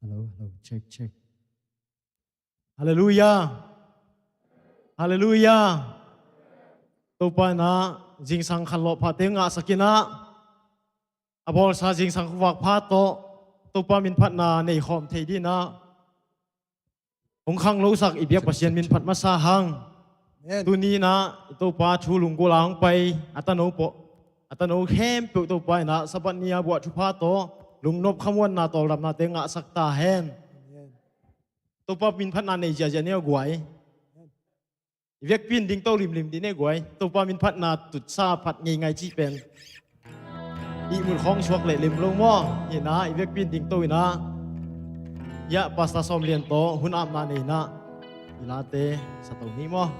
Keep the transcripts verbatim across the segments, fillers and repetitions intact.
Hello, hello, check, check. Halleluiah. Halleluiah. Topa in ah zingsang khanlawh phate ngahsak in ah, a bawlsa zingsang khuavak pha tawh Topa minphatna nei khawm thei dingin ah hong khanglosak i biak Pasian min phat masa hang. Amen. Tuni in ah i Topa thu lunggulh a hong pai a tano pawh, a tano khempeuh Topa in ah Sabbath ni a buah thupha tawh lungnop khamuanna tawldamnate ngahsak ta hen. Amen. Topa minphatna nei ziahziah ni aw guai. Amen. I vekpi in dingto limlim dih ni aw guai. Topa minphatna tutsa phat ngeingai cih pen ihmut khawng suak leh lim lo maw? Hi in ah i vekpi in dingto in ah, hiah Pastor Sawm Lian tawh hun apna nei in ah i late sato ni maw?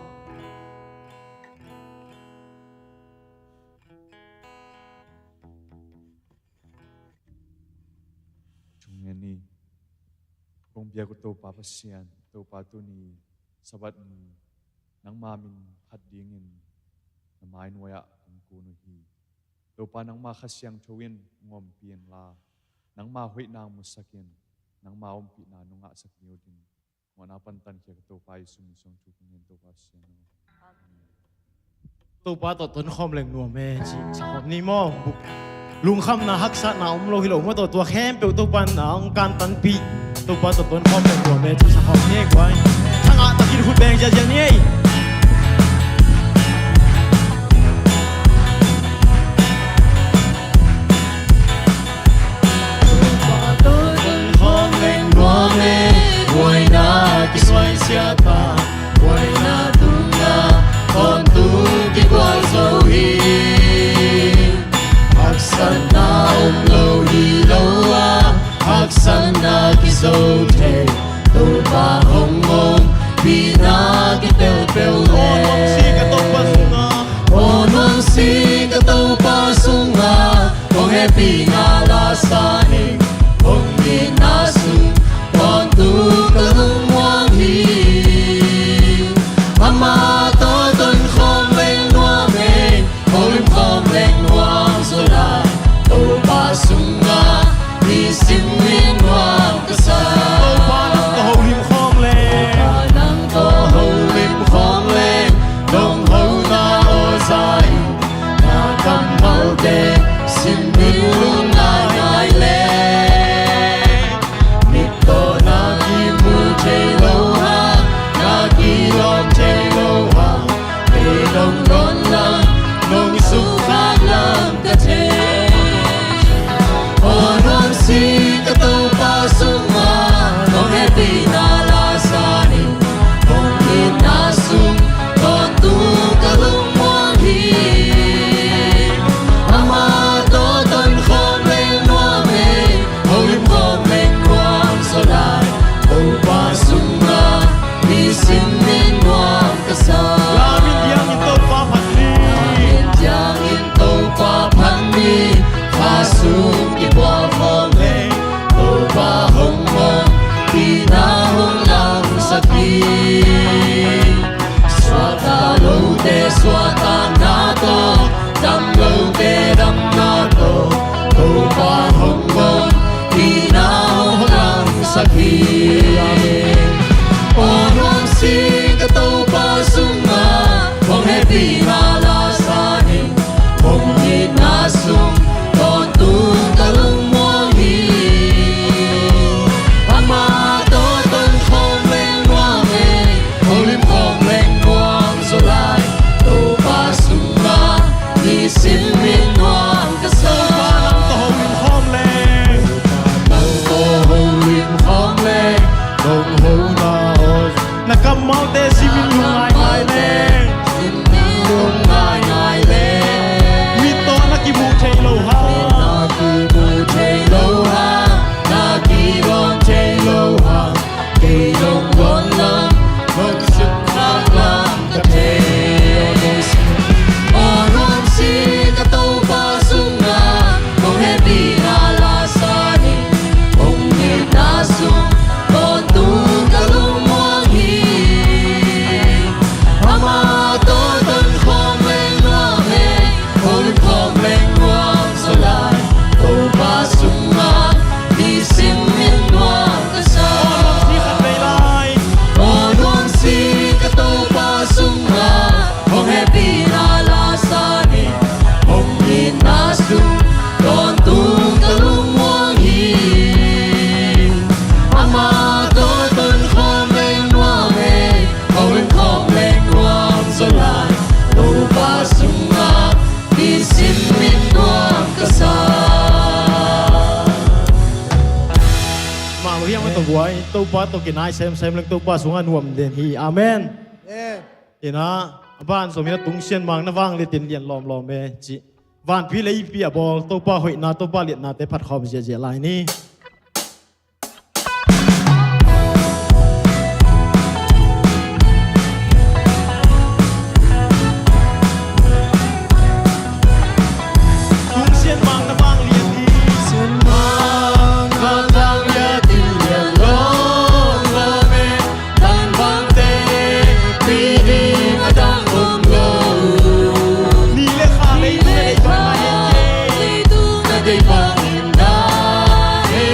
Thungen ni. Kong biak uh Topa Pasian, Topa, tuni Sabbath ni nangma min phat dingin na mainuai ah kong kun uh hi. Topa, nangma Kha Siangtho in hong ompih inla, nangma hoihna hong musak in, nangma ompihna nong ngahsak ni uh ding. Mawhna pan tankhia ka Topa Jesu min suang thu kong ngen, Topa Pasian aw. Amen. Topa tawh tonkhawm leng nuam e, ci, ci khawm ni maw? Lungkhamna haksatna om lo hi lo maw? Tua, tua khempeuh Topa in ah hong kantanpih. Topa tawh tonkhawm leng nuam e, ci sa khawm ni ei guai. Thangah takin khut beng ziahziah ni ei. Tonkhawm leng nuam e, buaina kisuaisiat a, buaina tungah tawntung kigual zo hi. Haksatna om lo hi lo a, haksatna kizo thei Topa hong ompihna kitel peuh le. Aw nuam si ka Topa sungah, aw nuam si ka Topa sungah, hong hehpihna la sa ning, hong itna sung tawntung ka lungmuang hi. Amah tawh tonkhawm leng nuam e, holim khawm leng nuam zaw lai, Topa sungah nisim in nuam ka sa. Topa nang tawh holim khawm leng, Topa nang tawh holim khawm leng, nong hona aw za in, na kammalte sim in lungdainai le. Mit tawh na kimu thei lo a, na kilawm thei lo a, kei nong dawn lam, nong sukha lam ka thei. Aw nuam si ka Topa sungah, hong hehpihna la sa ning, hong itna sung tawntung ka lungmuang hi. Amah tawh tonkhawm leng nuam e, holim khawm leng nuam zaw lai, Topa sungah nisim in nuam ka sa. Lam in diang in Topa phat ni. Lam in diang in Topa phat ni. Kha sung kibuak khawm leng, Topa hong ompihna hong lamsak hi. Suakta lote suahtakna tawh, dam lote damna tawh, Topa hong ompihna hong lamsak hi. Aw nuam si ka Topa sungah, hong hehpihna la sa ning, hong itna sung tawntung ka lungmuang hi. Amah tawh tonkhawm leng nuam e, holim khawm leng nuam zaw lai, Topa sungah nisim in nuam ka sa. Topa nang tawh holim khawm leng, Topa nang tawh holim khawm leng, Hiang mah tawh guai, Topa tawh kinai semsem leng Topa sungah nuam den hi. Amen. Amen. Ina, a ban zong ina tungsian mang na vangliat in lian lawmlawm e ci. Vanpi leipi a bawl Topa hoihna, Topa liatnate phatkhawm ziahziah lai ni. Tungsian mang na vangliat hi. Tungsian mang na vangliat hi, lian lawmlawm e. Tan bangte pi ding a dang om lo. Ni le kha lei, ni le kha lei, tung a dei bangin na he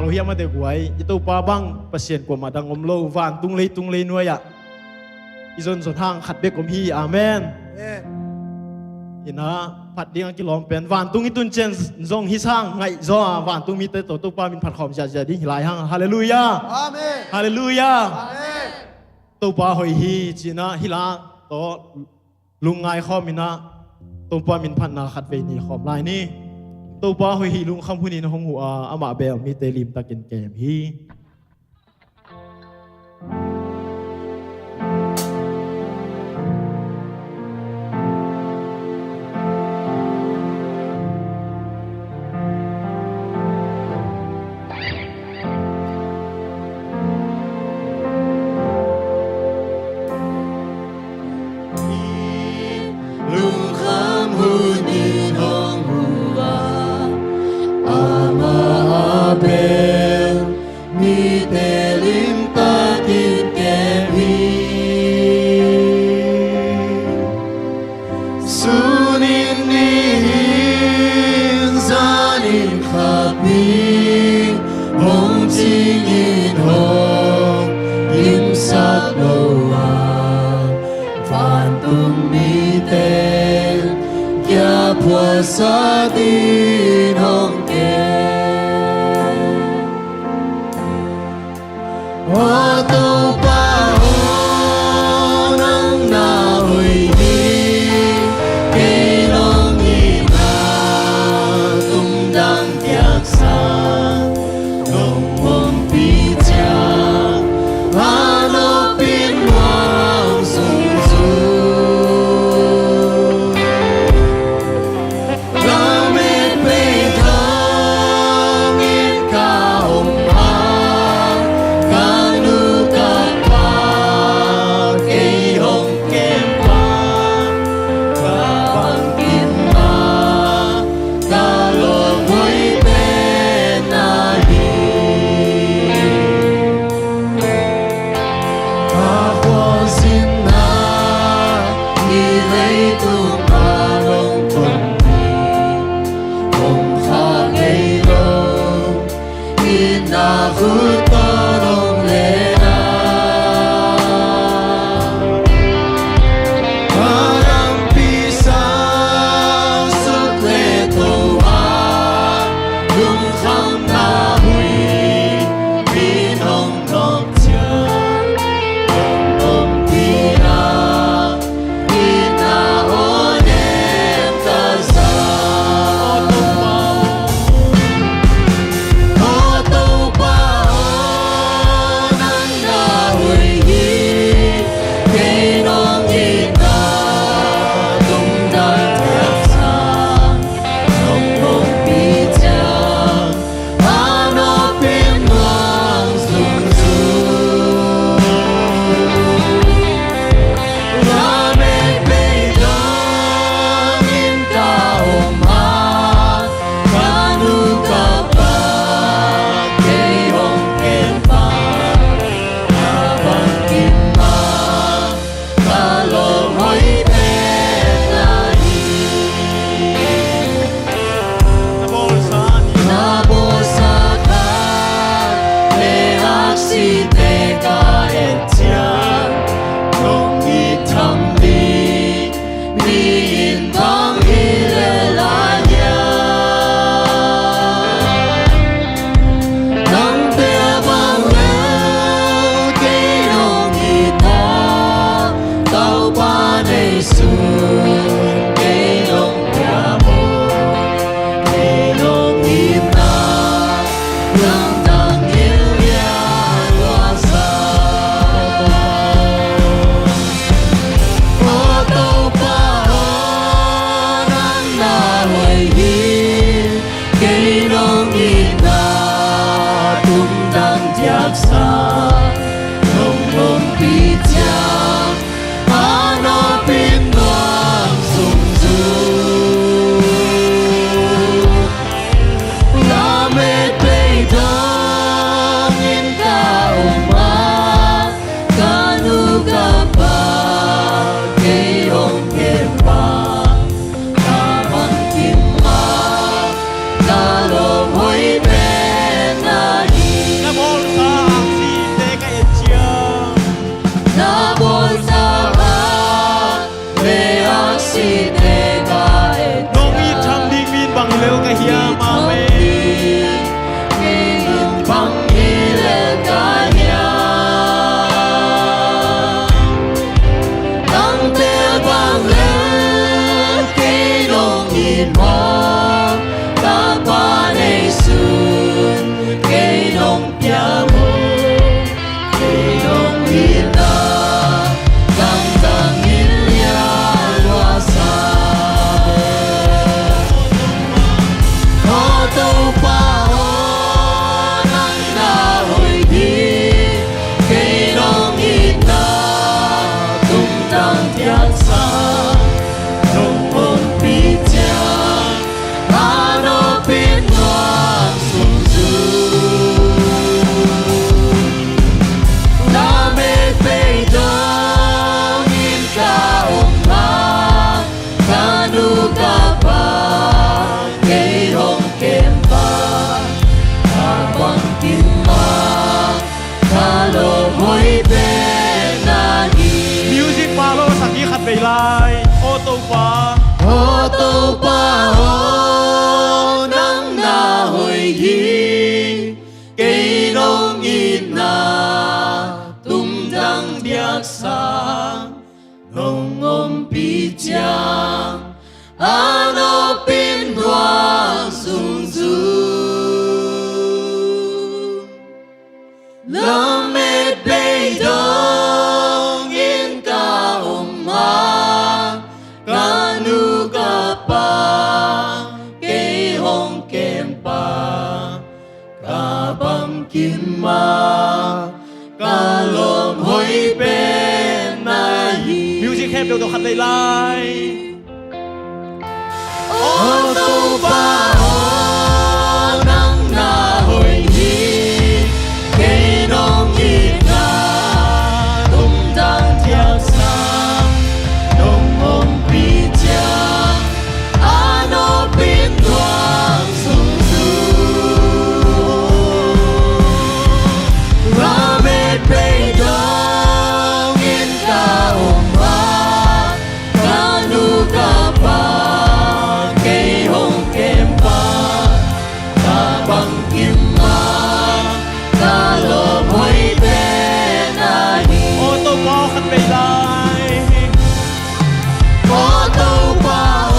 Lo hiam a deguai, i Topa bang Pasian kuamah dang om lo, vantung leitung leinuai ah i zonzon hang khat bek om hi. Amen. Amen. Ina phat ding a kilawm pen vantung i tun ciang zong hi sang ngaih zaw a vantung mite tawh Topa min phat khawm ziahziah ding hi lai hang. Halleluiah. Amen. Halleluiah. Amen. Topa hoih hi cina hi la tawh lungngai khawm ina Topa min phatna khat vei ni khawm lai ni. Topa hoih hi lungkham hunin hong huh a amah bel mite limtakin kem hi. Lungkham hunin hong huh a amah a bel mite limtakin kem hi. Sunin nihin zanin khapin hong cingin hong dimsak lo a vantung mite kia phuasatin hong kem. Aw Topa aw, nang na hoih hi. Kei nong itna tumdang piaksa nong ompih ciang a nopin muang sungzung. Lamet pei dongin ka om a, ka nu ka pa kei hong kem pa, ka bangkim a, ka lawm hoih pen na hi. A khualzinna i leitung a nong tonpih hong khak ngei lo, itna khut tawh nong len a, a lampi sang suk le to a, lungkhamna huih in hong nawk ciang, hong ompih a, itna aw nem ka za. Aw Topa aw, nang na hoih hi. Kei nong itna tumdang piaksa nong ompih ciang, a nopin muang sungzung. Lamet pei dongin ka om a, ka nu ka pa kei hong kem pa, ka bangkim a, ka lawm hoih pen na hi. Na bawlsa khat le aksite ka et ciang, nong it tham ding mi in bang hi lel lai hiam? Nang tel bang lel kei nong it a, Topa neisun kei nong pia maw? Kei nong itna nang nang in lian luangsa. Aw Topa aw, nang na hoih hi. Kei nong itna tumdang piaksa nong ompih ciang, a nopin muang sungzung. Lamet pei dongin ka om a, ka nu ka pa kei hong kem pa, ka bangkim a, ka lawm hoih pen na Topa aw, nang na hoih hi, kei nong itna tumdang diaksa nong ompih ciang, a nopin nuang sung zung. Lamet beidong in ka om a, ka nu ka pa kei hong kem pa, ka bangkim a, ka lawm hoih pen na hi. Music khempeuh tawh khat vei lai. Aw Topa aw, nang na hoih hi, kei nong itna tumdang diaksa nong ompih ciang, a nopin nuang sung zung. Lamet beidong in ka om a, ka nu ka pa kei hong kem pa, ka bangkim a, ka lawm hoih pen na hi. Aw Topa aw, khat vei lai. Aw Topa aw,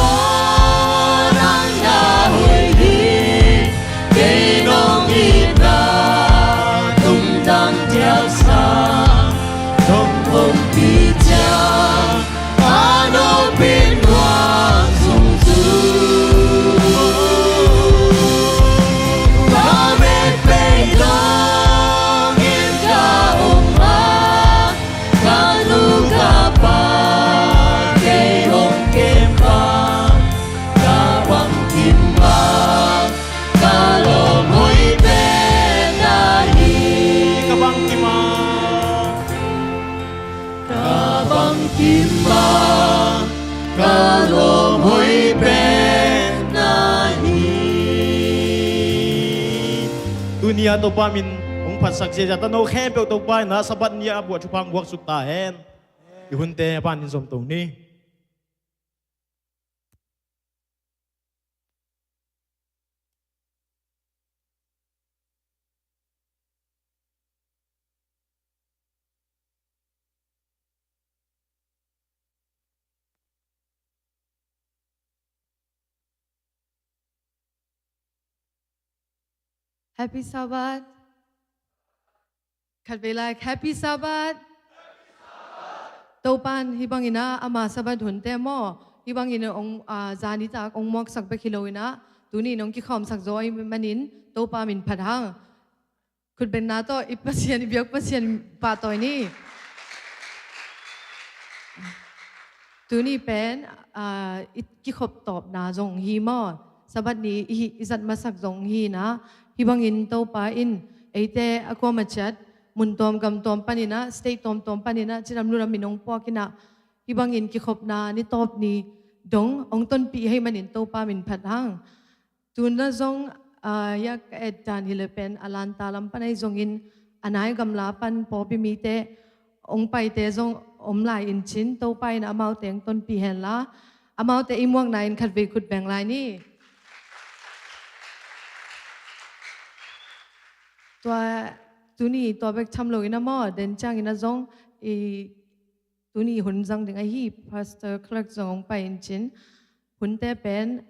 nang na hoih hi, kei nong itna tumdang diaksa nong ompih ciang, a nopin nuang sung zung. Lamet beidong in ka om a, ka nu ka pa kei hong kem pa, ka bangkim a, ka lawm hoih pen na hi. Ka bangkim a, ka bangkim a, ka lawm hoih pen na hi. Tuni a Topa min hong phatsak ziahziah tano khempeuh Topa in a Sabbath ni a buah thupha hong buaksuk ta hen. I hunte a panin zom to ni. Happy Sabbath. Khat vei lai, Happy Sabbath. Topan hih bangin a ama Sabbath hunte maw, hih bangin hong, ah, zanitak hong muaksak bek hi loin a, tuni in hong kikhawmsak zaw ahih manin Topa min phat hang. Khutbenna tawh i Pasian, i biak Pasian pahtawi ni. Tuni pen, ah, i kikhop tawpna zong hi maw, Sabbath ni i, i zat masak zong hi na, hih bangin Topa in eite a kuama ciat mun tuam gam tuam panin a, state tuamtuam panin a, cidam ludam in hong puak in a, hih bangin kikhopna ni tawp ni dong hong tonpih ahih manin Topa min phat hang. Tuna zong, ah, hia ka et dan hi le pen Atlanta lam pan ahi zongin a nai gamla pan pawlpi mite hong paite zong om lai in cin, Topa in amaute hong tonpih hen la, amaute i muakna in khat vei khut beng lai ni. Tua tuni tua bek tham loin a maw, den ciangin a zong i tuni hun zang ding ahi, Pastor Clark zong hong pai in cin. Hunte pen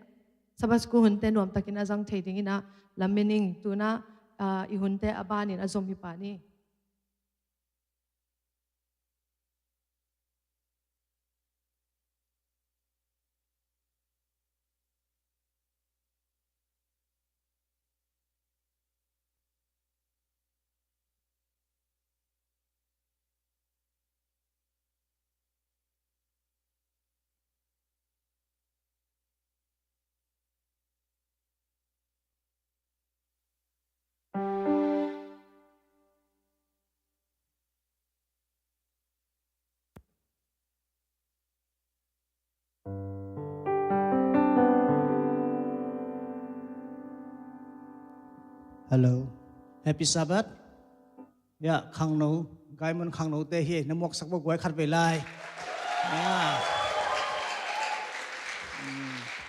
Sabbath school hunte nuamtakin a zang thei dingin a lamen ing. Tuna, ah, i hunte a banin a zom hi pah ni. Hello. Happy Sabbath. Ya, khangno, Gaimun khangnote hi, na muaksak bawk guai khat vei lai. Ya. Hmm.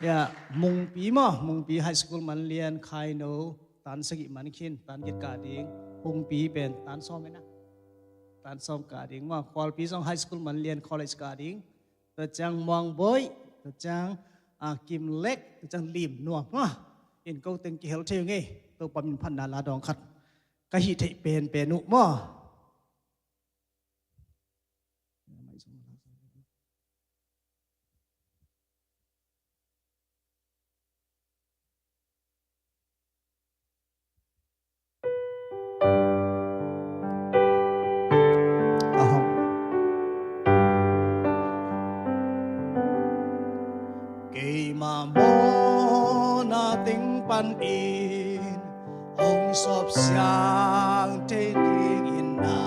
Ya, Mungpi maw, Mungpi High School man lian khai no, tan sagih man khin, tan giat kah ding, Mungpi pen tan sawm ena. Tan sawm kah ding maw, Khualpi zong High School man lian college kah ding. Tua ciang Muang Boih, tua ciang, ah, Kim Lek, tua ciang Lim Nuam maw. In ko teng kihel thei ngei, Topa min phatna la dawng khat ka hih theih penpen uh maw. Ahong. Keima mawhna teng panin hong suak siang thei dingin na,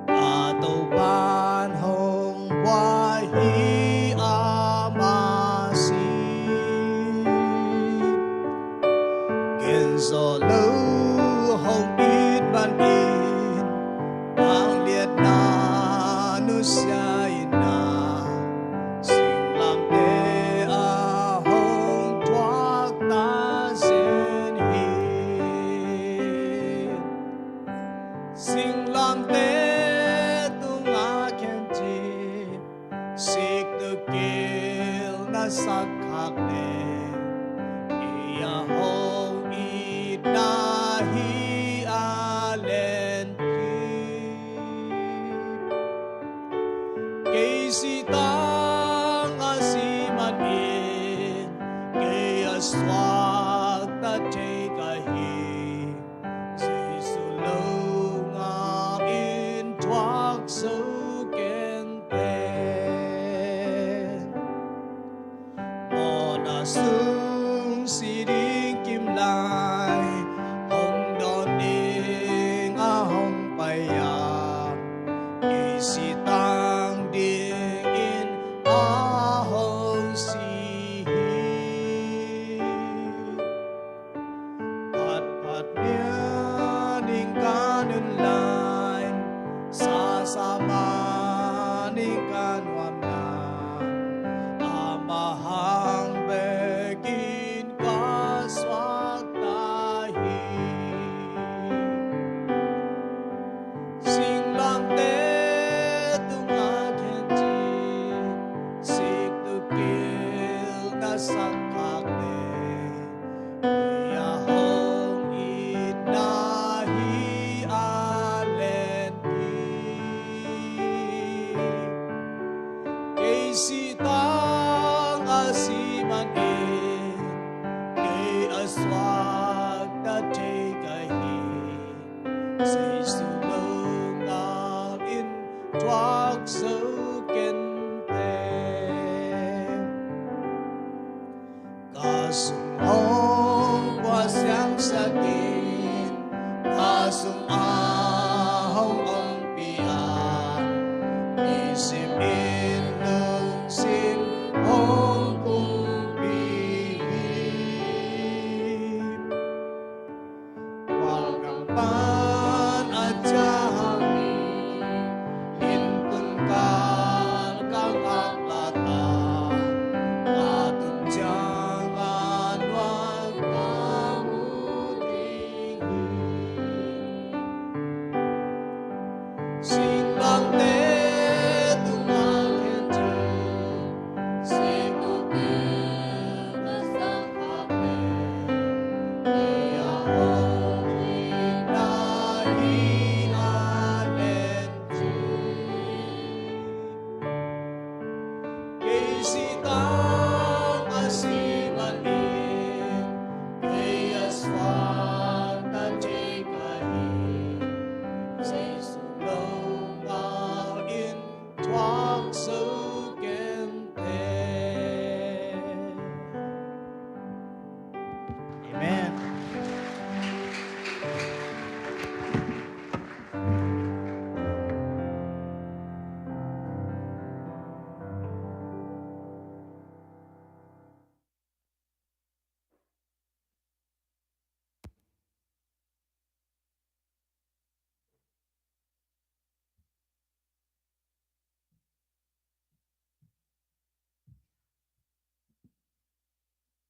a Topa'n hong buai hi a masi. Gen zawh lo hong it manin, nang liatna nusia in na, singlamteh ah hong thuak ta zen hi. Singlamteh tungah khen cin, sik tuk gil na sak khak leh, kei a hong itna hi a len hi. Kei sitang a si manin, kei a suakta thei ka hi. Jesu lo ngak in thuak zo ken pen. Mawhna sung si ding kim lai, hong dawn ding a hong pai a, kei sitang dingin a hong si hi. Phatphat nianin ka nun lai, sasa manin ka nuam lai, amah hang bekin ka suakta hi. Singlamteh tungah khen cin, sik tuk gil na sak khak leh, kei a hong itna hi a len hi. Kei sitang a si manin, kei a suakta thei ka hi. Jesu lo ngak in thuak zo ken pen. Ka sung hong pua siangsak in, ka sung a hong ompih a, nisim in lungsim hong kumpih hi. Khualkang pan a ciah hang in, inntung kan ka ngak lata, ka tun ciang a nuam ka mu ding hi.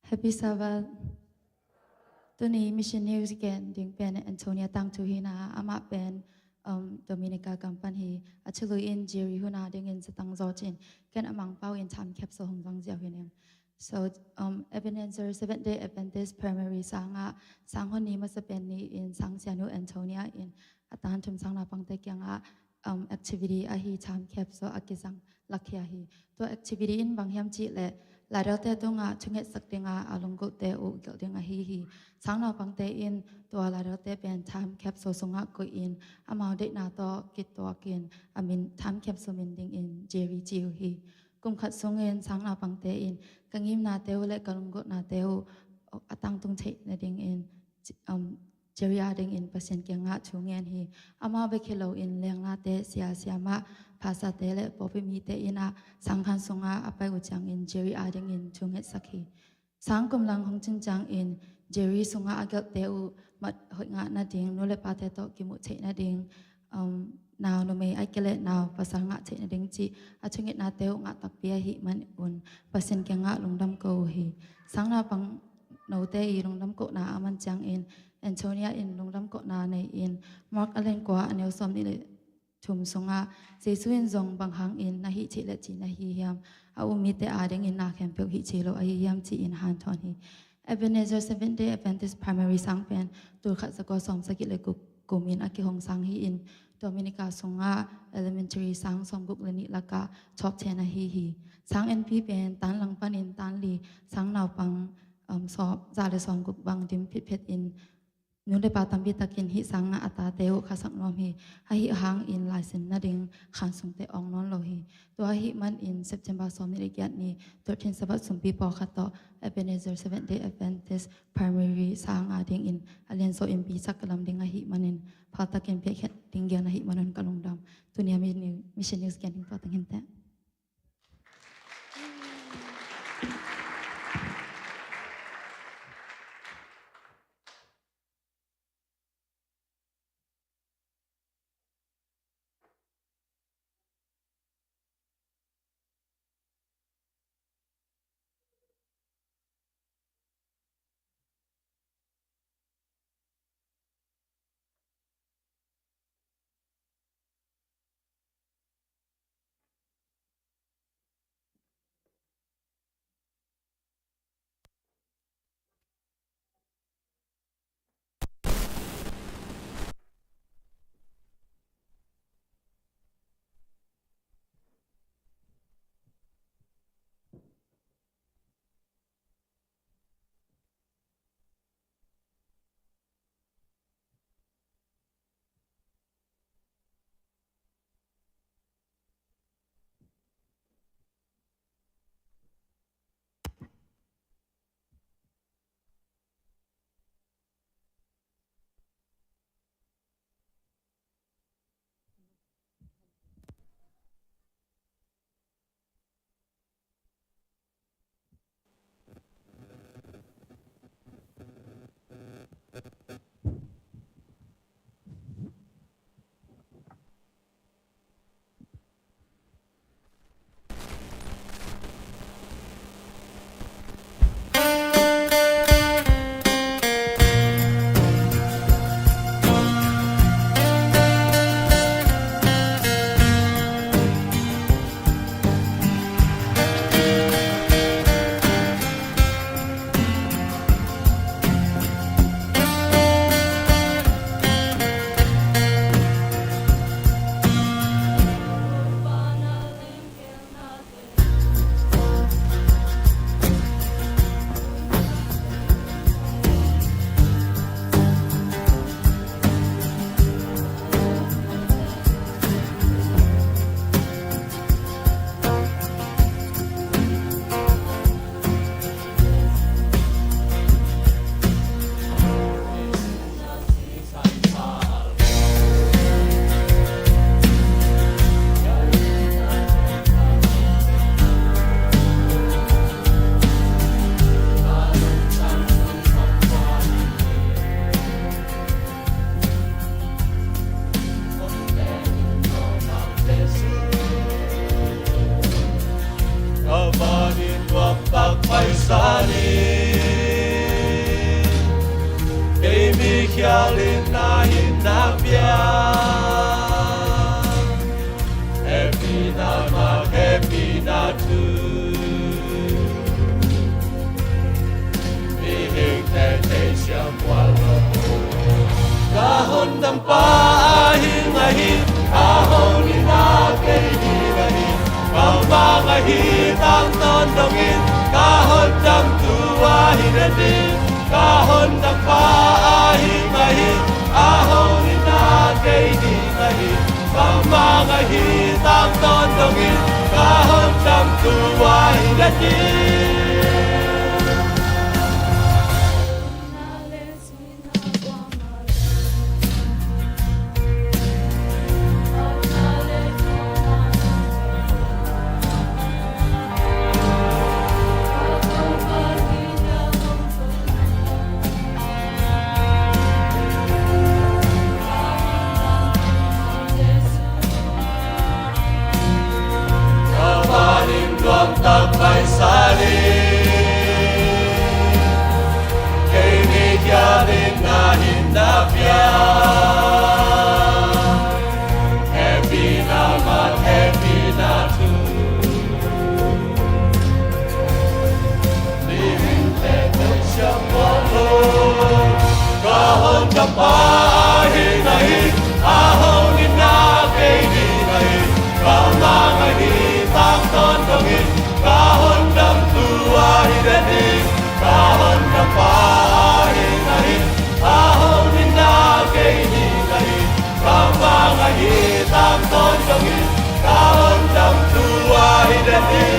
Happy Sabbath. Tuni Mission News gen ding pen Antonia tangthu hi a, amah pen, um, Dominica gam pan hi. A thului in Jerry hun a dingin zatang zawcin ken a Mangpau in Time Capsule hong zang ziau hi ning. So, um, Ebenezer Seventh Day Adventist Primary sang ah, sang hon ni masa pen ni-in sang sianu Antonia in a tan thum sang naupangte kiangah, um, activity ahi Time Capsule a kizang lakhia hi. Tua activity in bang hiam cih leh, laidalte tungah thungetsak dingah a lunggulhte uh gelh ding ahi hi. Sang naupangte in tua laidalte pen Time Capsule sungah koih in, amau deihna tawh kituakin a min, Time Capsule min dingin Jerry ci uh hi. Kum khat sungin sang naupangte in ka ngimnate uh le ka lunggulhnate uh a tangtung theih nadingin, um, Jerry a dingin Pasian kiangah thu ngen hi. Amau bek hi loin lenglate, sia, siamah, pastorte le pawlpi mite in a sangkhan sungah a pai uh ciangin Jerry a dingin thungetsak hi. Sang kum lang hong cin ciangin Jerry sungah a gelhte uh mat hoih ngah nading, nu le pate tawh kimuh theih nading, um, nau numei ahih kei leh nau pasal ngah theih nading cih a thungetnate uh ngah takpi ahih manun Pasian kiangah lungdam ko uh hi. Sang naupang note i lungdam kohna a man ciangin Antonia in lungdam kohna nei-in Mark a lian kua a neu sawm nih le thum sungah, Jesu in zong bang hangin na hih theih le cih na hi hiam? A um mite a dingin na khempeuh hih thei lo ahi hiam, ci-in hanthawn hi. Ebenezer Seventh Day Adventist Primary sang pen tul khat za kua sawm sagih le guk kumin a kihong sang hi-in, Dominica sungah elementary sang sawmguk le nih lakah top ten ahi hi. Sang enpi pen tan lang panin tan li, sang naupang, um, sawm, za le sawmguk bang dim phitphet in, nu le pa tampi takin hih sangah a tate uh khasak nuam hi. Ahi hangin laisin nading khan sungte awng nawn lo hi. Tua ahih manin September sawm nih le giat ni, thirteen Sabbath sumpi pawlkhat tawh Ebenezer Seventh Day Adventist Primary sang a dingin a lianzaw innpi sak ka lam ding ahih manin, phaltakin piakkhiat ding gen ahih manun ka lungdam. Tuni a Mission News gen ding tua tang hi inteh. Dampa ahi ngahi, a hong ina kei ding ahi. Ka mang ahi tangtawn dongin, ka hondam tu ahi ding. Ka hondampa ahi ngahi, a hong ina kei ding ahi. Ka mang ahi tangtawn dongin, ka hondam tu ahi ding. Ka panin nuam tak paisal in, kei mi kiangin na hinna pia. Hehpihna mat, hehpihna thu. Ka hondampa ahi ngahi, a hong ina kei ding ahi. Ka mang ahi tangtawn dongin, ka hondam tu ahi ding. Ka hondampa ahi ngahi, a hong ina kei ding ahi. Ka mang ahi tangtawn dongin, ka hondam tu ahi ding.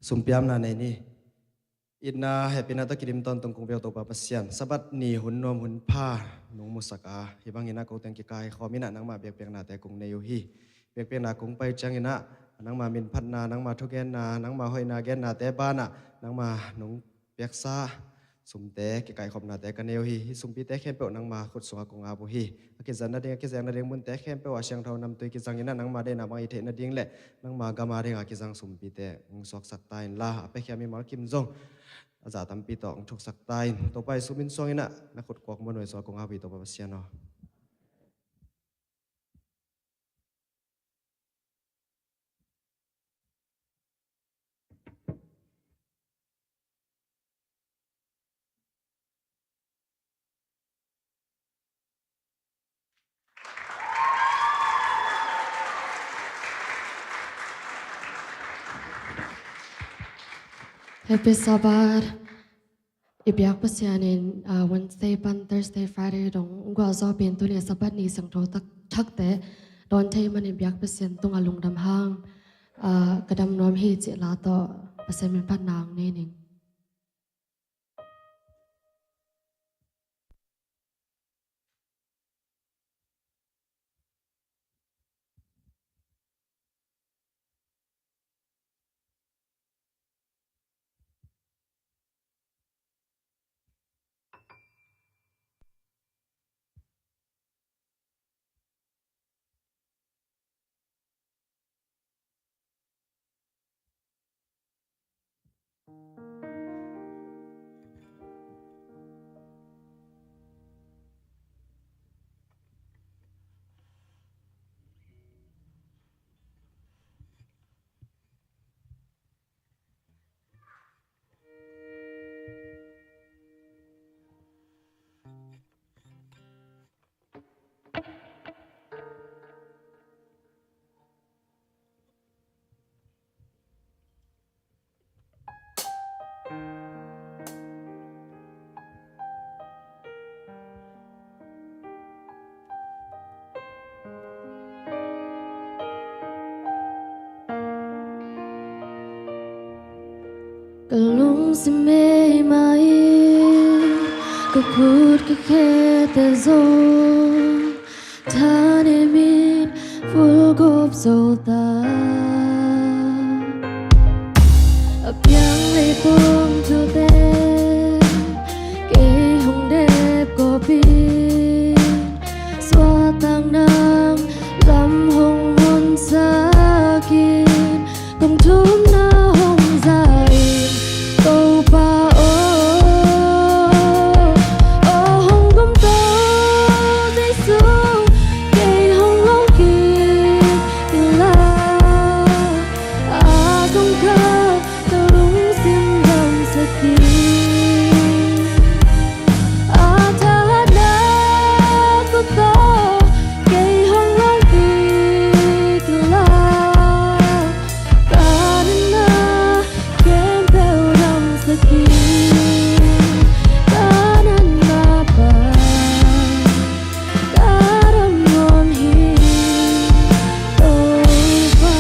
Sumpiamna nei ni. Itna hehpihna tawh kidim tawntung kong pia uh Topa Pasian, Sabbath ni hun nuam hun pha nong musak a, hih bangin ah ko teng kikaikhawm in ah nangma biakpiaknate kong nei uh hi. Biakpiakna kong pai ciangin ah nangma minphatna, nangma thugenna, nangma hoihna gennate banah nangma nong piaksa sumte, kikaikhopnate ka nei uh hi. Hih sumpite khempeuh nangma khut sungah kong ap uh hi. A kizat nading, a kizek nading munte khempeuh ah siangtho namtui kizang in ah nangma deihna bang i theih nading le nangma gam a dingah kizang sumpite hong suaksak ta inla, a piakhia mimal kim zong a zah tampi tawh hong thuksak ta in. Topa Jesu min suang in ah na khut kuak muanhuai sungah kong ap uh hi, Topa Pasian aw. Happy Sabbath. I biak Pasian in, ah, Wednesday pan Thursday, Friday dong gualzo pen tuni Sabbath ni siangtho tak thakte dawn thei manin biak Pasian tungah lungdam hang, ah, ka dam nuam hi cih la tawh Pasian min phatna hong nei ning. Ka lungsim mei mah in ka khut ka khete zong thanem in vulgawp zo ta. A piang leitung tulte kei hong dep gawpin, suahtak nang lam hong honsak in, kong thumna hong za in, Topa aw. Aw hong gumto Jesu, kei hong lawng kik in la, a zong kha ka lungsim damsak in. A thahatna khut tawh kei hong lawng kik in la, ka natna khempeuh damsak in. Ka natna pan ka dam nuam hi, Topa.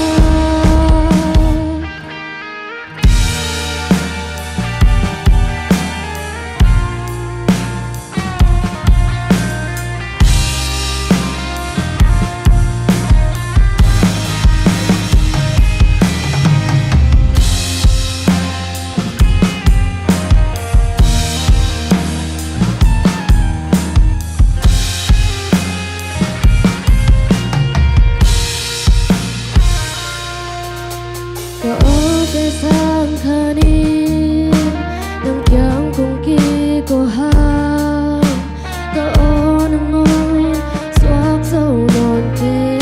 Ka awte sang khanin nang kiang kong kiko hang, ka aw nangawn suak zo nawn kei.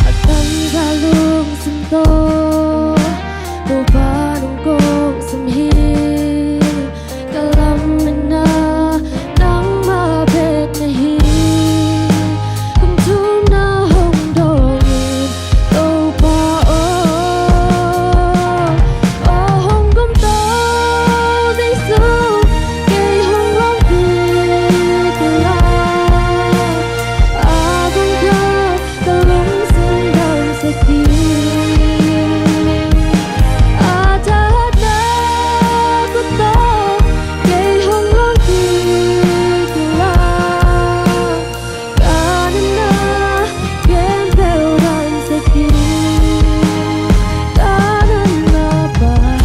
A tamza lungsim tawh Topa nong kong sam hi. Ka lametna nangmah bek na hi. Kong thumna hong dawng in, Topa aw. Aw hong gumto Jesu, kei hong lawng kik in la, a zong kha ka lungsim damsak in. A thahatna khut tawh kei hong lawng kik in la, ka natna khempeuh damsak in. Ka natna pan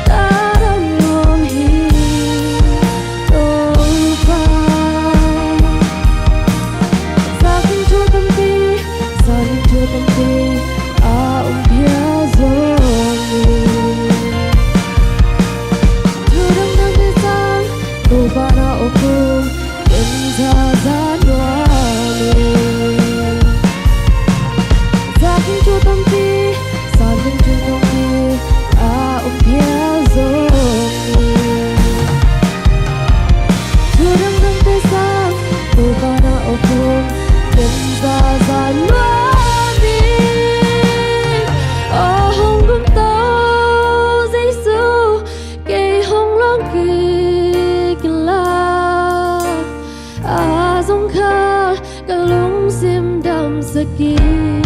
ka dam nuam hi, Topa. Zakin thu tampi, zakin thu tampi a om phial zong in, thu dangdangte sang Topa na awk kum ken zaza nuam in. Zakin thu tampi, zakin thu tampi a om phial zong in, thu dangdangte sang Topa na awk kum ken zaza nuam in. Aw hong gumto Jesu, kei hong lawng kik in la, a zong kha ka lungsim damsak in.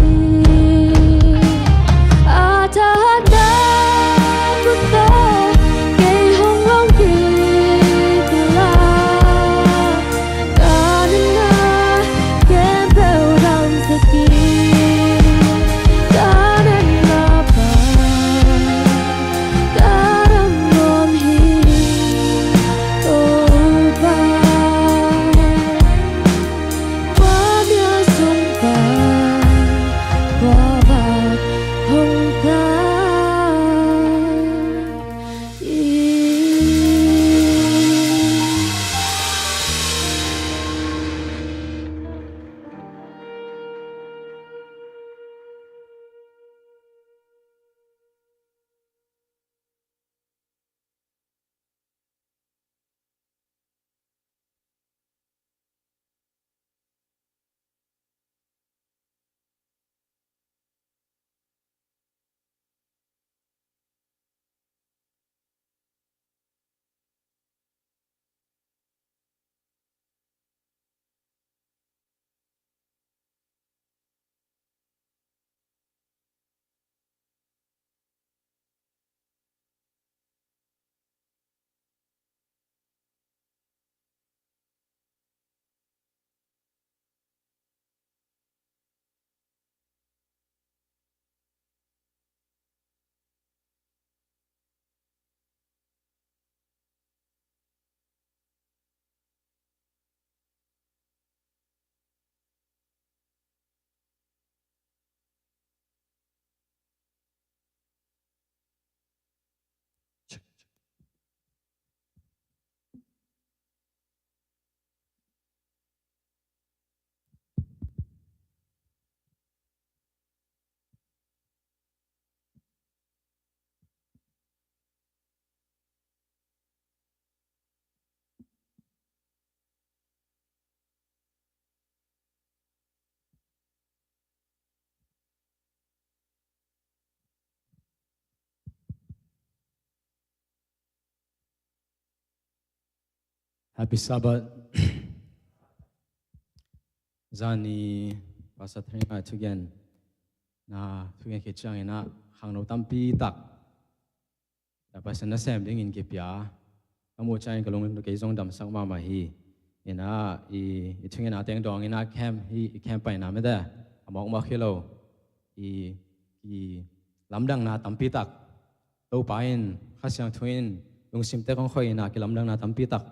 A thahatna khut tawh kei hong lawng kik in la, ka natna khempeuh damsak in. Ka natna pan ka dam nuam hi, Topa. Kua mial sung pan Happy Sabbath. Zani Pastor Thang a thugen na thugen khit ciangin ah khangno tampi tak Pasian nasem dingin kipia ka muh ciangin ka lungdam, kei zong damsak mahmah hi. Inah i, i thugen a teng dawngin ah camp hi, i camp paina mete a mawkmawk hi lo. I, i lamdangna tampi tak Topa in, Kha Siangtho in lungsim tek hong khoi inah kilamdangna tampi tak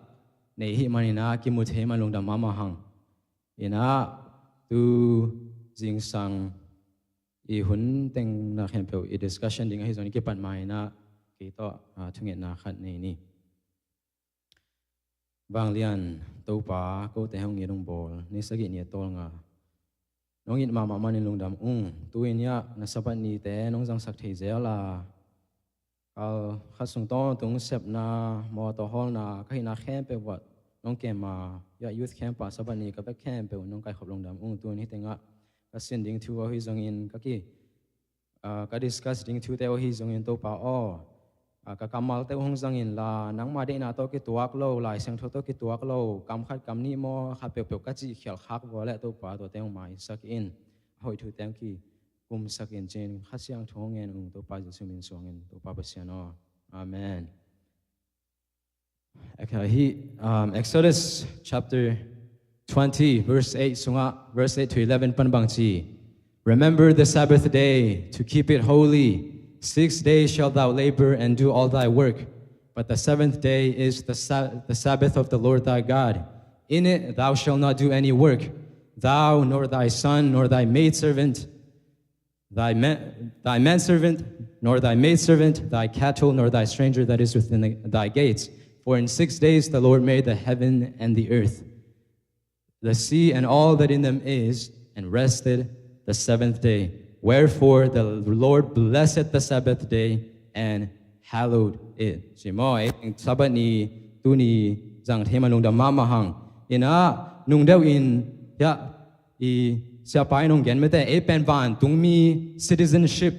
nei hi man inah kimu thei man lungdam mahmah hang. Inah tu zingsang i hun teng na khempeuh i discussion ding ahi zong i kipat ma inah kei tawh, ah, thungetna khat nei ni. Vanglian Topa, kote hong it hong bawl ni sagih ni a tawlnga nong it mahmah manin lungdam ung. Tu-in hiah na Sabbath nite nong zangsak thei zel a, kal khat sung tawntung sepna, mawtaw hawlna, ka hihna khempeuh uah nong kem a, hiah youth camp ah Sabbath ni ka vek khempeuh nong kaikhop lungdam ung. Tu-in hih tengah ka sin ding thu ahi zongin ka ki, ah, ka discuss ding thute ahi zongin Topa aw, ah, ka kammalte uh hong zang inla, nangma deihna tawh kituak lo, Lai Siangtho tawh kituak lo, kam khat kam nih maw, khat peuhpeuh ka cih khial khak vua leh Topa tuate hong maisak in, a hoih thute hong kikumsak in ci-in Kha Siangtho hong ngen ung. Topa Jesuh min suangin Topa Pasian aw. Amen. Okay, hi, um, Exodus chapter twenty, verse eight sungah, verse eight to eleven pan bang ci, "Remember the Sabbath day to keep it holy. Six days shalt thou labor and do all thy work, but the seventh day is the Sa-, the Sabbath of the Lord thy God. In it thou shalt not do any work, thou, nor thy son, nor thy maidservant, thy man, thy manservant, nor thy maidservant, thy cattle, nor thy stranger that is within the, thy gates. For in six days the Lord made the heaven and the earth, the sea and all that in them is, and rested the seventh day. Wherefore the Lord blessed the Sabbath day and hallowed it." Ci maw, eh, Sabbath ni, tuni zang thei man lungdam mahmah hang. Inah nungdeuh in hiah i siapa in hong gen mete, ei pen vantungmi citizenship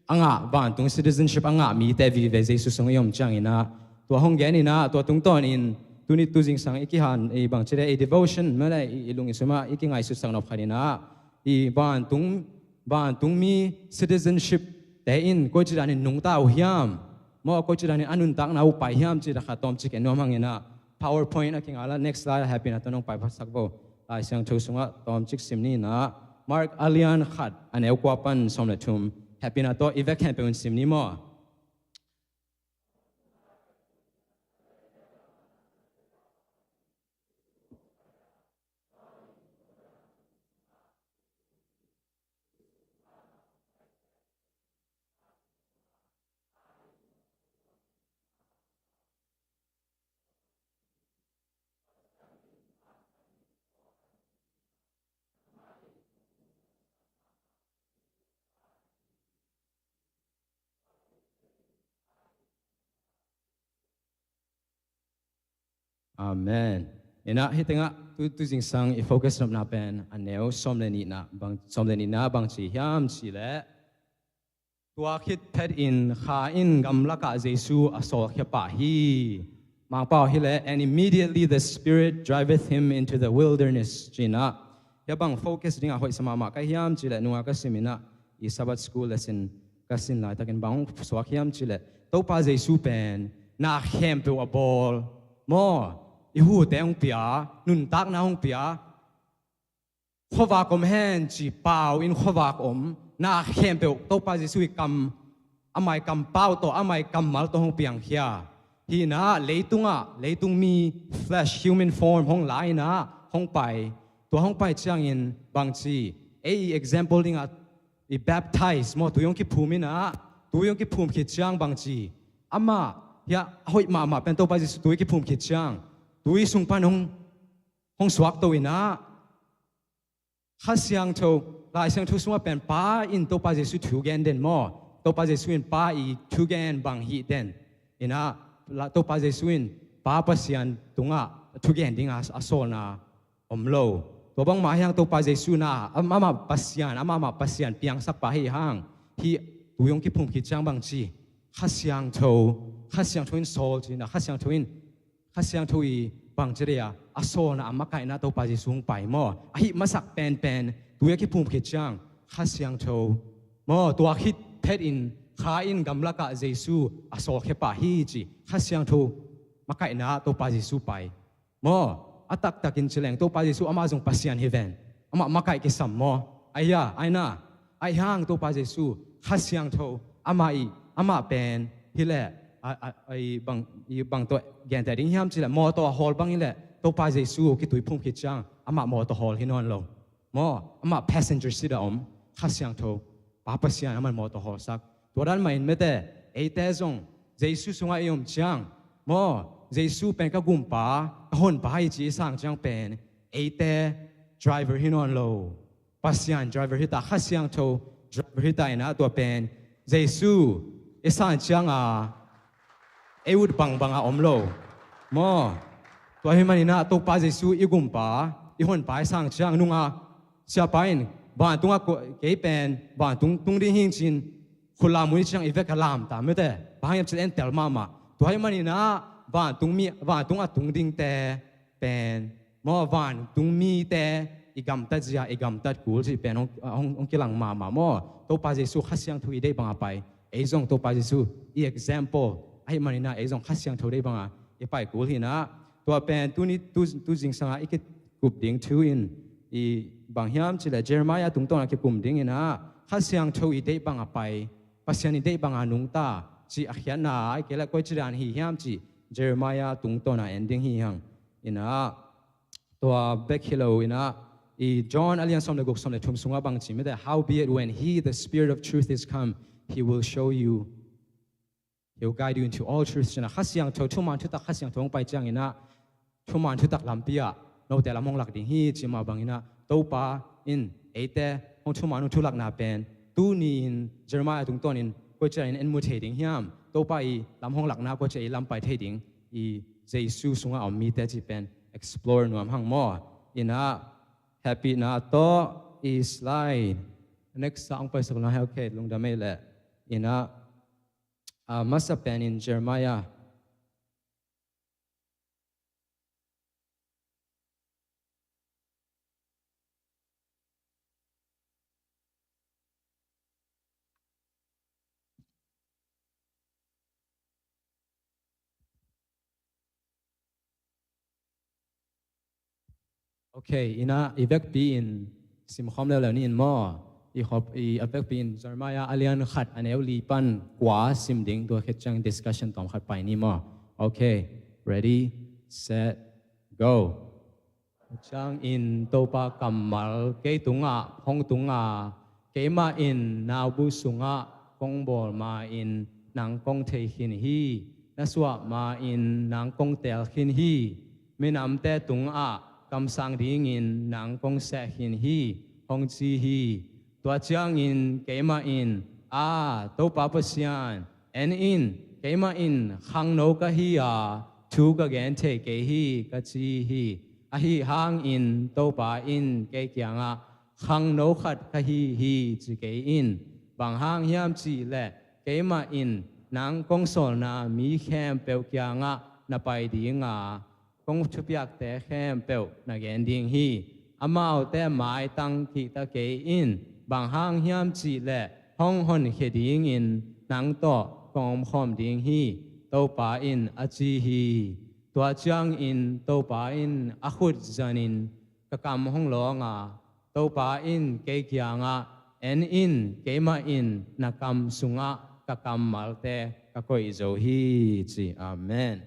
a ngah, vantung citizenship a ngah mite vive Jesuh sung i om ciang inah, tua hong gen inah, tua tungtawnin tuni tu zingsang i kihan, i bangci le, i devotion mete, i, i lung i sumah i kingaihsutsak nop khat inah, i vantung, vantungmi citizenship te in koici danin nungta uh hiam, maw koici danin a nuntakna uh pai hiam cih khat tawmcik en nuam hang inah, PowerPoint a kinga la, next slide, happy na tawh nong paiphasak vo. Lai Siangtho sungah tawmcik sim ni inah, Mark a lian khat a neu kua pan sawm le thum, happy na tawh i vek khempeuh in sim ni maw. Amen. Inah hih tengah tu, tu zingsang i focus nopna pen a neu sawm le nihna bang, sawm le nihna bang ci hiam cih leh, tua khit phetin Kha in gamlakah Jesuh a sawlkhia pah hi. Mangpau hi leh, "And immediately the Spirit driveth him into the wilderness," ci inah, hia bang focus dingah hoihsa mahmah ka hiam cih leh, nunga ka sim inah, i Sabbath school lesson ka sin laitakin bang hong suak hiam cih leh, Topa Jesuh pen na khempeuh a bawl maw, i hute hong pia, nuntakna hong pia, khuavak om hen ci pau in khuavak om, na khempeuh Topa Jesuh i kam, amah i kampau tawh, amah i kammal tawh hong piangkhia. Hi inah leitungah, leitungmi flesh, human form hong la inah hong pai. Tua hong pai ciangin bangci, ei i example dingah i baptize maw, tui hong kiphum inah, tui hong kiphum khit ciang bangci, amah hiah a hoih mahmah pen Topa Jesuh tui kiphum khit ciang, tui sung pan hong, hong suakto inah, Kha Siangtho, Lai Siangtho sungah pen Pa in Topa Jesuh thu gen den maw, Topa Jesuh in Pa i thu gen bang hih den inah, la, Topa Jesuh in Pa Pasian tungah thu gen dingah a sawlna om lo. Tua bangmah hiang Topa Jesuh na, am-, amah Pasian, amah, amah Pasian piangsak pa hi hang, hih tui hong kiphum khit ciang bangci, Kha Siangtho, Kha Siangtho in sawl ci inah, Kha Siangtho in Kha Siangtho i bangci dei a, a sawlna a makaihna Topa Jesu hong pai maw. Ahi masak penpen tui a kiphum khit ciang Kha Siangtho maw, tua khit phetin Kha in gamlakah Jesu a sawlkhia pah hi ci. Kha Siangtho makaihna Topa Jesu pai maw. A taktakin ci leng Topa Jesu amah zong Pasian hi ven. Amah makaih kisam maw. Ahi a, aina, ahi hang Topa Jesu Kha Siangtho amah i, amah pen hi leh a, a, a, i bang, i bang tawh genteh ding hiam ci leh mawtaw a hawl bang hi leh Topa Jesu kituiphum khit ciang amah mawtaw hawl hi nawn lo. Maw, amah passenger seat a om, Kha Siangtho, Pa Pasian amah mawtaw hawlsak. Tua dan mahin mete, eite zong Jesu sungah i om ciang maw, Jesu pen ka gumpa, ka honpa hi ci i sang ciang pen eite driver hi nawn lo. Pasian driver hi ta, Kha Siangtho driver hi ta ina, tua pen Jesu i sang ciang a ei ut bangbang a om lo maw. Tua hi maninah Topa Jesu i gumpa, i honpa i sang ciang nunga siapa in vantungah kei pen vantung tung ding hing cin khula mun i ciang i vek a lamta mete, bang hiam cil en tel mahmah. Tua hi maninah vantung mi, vantung a tung dingte pen maw, vantung mite i gamtat zia, i gamtat kul cih pen hong, hong, hong kilang mahmah maw. Topa Jesu Kha Siangtho i deih banga pai, ei zong Topa Jesu i example ahi maninah ei zong Kha Siangtho deih banga i pai kul hinah. Tua pen tuni tu, tu zingsanga i kikup ding thu in i bang hiam cileh Jeremiah tungtawna kikum dinginah Kha Siangtho i deih banga pai, Pasian i deih banga nungta cih a khiatna a i kei leh koi cidan hi hiam cih Jeremiah tungtawna en ding hi hang. Inah tua bek hi lo inah i John a lian sawm le guk, sawm le thum sungah bang ci mete, "Howbeit when he, the Spirit of truth, is come, he will show you, he will guide you into all truth," cinah Kha Siangtho, thuman thutak Kha Siangtho hong pai cianginah thuman thutak lampi ah note lam hong lak ding hi ci mah banginah Topa in eite hong thuman hong thulakna pen tuni in Jeremiah tungtawn in koi ciah in en mu thei ding hiam? Topa i lam hong lakna koi ciah i lam pai thei ding i Jesu sungah a om mite cih pen explore nuam hang maw. Inah happyna tawh i slide next ah hong paisak nuam hei, okay, lungdam ei leh. Inah a masa pen in Jeremiah Okay, inah i vekpi in simkhawm leuleu ni in maw. I khop, i a vekpi in Jeremiah a lian khat a neu li pan kua sim ding, tua khit ciang discussion tawm khat pai ni maw. Okay, ready, set, go. Ciangin Topa kammal kei tungah hong tunga, keimah in naubu sungah kong bawl ma-in nang kong thei khin hi. Na suah ma-in nang kong teel khin hi. Minamte tungah kamsang dingin nang kong seh khin hi, hong ci hi. Tua ciangin keimah in, "A, Topa Pasian, en in, keimah in khangno ka hi a, thu ka gen thei kei hi," ka ci hi. Ahi hangin Topa in kei kiangah, "Khangno khat ka hi hi," ci kei in. Bang hang hiam cih leh keimah in nang kong sawlna mi khempeuh kiangah na pai dinga, kong thupiakte khempeuh na gen ding hi. Amaute maitang kihta kei in. Bang hang hiam cih leh hong honkhia dingin nang tawh kong omkhawm ding hi, Topa in a ci hi. Tua ciangin Topa in a khut zanin ka kam hong lawng a, Topa in kei kiangah, "En in, keimah in na kam sungah ka kammalte ka koih zo hi," ci. Amen.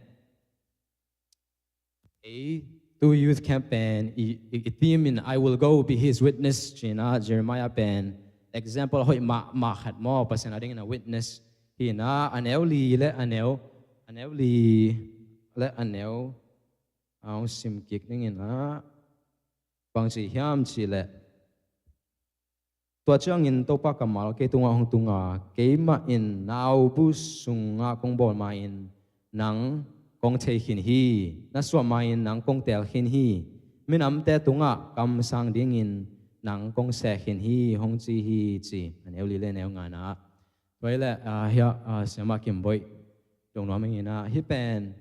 Ei tu youth camp pen i, i, i theme in, "I will go be his witness," cinah Jeremiah pen example hoih mahmah khat maw, Pasian a dingin a witness hinah. A neu li le a neu, a neu li le a neu a hong sim kik dinginah bang ci hiam cih leh, "Tua ciangin Topa kammal kei tungah hong tunga, keimah in naubu sungah kong bawl ma-in nang kong thei khin hi. Na suah ma-in nang kong teel khin hi. Minamte tungah kamsang dingin nang kong seh khin hi," hong ci hi, ci. A neu li le neu ngana. Tua hi leh, ah, hiah, ah, siamah Kimboih dong nuam inginah, hih pen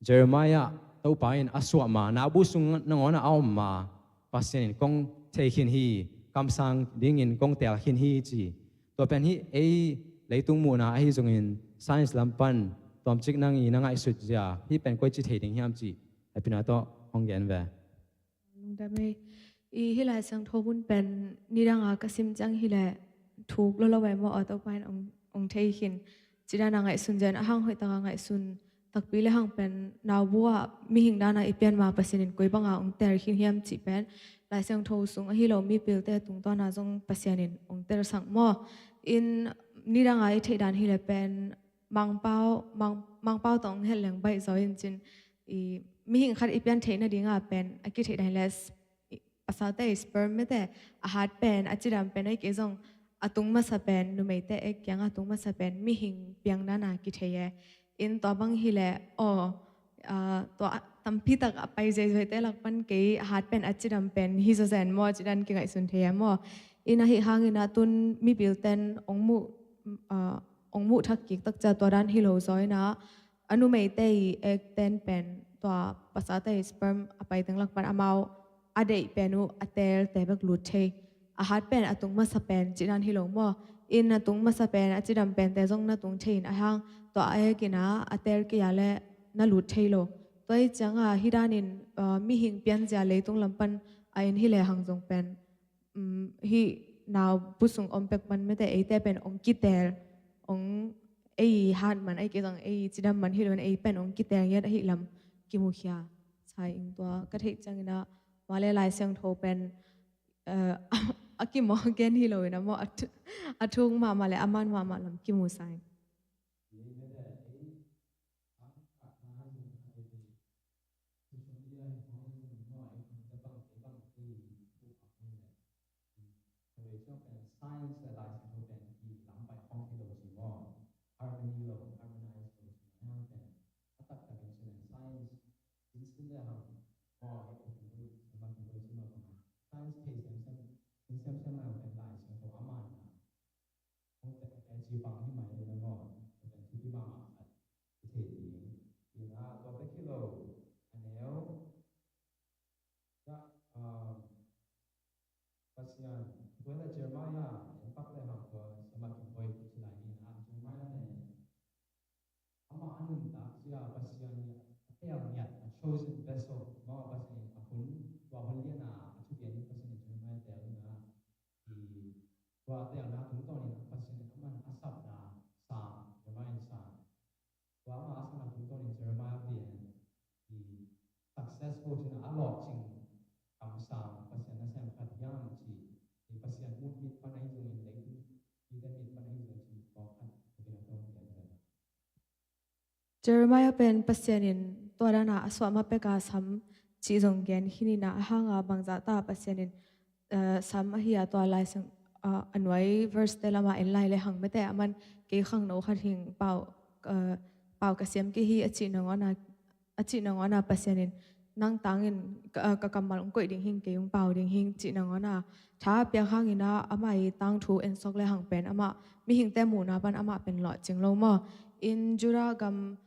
Jeremiah Topa in a suah ma, naubu sung nangawn a om ma, Pasian in kong thei khin hi, kamsang dingin kong tel khin hi ci. Tua pen hih ei leitung muhna ahi zongin science lam pan tuamcik nang i na ngaihsut zia hih pen koici thei ding hiam ci hehpihna tawh hong gen ve. Lungdam ei. I hih Lai Siangtho mun pen nidanga ka sim ciang hileh thuk lolo ve maw, a Topa in ong, ong thei khin. Cidana ngaihsun zen a hang hoihtaka ngaihsun takpi le hang pen naubu ah mihing dana i pian ma Pasian in koi banga ong tel khin hiam cih pen Lai Siangtho sung ahi lo mipilte tungtawna zong Pasian in ong telsak maw. In nidanga i theih dan hileh pen Mangpau, Mang, Mangpau tawh ong het leng baih zaw in cin i mihing khat i pian theih nadinga pen a kitheih dan hileh pasalte i sperm mete a hat pen a cidam pen ei kei zong a tung masa pen numeite ek kianga a tung masa pen mihing piang dana kithei e. In tua bang hileh aw, tua tampitak a pai zeizoite lak pan kei a hat pen a cidam pen hi zawzen maw cidan kingaihsun thei e maw. In ahi hangina tun mipilten ong muh, ong muh thak kik takcia tua dan hi lo zawina a numeite i ekten pen tua pasalte i sperm a paiteng lak pan amau a deih pen uh a telte bek lut thei. A hat pen a tung masa pen cidan hi lo maw. In a tung masa pen a cidam pente zong na tung thei in a hang tua a ekina a tel kei a le na lut thei lo. Tua i cianga hi danin mihing pianzia leitung lam pan a in hi le hang zong pen hih naubu sung om pek man mete eite pen ong kitel, ong ei hat man ei kei zong ei cidam man hi lo in ei pen ong kitel ngiat ahi lam kimukhia. Sai ing tua ka theih ciangina male Lai Siangtho pen a kimaw gen hi lo in a maw a thuk mahmah le a man mahmah lam kimu sai. Science le Lai Siangtho pen i lam pai khawng hi lo ci maw. Harmony lo, harmonize lo ci maw. Pen a taktak in ci pen science in sin le hang maw, he ko kin boi, ma kin boi ci maw. Science thei semsem, in semsem hang pen Lai Siangtho a man na. Hong tek a ci pang hi mai le maw. Pen thupi mahmah khat i thei ding. Ina tua bek hi lo a neu. Pasian, tua la Jeremiah en pak le hang tua siamah kin boi kik ci lai ni na Jeremiah ne. Ama a nuntak cia Pasian i a tel ngiat a chosen vessel maw Pasian in a hun tua hun liana a thupian in Pasian in Jeremiah tel na i tua telna tungtawnin Pasian in aman a sapna sang Jeremiah in sang. Tua ama a sana tungtawnin Jeremiah pen i successful cina a lawhcing kamsang Pasian nasem khat hiam ci i Pasian mut mit pan ahi zongin leitung mite mit pan ahi zong ci tua khat a kina tawng gen zen. Jeremiah pen Pasian in tua dana a suah ma peka sam ci zong gen hinina a hanga bangzah ta Pasian in sam ahi a tua Lai Siang a nuai verse te lama en lai le hang mete a man kei khangno khat hing pau pau ka siam kei hi a cih nangawna a cih nangawna Pasian in nang tangin ka kammal ong koih ding hing kei ong pau ding hing cih nangawna tha piak hangina ama i tangthu ensok le hang pen ama mihingte muhna pan ama pen lawhcing lo maw. In Judah gam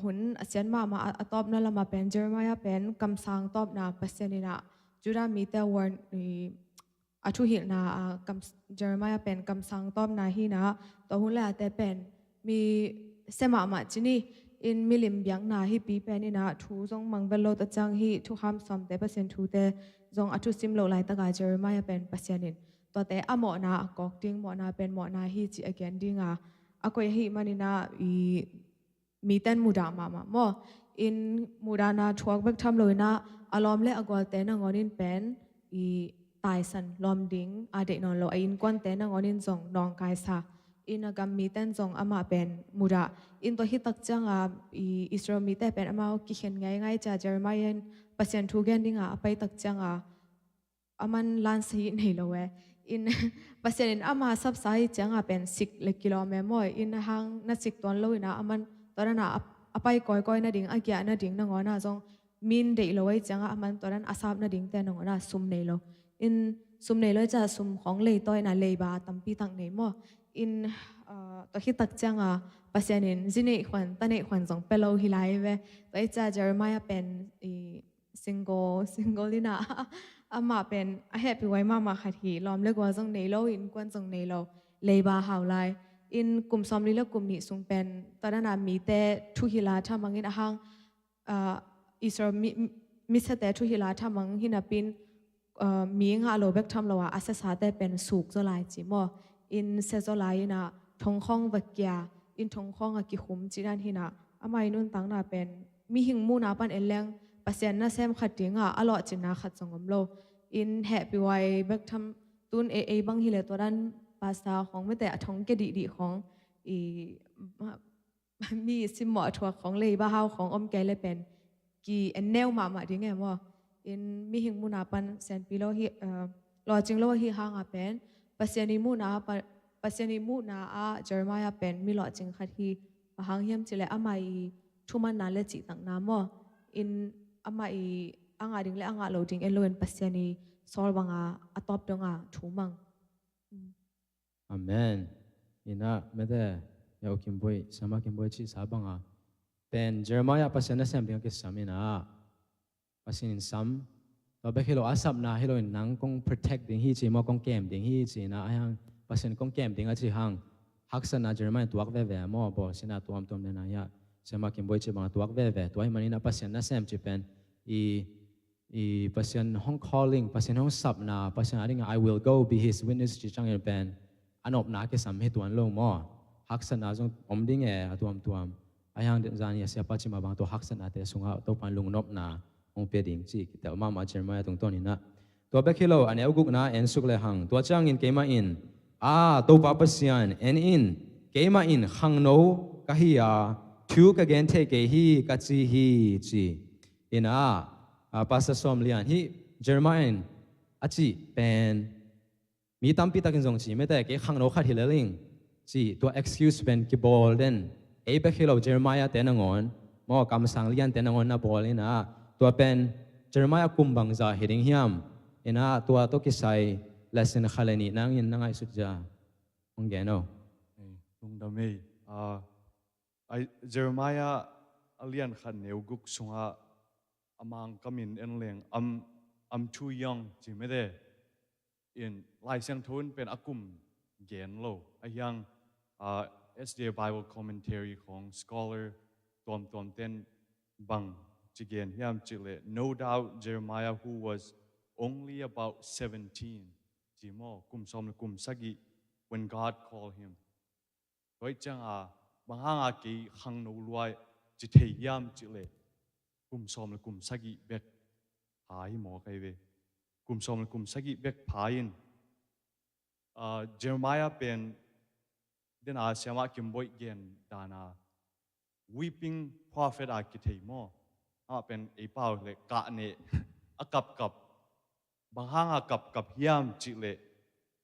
hun a sian mahmah a tawpna lama pen Jeremiah pen kamsang tawpna Pasian ina Judah mite warn a thuhilhna a Jeremiah pen kamsang tawpna hina tua hun le ate pen mi sia mahmah cini in milim biakna hipi pen ina thu zong mangvel lo ta ciang hi thukham sawmte Pasian thute zong a thusim lo laitaka Jeremiah pen Pasian in tuate a mawhna a kawk ding mawhna pen mawhna hi ci a gen dinga a koih ahi manina i miten mudah mahmah maw. In mudahna thuak bek tham loina a lawm le a gualte nangawnin pen i taisan lawm ding a deih nawn lo a innkuante nangawnin zong nawngkaisa in a gam miten zong amah pen mudah in tua hitak cianga i Israel mite pen amau kikhen ngaingai cia Jeremiah in Pasian thu gen dinga a paitak cianga aman lansa hi nei lo e. In Pasian in ama sapsa hi cianga pen sik le kilawm e maw in a hang na sik tuan lo ina aman tua dana a pai kawikawi nading a giah nading nangawna zong min deih lo ahi cianga aman tua dan a sap nadingte nangawna sum nei lo. In sum nei lo ahi cia sum khawng lei taw ina leiba tampi tak nei maw. In Tua khit tak cianga Pasian in zi neih khuan ta neih khuan zong pia lo hi lai ve. Tua i cia Jeremiah pen i single single ina amah pen a hehpih huai mahmah khat hi. Lawm le gual zong nei lo, innkuan zong nei lo, leiba hau lai. In kum sawmli le kum nih sung pen tua dana mite thuhilh a thamang in a hang Israel mi, mi siate thuhilh a thamang hi napin mi ngah lo bek tham lo a, a siasate pen suk zaw lai ci maw? In sia zaw lai ina thongkhawng va kia, in thongkhawng a kikhum ci dan hina, amah i nuntakna pen mihing muhna pan en leng Pasian nasem khat dinga a lawhcinna khat zong om lo. In hehpih huai bek tham tun ei, ei bang hi le tua dan pasta khawng mite a thong kia dihdih khawng i mi simmawh a thuak khawng leiba hau khawng om kei le pen ki en neu mahmah ding e maw? In mihing muhna pan sianpi lo hi, lawhcing lo hi hanga pen Pasian i muhna, Pasian i muhna ah Jeremiah pen mi lawhcing khat hi. Bang hang hiam cileh amah i thumanna le cihtakna maw? In amah i a ngah ding le a ngah lo ding en loin Pasian i sawl banga a tawp donga thu mang. Amen. Ina mete ya u Kimboi, Siama Kimboi cihsa banga pen Jeremiah Pasian nasem ding a kisam ina Pasian in sam. Tua bek hi lo a sapna hi lo in nang kong protect ding hi ci maw, kong kem ding hi ci ina a hang Pasian kong kem ding a ci hang haksatna Jeremiah in tuak veve maw, bawl sina tuamtuam nena ya Siama Kimboi ci banga tuak veve. Tua hi manina Pasian nasem ci pen i i Pasian hong calling, Pasian hong sapna, Pasian a dinga I will go be his witness ci ciangin pen a nopna a kisam hi tuan lo maw? Haksatna zong om ding e a tuamtuam. A hiang zani a siapa cima bang tua haksatnate sungah Topan lungnopna hong pia ding ci kitel mahmah Jeremiah tungtawn inah. Tua bek hi lo a neu gukna en suk le hang tua ciangin keimah in a Topa Pasian en in, keimah in khangno ka hi a thu ka gen thei kei hi ka ci hi ci. Ina a Pastor Sawm Lian hih Jeremiah in a cih pen mi tampi takin zong ci mete kei khangno khat hi leling ci tua excuse pen kibawl den ei bek hi lo Jeremiah te nangawn maw kamsang lian te nangawn na bawl ina tua pen Jeremiah kum bangza hi ding hiam ina tua tawh kisai lesson kha le nih nangin na ngaihsut zia hong gen o. Lungdam ei. Jeremiah a lian khat neu guk sungah a mangkamin en leng am am too young ci mete in Lai Siangtho in pen a kum gen lo a hiang. S D A Bible Commentary khong scholar tuamtuam ten bang ci gen hiam ci le no doubt Jeremiah who was only about seventeen ci maw kum sawm le kum sagih when God called him. Tua cianga bang hanga kei khangno luai ci thei hiam ci le kum sawm le kum sagih bek pha hi maw kai ve. Kum sawm le kum sagih bek pha in Jeremiah pen dena siama kimboih gen dana weeping prophet a kithei maw? Amah pen ei pau le kah neh a kapkap. Bang hanga kapkap hiam ci le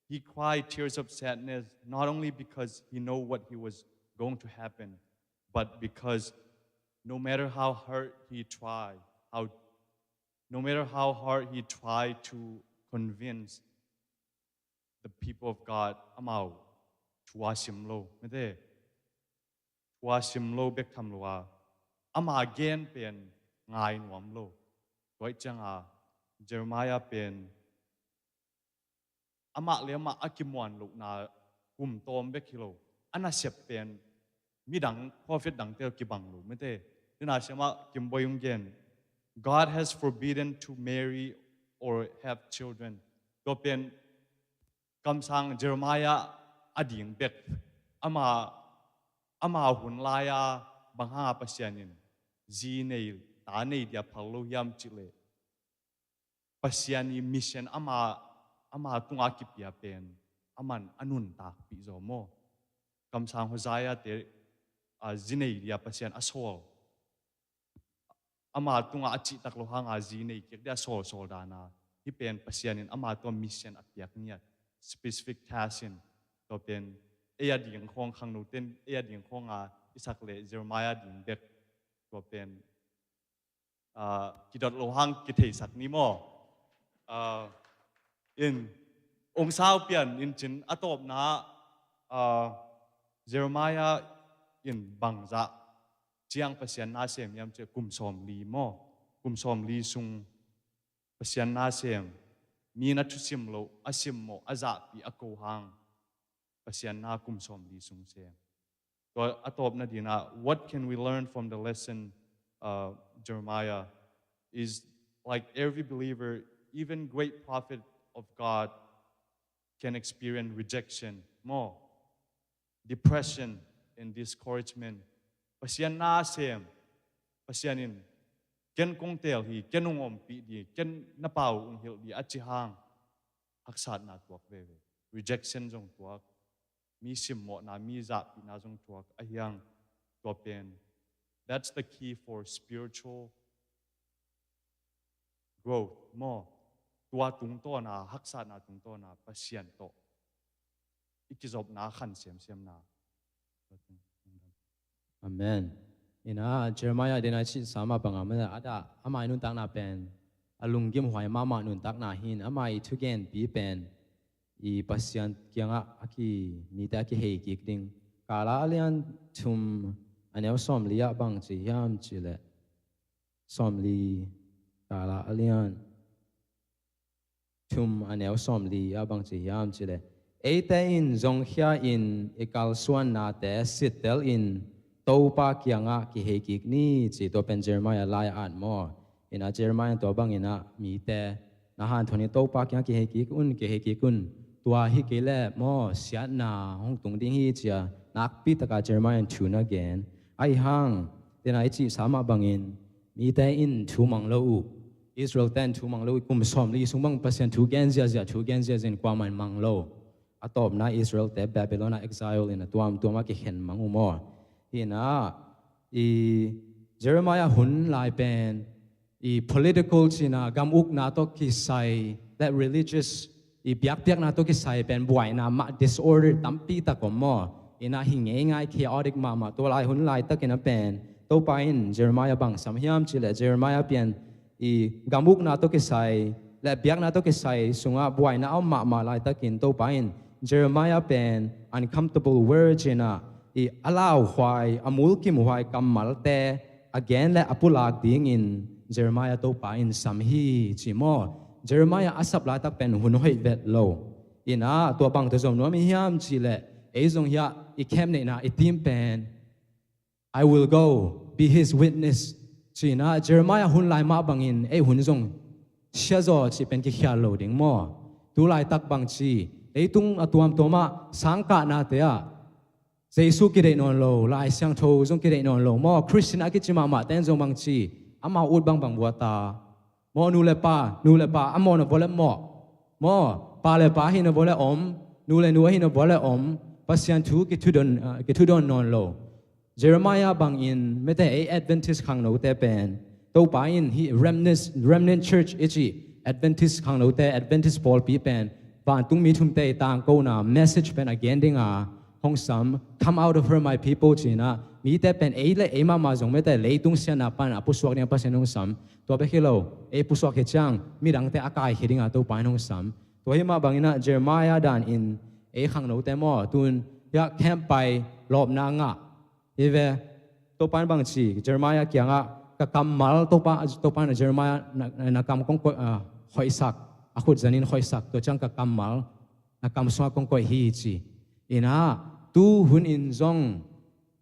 he cried tears of sadness not only because he know what he was going to happen but because no matter how hard he tried how no matter how hard he tried to convince the people of God amau thua sim lo mete thua sim lo bek tham lo a ama gen pen ngai nuam lo. Tua cianga Jeremiah pen amah le amah a kimuan lohna kum tawm bek hi lo a nasep pen midang prophet dangte kibang lo mete. Tuna siama kimboih ung gen God has forbidden to marry or have children. Tua pen kamsang Jeremiah a ding bek ama ama hun laia bang hanga Pasian in zi nei ta nei dia phal lo hiam ci le Pasian i mission ama ama tunga kipia pen aman a nuntakpih zaw maw? Kamsang Hosea te zi nei dia Pasian a sawl ama tunga a cihtak lo hanga zi nei kik dia sawlsawl dana hi pen Pasian in ama tua mission a piak ngiat specific task in tua pen ei a ding khawng khangno ten ei a ding khawnga i sak le Jeremiah ding bek tua pen kidot lo hang kitheisak ni maw? In ong sau pian in cin a tawpna Jeremiah in bangzah ciang Pasian na sem hiam cih leh kum sawmli maw? Kum sawmli sung Pasian na sem, mi na thusim loh, a simmawh, a zahpih, a ko hang Pasian na kum sawmli sung sem. Tua a tawpna dingin ah, what can we learn from the lesson, uh, Jeremiah? Is like every believer, even great prophet of God, can experience rejection maw, depression and discouragement. Pasian na sem, Pasian in ken kong teel hi, ken hong ompih ding, ken na pau hong hilh ding a ci hang haksatna tuak veve. Rejection zong tuak, mi simmawhna, mi zahpihna zong tuak, ahi hang tua pen, that's the key for spiritual growth maw? Tua tungtawna, haksatna tungtawna Pasian tawh i kizopna khan semsemna. Amen. Ina Jeremiah dena cih sama banga mada ada ama i nuntakna pen a lunggim huai mahmah nuntakna hin ama i thugenpi pen i Pasian kiangah a ki mite a kihei kik ding. Kala a lian thum a neu sawmli ah bang ci hiam cih leh, sawmli, Kala a lian thum a neu sawmli ah bang ci hiam cih leh, eite in zongkhia in i kalsuannate sittel in Topa kiangah kihei kik ni ci. Tua pen Jeremiah lai-at maw? Ina Jeremiah tua bangin ah mite na hanthawn in Topa kiangah kihei kik un, kihei kik un. Tua hi kei leh maw, siatna hong tung ding hi ci-a nakpi taka Jeremiah in thu na gen. Ahi hang, tena i cih sama bangin mite in thu mang lo uh. Israel-te in thu mang lo uh. Kum sawmli sung bang Pasian thu gen ziazia, thu gen ziazia in kuamah in mang lo. A tawpna Israel-te Babylon ah exile in a tuamtuam ah kikhen mang uh maw? Hi-in ah i Jeremiah hun lai pen i political cihna, gam ukna tawh kisai le religious i biakpiakna tawh kisai pen buaina mah, disorder tampi tak om maw? Ina hi ngeingai, chaotic mahmah. Tua lai hun laitakin a pen Topa in Jeremiah bang sam hiam cih leh, Jeremiah pen i gam ukna tawh kisai le biakna tawh kisai sungah buaina a om mahmah laitakin Topa in Jeremiah pen uncomfortable words in ah i a lauhuai, a mulkimhuai kammalte a gen le a pulak dingin Jeremiah Topa in sam hi ci maw? Jeremiah a sap laitak pen hun hoih vet lo. Ina tua bang tawh zom nuam i hiam cih leh, ei zong hiah i camp neihna i theme pen, "I will go be his witness," ci-in ah Jeremiah hun lai mah bangin ei hun zong siazaw cih pen kikhial lo ding maw? Tu laitak bang ci, leitung a tuamtuam ah sangkahnate ah Jesu kideih nawn lo, Lai Siangtho zong kideih nawn lo maw? Christian a kici mahmahte in zong bang ci, amau ut bangbang buata maw? Nu le pa, nu le pa, a mawh na vua le mawh maw? Pa le pa ahi na vua le om, nu le nu ahi na vua le om, Pasian thu kithudawn, ah, kithudawn nawn lo. Jeremiah bangin mete ei Adventist khangnote pen, Topa in hih remnant, remnant church i cih Adventist khangnote, Adventist pawlpi pen vantung mi thumte i tangkona message pen a gen dinga hong sam. "Come out of her, my people," ci-in ah mite pen ei le ei mahmah zong mete leitung siatna pan a pusuak dinga Pasian hong sam. Tua bek hi lo, ei pusuak khit ciang midangte a kaikhia dinga Topa in hong sam. Tua hi mah bangin ah Jeremiah danin ei khangnote maw, tun hiah camp pai, lawpna ngah hi ve. Topa in bang ci, Jeremiah kiangah, "Ka kammal," Topa, Topa in Jeremiah na, na kam kong koih, ah, hoihsak, a khut zanin hoihsak, tua ciang, "Ka kammal na kam sungah kong koih hi," ci. Ina tu hun in zong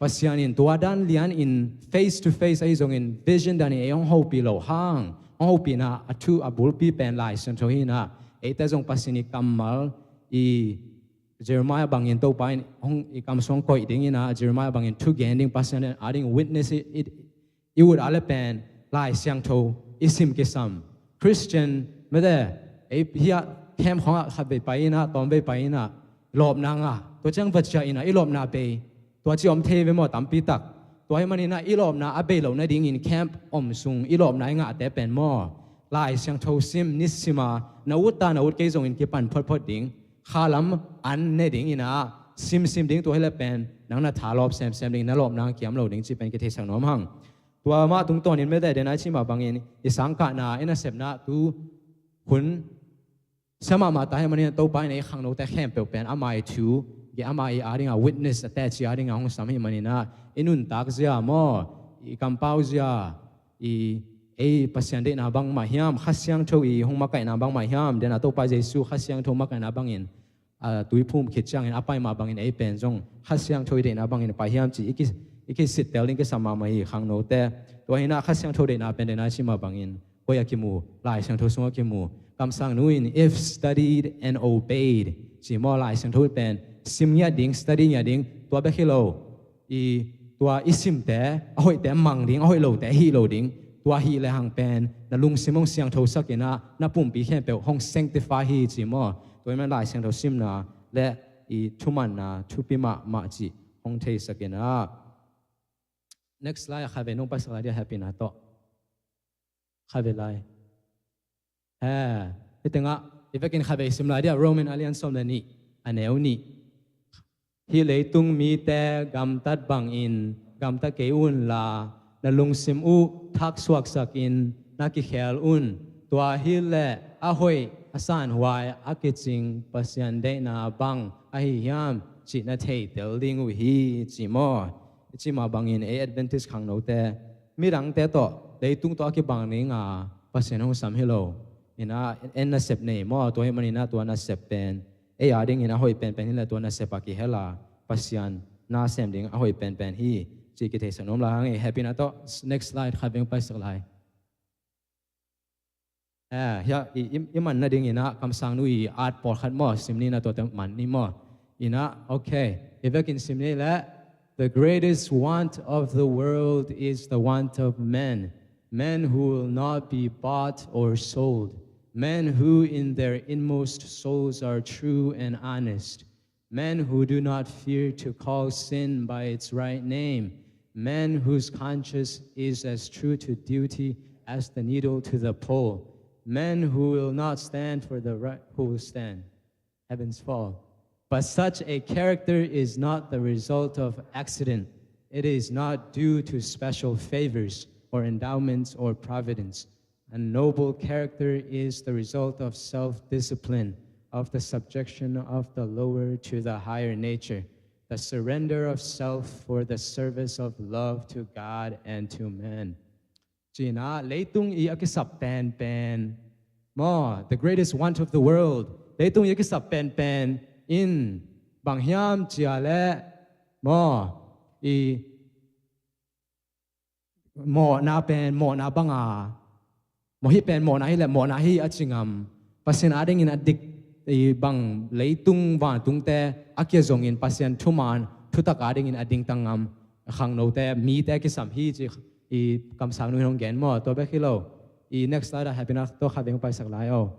Pasian in tua dan lianin face to face ahi zongin vision danin ei hong hopih loh hang, hong hopihna a thu a bulpi pen Lai Siangtho hi-in ah eite zong Pasian i kammal i Jeremiah bangin Topa in hong i kam sungah koih dingin ah Jeremiah bangin thugen ding, Pasian in a ding witness i, i, i ut a le pen Lai Siangtho i sim kisam. Christian mete ei hiah camp khawngah khatvei pai-in ah, tawmvei pai-in ah lawpna ngah, tua ciang va ciah-in ah i lawpna bei, tua ci om thei ve maw, tampi tak. Tua hi manin ah i lawpna a bei loh nadingin camp om sung i lawpna i ngahte pen maw, Lai Siangtho sim, nisima na ut ta, na ut kei zongin kipan photphot ding, khalam an ne dingin ah simsim ding, tua hi le pen nang na thalawp semsem ding, na lawpna kiam lo ding cih pen kitheisak nuam hang. Tua mah tungtawnin mete dena i cih mah bangin i sangkahna, i nasepna tu hun sia mahmah ta hi manin Topa in ei khangnote khempeuh pen ama i thu Ama i a dingah witness a teci a dingah hong sam hi maninah i nuntak zia maw, i kampau zia, i ei Pasian deihna bang mah hiam, Kha Siangtho i hong makaihna bang mah hiam, dena Topa Jesu Kha Siangtho makaihna bangin a tuiphum khit ciangin a pai mah bangin ei pen zong Kha Siangtho i deihna bangin pai hiam ci i ki, i kisittel ding kisam mahmah hi khangnote. Tua hinah Kha Siangtho deihna pen dena i ci mah bangin koi a kimu, Lai Siangtho sungah kimu. Kamsangnu in, "If studied and obeyed," ci maw, Lai Siangtho pen sim ngiat ding, study ngiat ding, tua bek hi lo. I tua i simte a hoihte mang ding, a hoih lote hih lo ding. Tua hih le hang pen na lungsim hong siangtho sakinah na pumpi khempeuh hong sanctify hi ci maw. Tua i man Lai Siangtho simna le i thumanna thupi mahmah cih hong theisakinah. Next slide, a khavei nong paisak lai dia, happy na tawh. Khavei lai. He, hih tengah i vekin khavei sim lai dia, Roman a lian sawm le nih, a neu nih. Hih leitung mite gamtat bangin gamta kei unla, na lungsim uh thaksuaksakin na kikhel un. Tua hileh a hoih, a sanhuai, a kicing Pasian deihna bang ahi hiam cih na theitel ding uh hi ci maw. I ci mah bangin ei Adventist khangnote midangte tawh, leitung tawh a kibang dinga Pasian hong sam hi lo. Inah en nasep nei maw, tua hih maninah tua nasep pen ei a dingin a hoih penpen hileh tua nasep a kihel a, Pasian na sem ding a hoih penpen hi ci kitheisak nuam lai hang ei. Happy na tawh, next slide, khavei paisak lai. Eh, hia, i, i, i man nadinginah kamsangnu i at pawlkhat maw, sim ni na tuate man ni maw. Inah, okay, i vekin sim ni le. "The greatest want of the world is the want of men, men who will not be bought or sold, men who in their inmost souls are true and honest, men who do not fear to call sin by its right name, men whose conscience is as true to duty as the needle to the pole, men who will not stand for the right, who will stand." Heavens fall. But such a character is not the result of accident. It is not due to special favors or endowments or providence. A noble character is the result of self-discipline, of the subjection of the lower to the higher nature, the surrender of self for the service of love to God and to men. Cinah, leitung i a kisap penpen maw, the greatest want of the world, leitung i a kisap penpen in bang hiam cia le maw, i mawhna pen mawhna banga, mawh hih pen mawhna hileh mawhna hi a ci ngam. Pasian a dingin a dik i bang leitung vantungte a kia zongin Pasian thuman thutak a dingin a dingtang ngam khangnote, mite kisam hi ci i kamsangnu in hong gen maw. Tua bek hi lo. I next slide ah, happy na tawh khavei paisak lai o.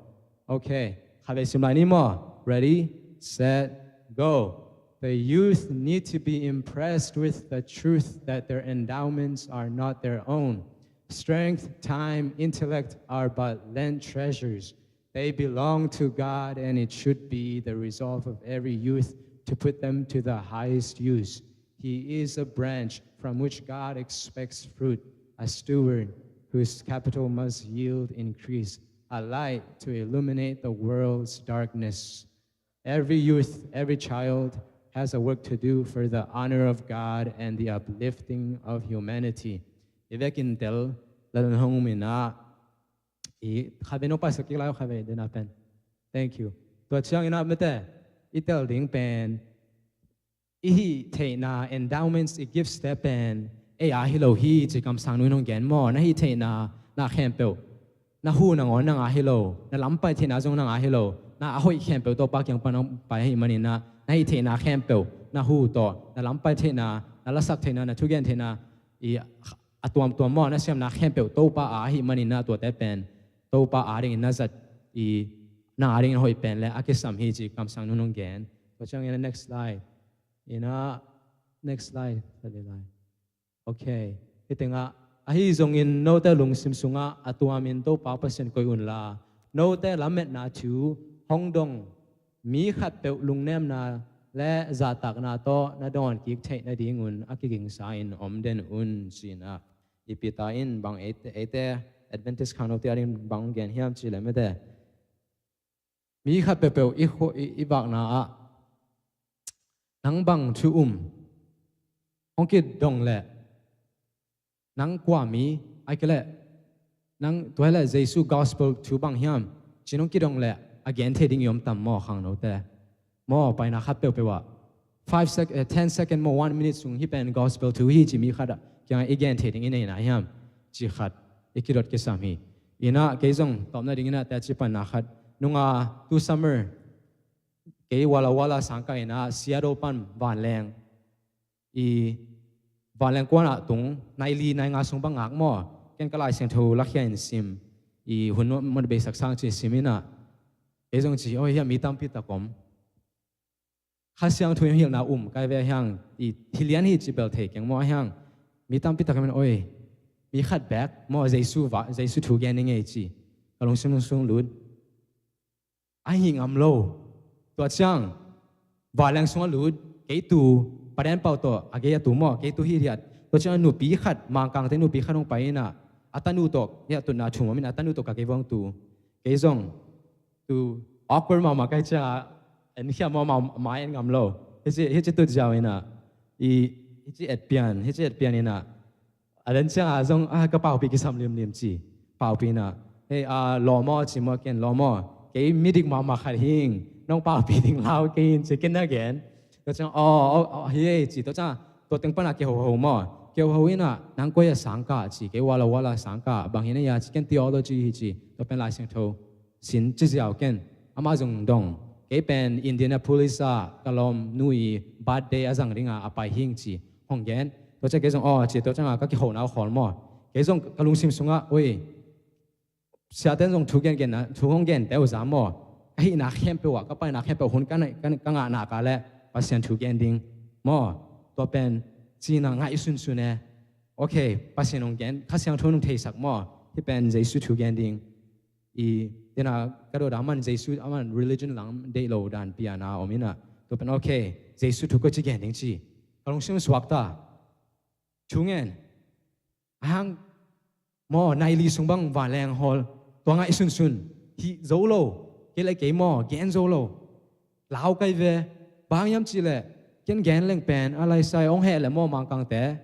Okay, khavei sim lai ni maw. Ready, set, go. The youth need to be impressed with the truth that their endowments are not their own. Strength, time, intellect are but lent treasures. They belong to God, and it should be the resolve of every youth to put them to the highest use. He is a branch from which God expects fruit, a steward whose capital must yield increase, a light to illuminate the world's darkness. Every youth, every child has a work to do for the honor of God and the uplifting of humanity. I vekin tel, lal hong um inah, i khavei nong paisak kik lai o, khavei dena pen. Thank you. Tua cianginah mete, i tel ding pen, i hih theihna, endowments, i gifts te pen ei a hi lo hi ci kamsangnu in hong gen maw. Na hih theihna, na khempeuh, na hu nangawn nang a hi lo, na lampai theihna zong nang a hi lo, na a hoih khempeuh Topa kiang pan hong pai ahih maninah, na hih theihna khempeuh, na hu tawh, na lampai theihna, na lasak theihna, na thugen theihna, i a tuamtuam maw, na siamna khempeuh Topa a ahih maninah tuate pen Topa a dingin na zat, i nang a dingin hoih pen le a kisam hi ci kamsangnu in hong gen. Tua ciangin next slide. Inah, next slide. Khavei lai. Okay. Hih tengah, ahi zongin note lungsim sungah a tuamin Topa Pasian koih unla, note lametna thu hong dong mi khatpeuh lungnemna le zahtakna tawh na dawn kik theih nadingun a kigingsa in om den un cinah. I Peter in bang eite, eite Adventist khangnote a ding bang gen hiam cih le mete, mi khat peuhpeuh i, i, i vakna ah Nang bang thu um? Hong kidong leh nang kua mi, ai kei leh nang tua hi leh Jesu gospel thu bang hiam? Ci-in hong kidong leh a gen thei ding i om tam maw khangnote? Maw, paina khat peuhpeuh ah five sec, eh, ten second maw, one minute sung hih pen gospel thu hi ci mi khat ah kiangah i gen thei ding i neihna hiam? Ci khat i kidot kisam hi. Inah kei zong tawpna ding inah teci panna khat nunga tu summer kei Walla Walla sangkah inah Seattle pan vanleng i vanleng kuanah tung nai li nai nga sung bang ngak maw? Ken ka Lai Siangtho lakhia in sim i hun mawh beisak sang ci sim inah kei zong ci, oi, hiah mi tampi tak om. Kha Siangtho in hilhna um kai ve a hiang, i thilian hi ci bel thei keng maw a hiang? Mi tampi tak om in, oi, mi khat bek maw, Jesu va, Jesu thu gen i ngei ci ka lungsim sung lut. A hi ngam lo. Tua ciang vanleng sungah lut, kei tu, paden pau tawh a gei a tu maw, kei tu hi riat. Tua ciang nupi khat, Mangkangte nupi khat hong pai inah a tanu tawh, hiah tutna thum om in a tanu tawh ka gei vong tu. Kei zong tu awkward mahmah kai ciangah en khia maw, mai en ngam lo. Hici, hici tut ziau inah i, hici et pian, hici et pian inah a den ciangah zong a ka paupi kisam limlim ci. Paupi inah, hei, a, law maw ci maw, ken law maw, kei midik mahmah khat hing, nong paupi ding lau kei in ci ken na gen. Tua ciang, aw, aw, aw, hi ei ci. Tua ciang tua teng panah kihoho maw, kihoho inah nang koi a sangkah ci, kei Walla Walla sangkah, bang hi na ia ci, ken theology hi ci. Tua pen Lai Siangtho sin ci ziau ken. Amah zong dong, kei pen Indianapolis ah ka lawmnu i birthday a zang dinga a pai hing ci hong gen. Tua ciang kei zong aw ci, tua ciangah ka kiho nau khawl maw. Kei zong ka lungsim sungah, ui, siaten zong thu gen gen na, thu hong gen teu za maw. Ka hihna khempeuh ah, ka paina khempeuh hun ka, ka, ka ngahna ka leh Pasian thu gen ding maw. Tua pen cina ngaih sunsun e. Ok, Pasian hong gen, Kha Siangtho hong theisak maw. Hih pen Jesu thu gen ding. I, tena ka dawda man Jesu, a man religion lang deih lo dan piana om inah. Tua pen ok, Jesu thu ko ci gen ding ci. Ka lungsim suak ta. Thu ngen. A hang maw, nai li sung bang vanleng hawl. Tua ngaih sunsun. Hih zo lo. Kei le kei maw, gen zo lo. Lau kai ve. Bang hiam cih leh ken gen leng pen a lai sai hong heh leh maw, Mangkangte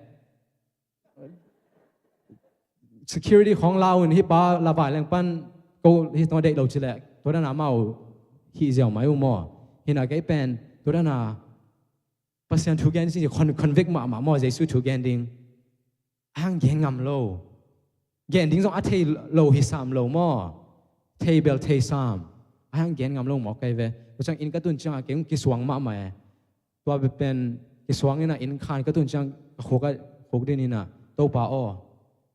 security khawng lau in, hih pa la vanleng pan ko hih tawh deih lo ci leh tua dana mau hih ziau mai uh maw. Hina kei pen tua dana Pasian thu gen ci, con-, convict mahmah maw, Jesu thu gen ding. A hang gen ngam lo. Gen ding zong a thei lo hi sam lo maw. Thei bel thei sam. A hang gen ngam lo maw kei ve. Tua ciang inn ka tun ciangah kei hong kisuang mahmah e. Tua bek pen kisuang inah inn khan ka tun ciang ka khuk ah, khuk din inah, Topa aw,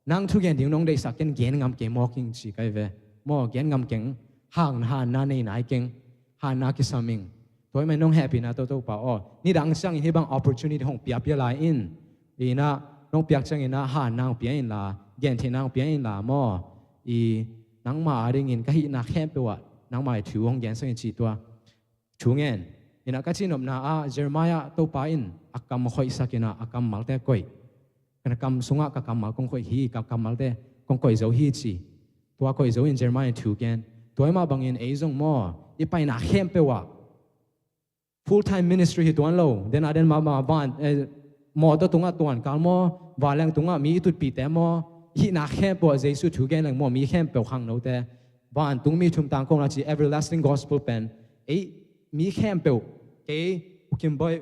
nang thu gen ding nong deihsak ken gen ngam kei mawk ing ci kai ve. Maw, gen ngam keng, hang, hanna nei nai keng, hanna kisam ing. Tua hi mah in nong hehpihna tawh Topa aw, nidang ciangin hih bang opportunity hong piapia lai in. Inah nong piak ciangin ah hanna hong pia inla, gentheihna hong pia inla maw. I nangmah a dingin ka hihna khempeuh ah nangmah i thu hong gensak in ci tua. Thu ngen. Inah ka cihnopna ah Jeremiah Topa in a kam khoihsak inah a kammalte koih. Ka kam sungah ka kammal kong koih hi, ka kammalte kong koih zo hi ci. Tua koih zo in Jeremiah in thu gen. Tua hi mah bangin ei zong maw, i paina khempeuh ah full time ministry hi tuan lo. Den a den mahmah van, eh, mawtaw tungah tuankal maw, vanleng tungah mi i tutpihte maw, i hihna khempeuh ah Jesu thu gen leng maw, mi khempeuh khangnote. Vantung mi thum tangkona ci everlasting gospel pen. Ei, mi khempeuh, kei, U Kim Boih,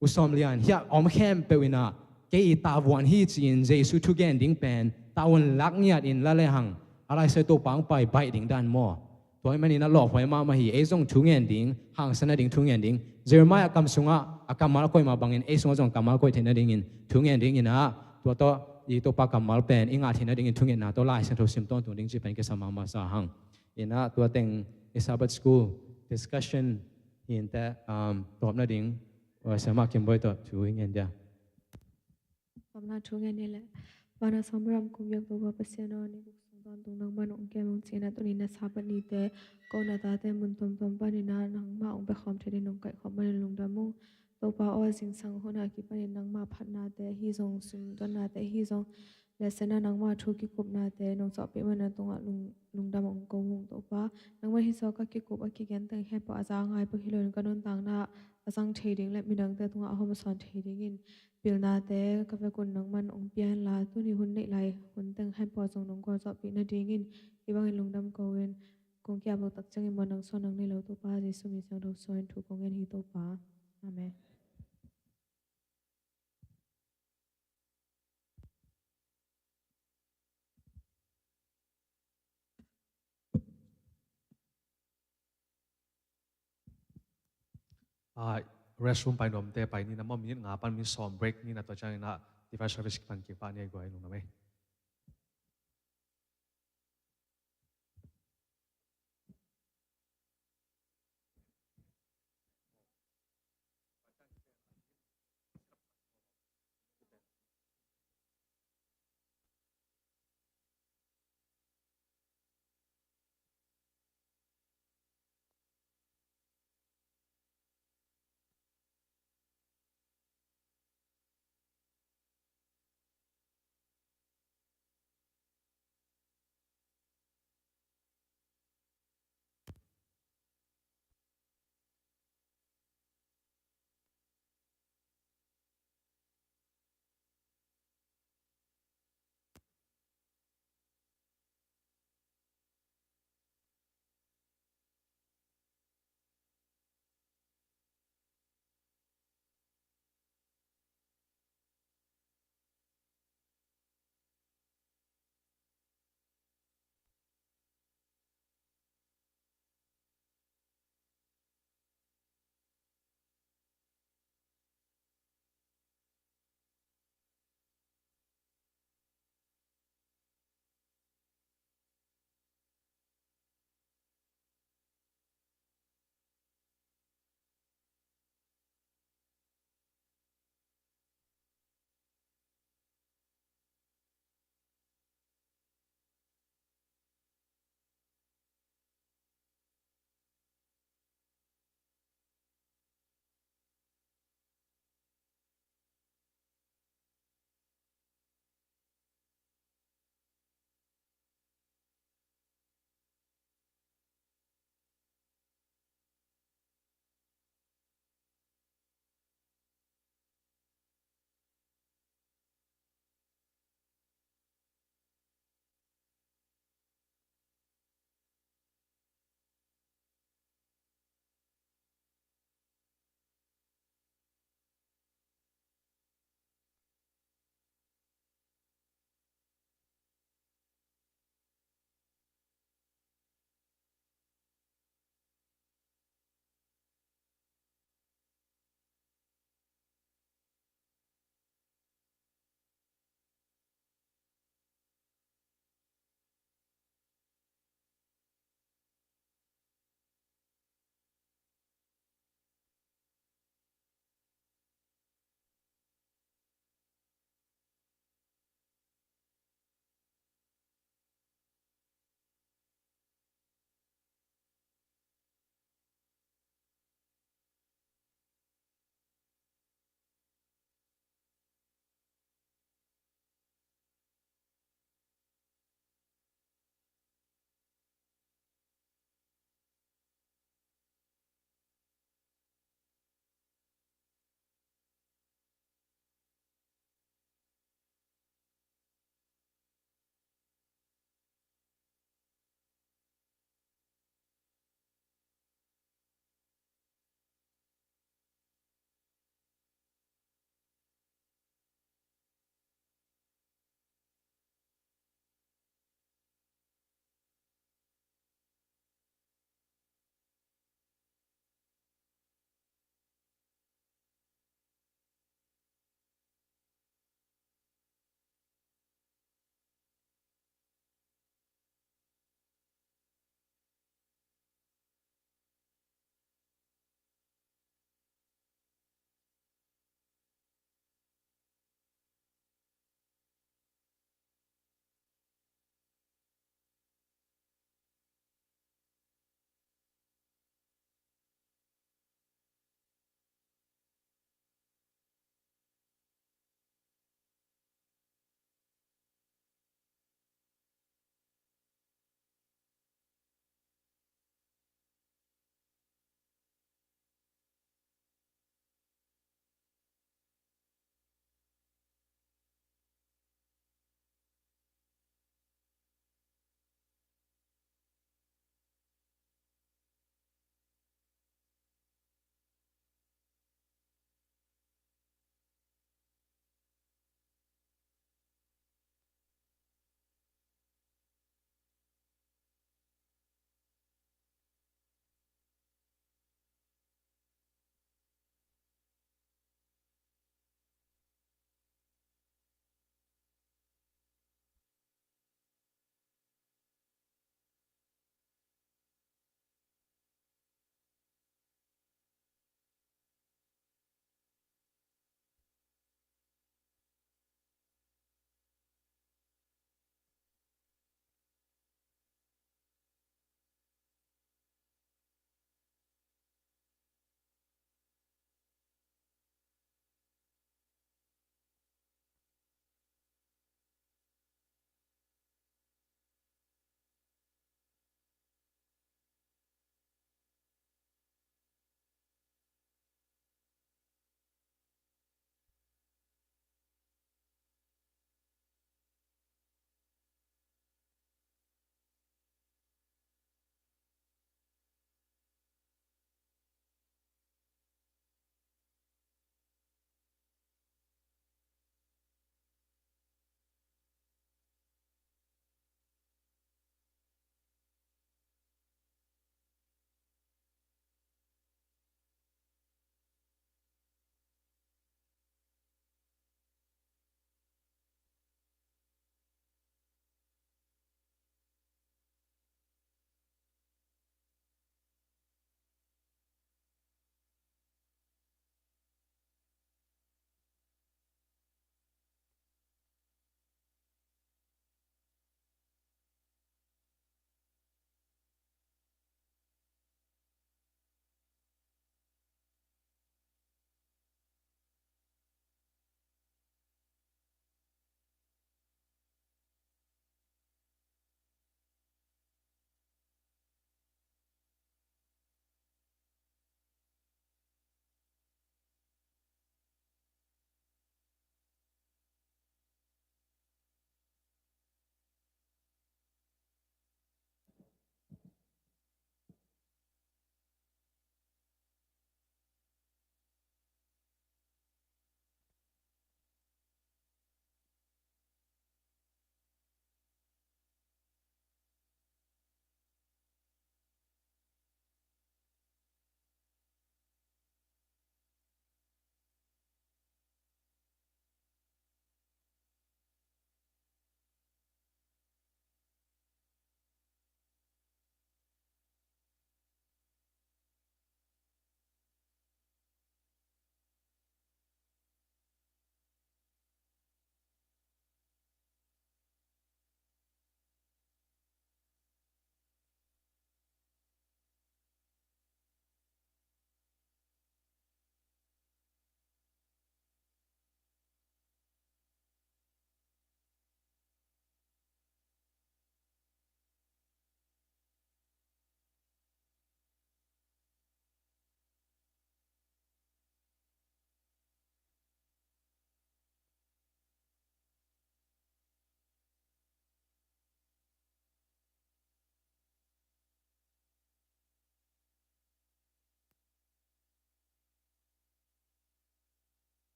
U Sawm Lian, hiah om khempeuh inah, kei i tavuan hi ci-in Jesu thu gen ding pen tavuan lak ngiat in la lehang a lai sai Topa hong pai baih ding dan maw. Tua hi manin a lawphuai mahmah hi. Ei zong thu ngen ding, hangsan nading thu ngen ding. Jeremiah kam sungah a kammal a koih mah bangin ei sungah zong kammal koih theih nadingin thu ngen ding inah, tua tawh i Topa kammal pen i ngah theih nadingin thungetna tawh Lai Siangtho sim tawntung ding ci pen kisam mahmah sa hang. Inah tua teng i Sabbath School discussion hi inteh, um, tawpna ding Ua, Siamah Kim Boih tawh thu i ngen dia. Tawpna thu ngen ni leh. Vana sangburam kum biak Topa Pasian aw, ni guk sung tawntung nangmah nong kem ung ci-in a tuni na Sabbath nite ko na tate mun tuamtuam panin ah nangmah hong bekhawm theih ding nong kaihkhawm manin lungdam ung. Topa aw, zingsang hun a kipanin nangmah phatnate hi zong, sumdonnate hi zong, Lesson ah nangmah thu kikupnate nong zawhpih man na tungah lung, lungdam hong ko ung Topa. Nangmah hi zaw ka kikup a kigen teng khempeuh a za ngai bek hi loin ka nuntakna a zang thei ding le midangte tungah a hawmsawn thei dingin pilnate ka vekun nangman hong pia inla, tuni hun neih lai hun teng khempeuh ah zong nong gualzawhpih nadingin hih bangin lungdam ko-in kong kiap lo tak ciangin muan nang suan nang nei lo Topa Jesu min siangtho suangin thu kong ngen hi Topa. Amen. Ah, restroom pai nuamte pai ni, na maw minute nga pan minute sawm break ni, na tua ciangin ah device service kipan kik pah ni, a guai lungdam ei.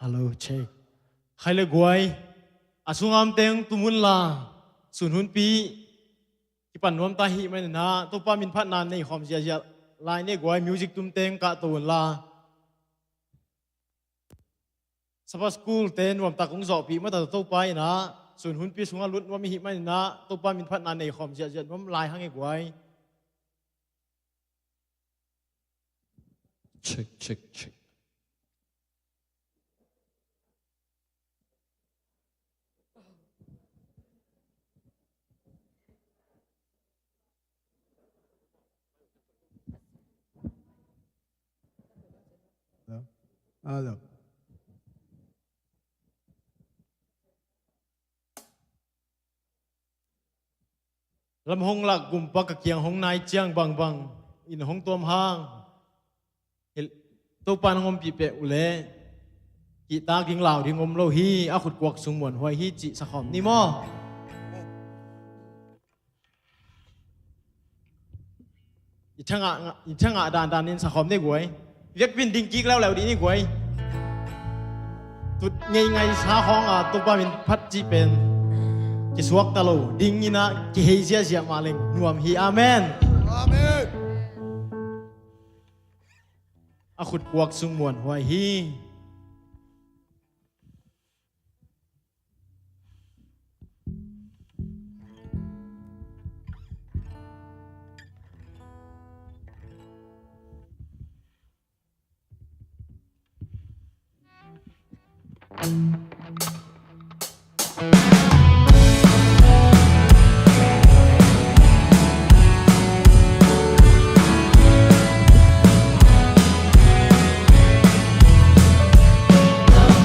Hello, check. Khai le guai. A sungam teng tum unla, sun hunpi kipan nuam ta hi maninah Topa min phatna nei khawm ziahziah lai ne guai. Music tum teng kah to unla, Sabbath school te nuamtak hong zawhpih mata Topa inah sun hunpi sungah lut nuam hi maninah Topa min phatna nei khawm ziahziah nuam lai hang e guai. Check, check, check. Hello? Hello? Lam hong lak gumpa ka kiang hong nai ciang bangbang in hong tuam hang. Hil-, Topa nang ompih peh uh leh kihtak ding lau ding om lo hi. A khut kuak sung muanhuai hi cih sakhawm ni maw? I thangah, i thangah dandan in sakhawm ni guai. Vekpin ding kik leuleu dih ni guai. Tut ngeingai sa khawng a Topa min phat cih pen kisuakta lo ding inah kihei ziahziah mah leng nuam hi. Amen. Amen. A khut kuak sung muanhuai hi.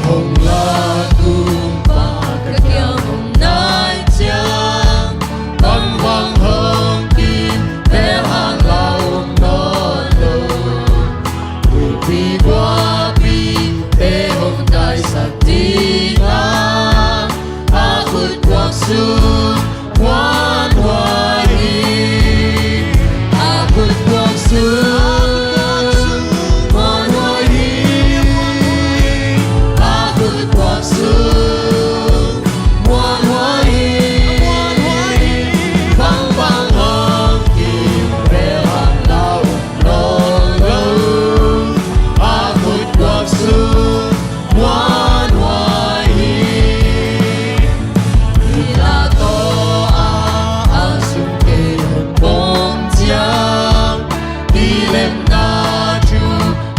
Hong lak gumpa ka kiang hong nai ciang, bangbang hong kim bel hang la om nawn lo. Tuipi guapi te hong taisak ding a, a khut kuak sung muanhuai hi. A khut kuak sung muanhuai hi. A khut kuak sung muanhuai hi. Bangbang hong kim bel hang la om nawn lo. A khut kuak sung muanhuai hi. Hih la tawh a, a sung kei hong pom ciang, i lemna thu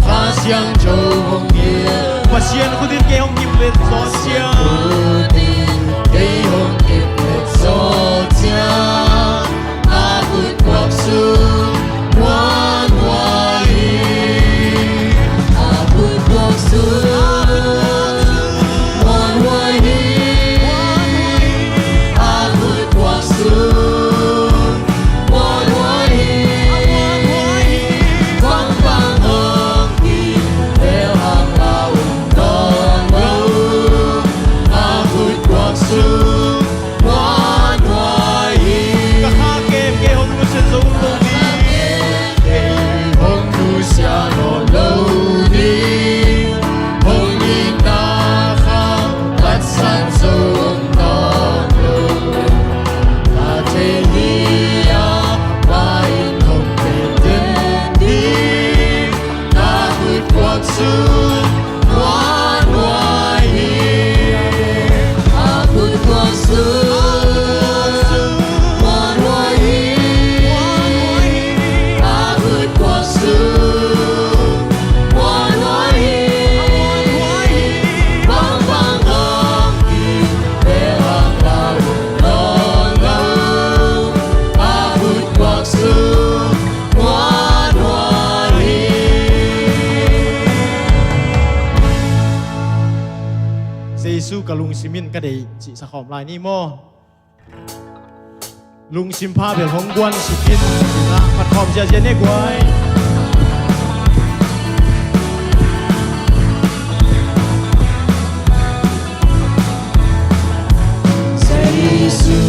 Kha Siangtho hong hilh. Pasian khut in kei hong kiplet zawh ciang, Pasian khut in kei hong kiplet zawh ciang, a khut kuak sung muanhuai hi. A khut kuak sung muanhuai hi. A khut kuak sung muanhuai hi. Bangbang hong kim bel hang la om nawn lo. A khut kuak sung muanhuai hi. Ka kha kem kei hong nusia zo lo ding, kei hong nusia nawn lo ding. Hong itna khang tatsat zo om nawn lo. A thei hi a, amah in hong tenten ding. A khut kuak sung muanhuai hi. A khut kuak sung muanhuai hi. A khut kuak sung muanhuai hi. Bangbang hong kim bel hang la om nawn lo. A khut kuak sung muanhuai hi. Jesu ka lungsim in ka deih cih sakhawm lai ni maw? Lungsim pha bel hong guan sikin, na phat khawm ziahziah ne guai. Jesu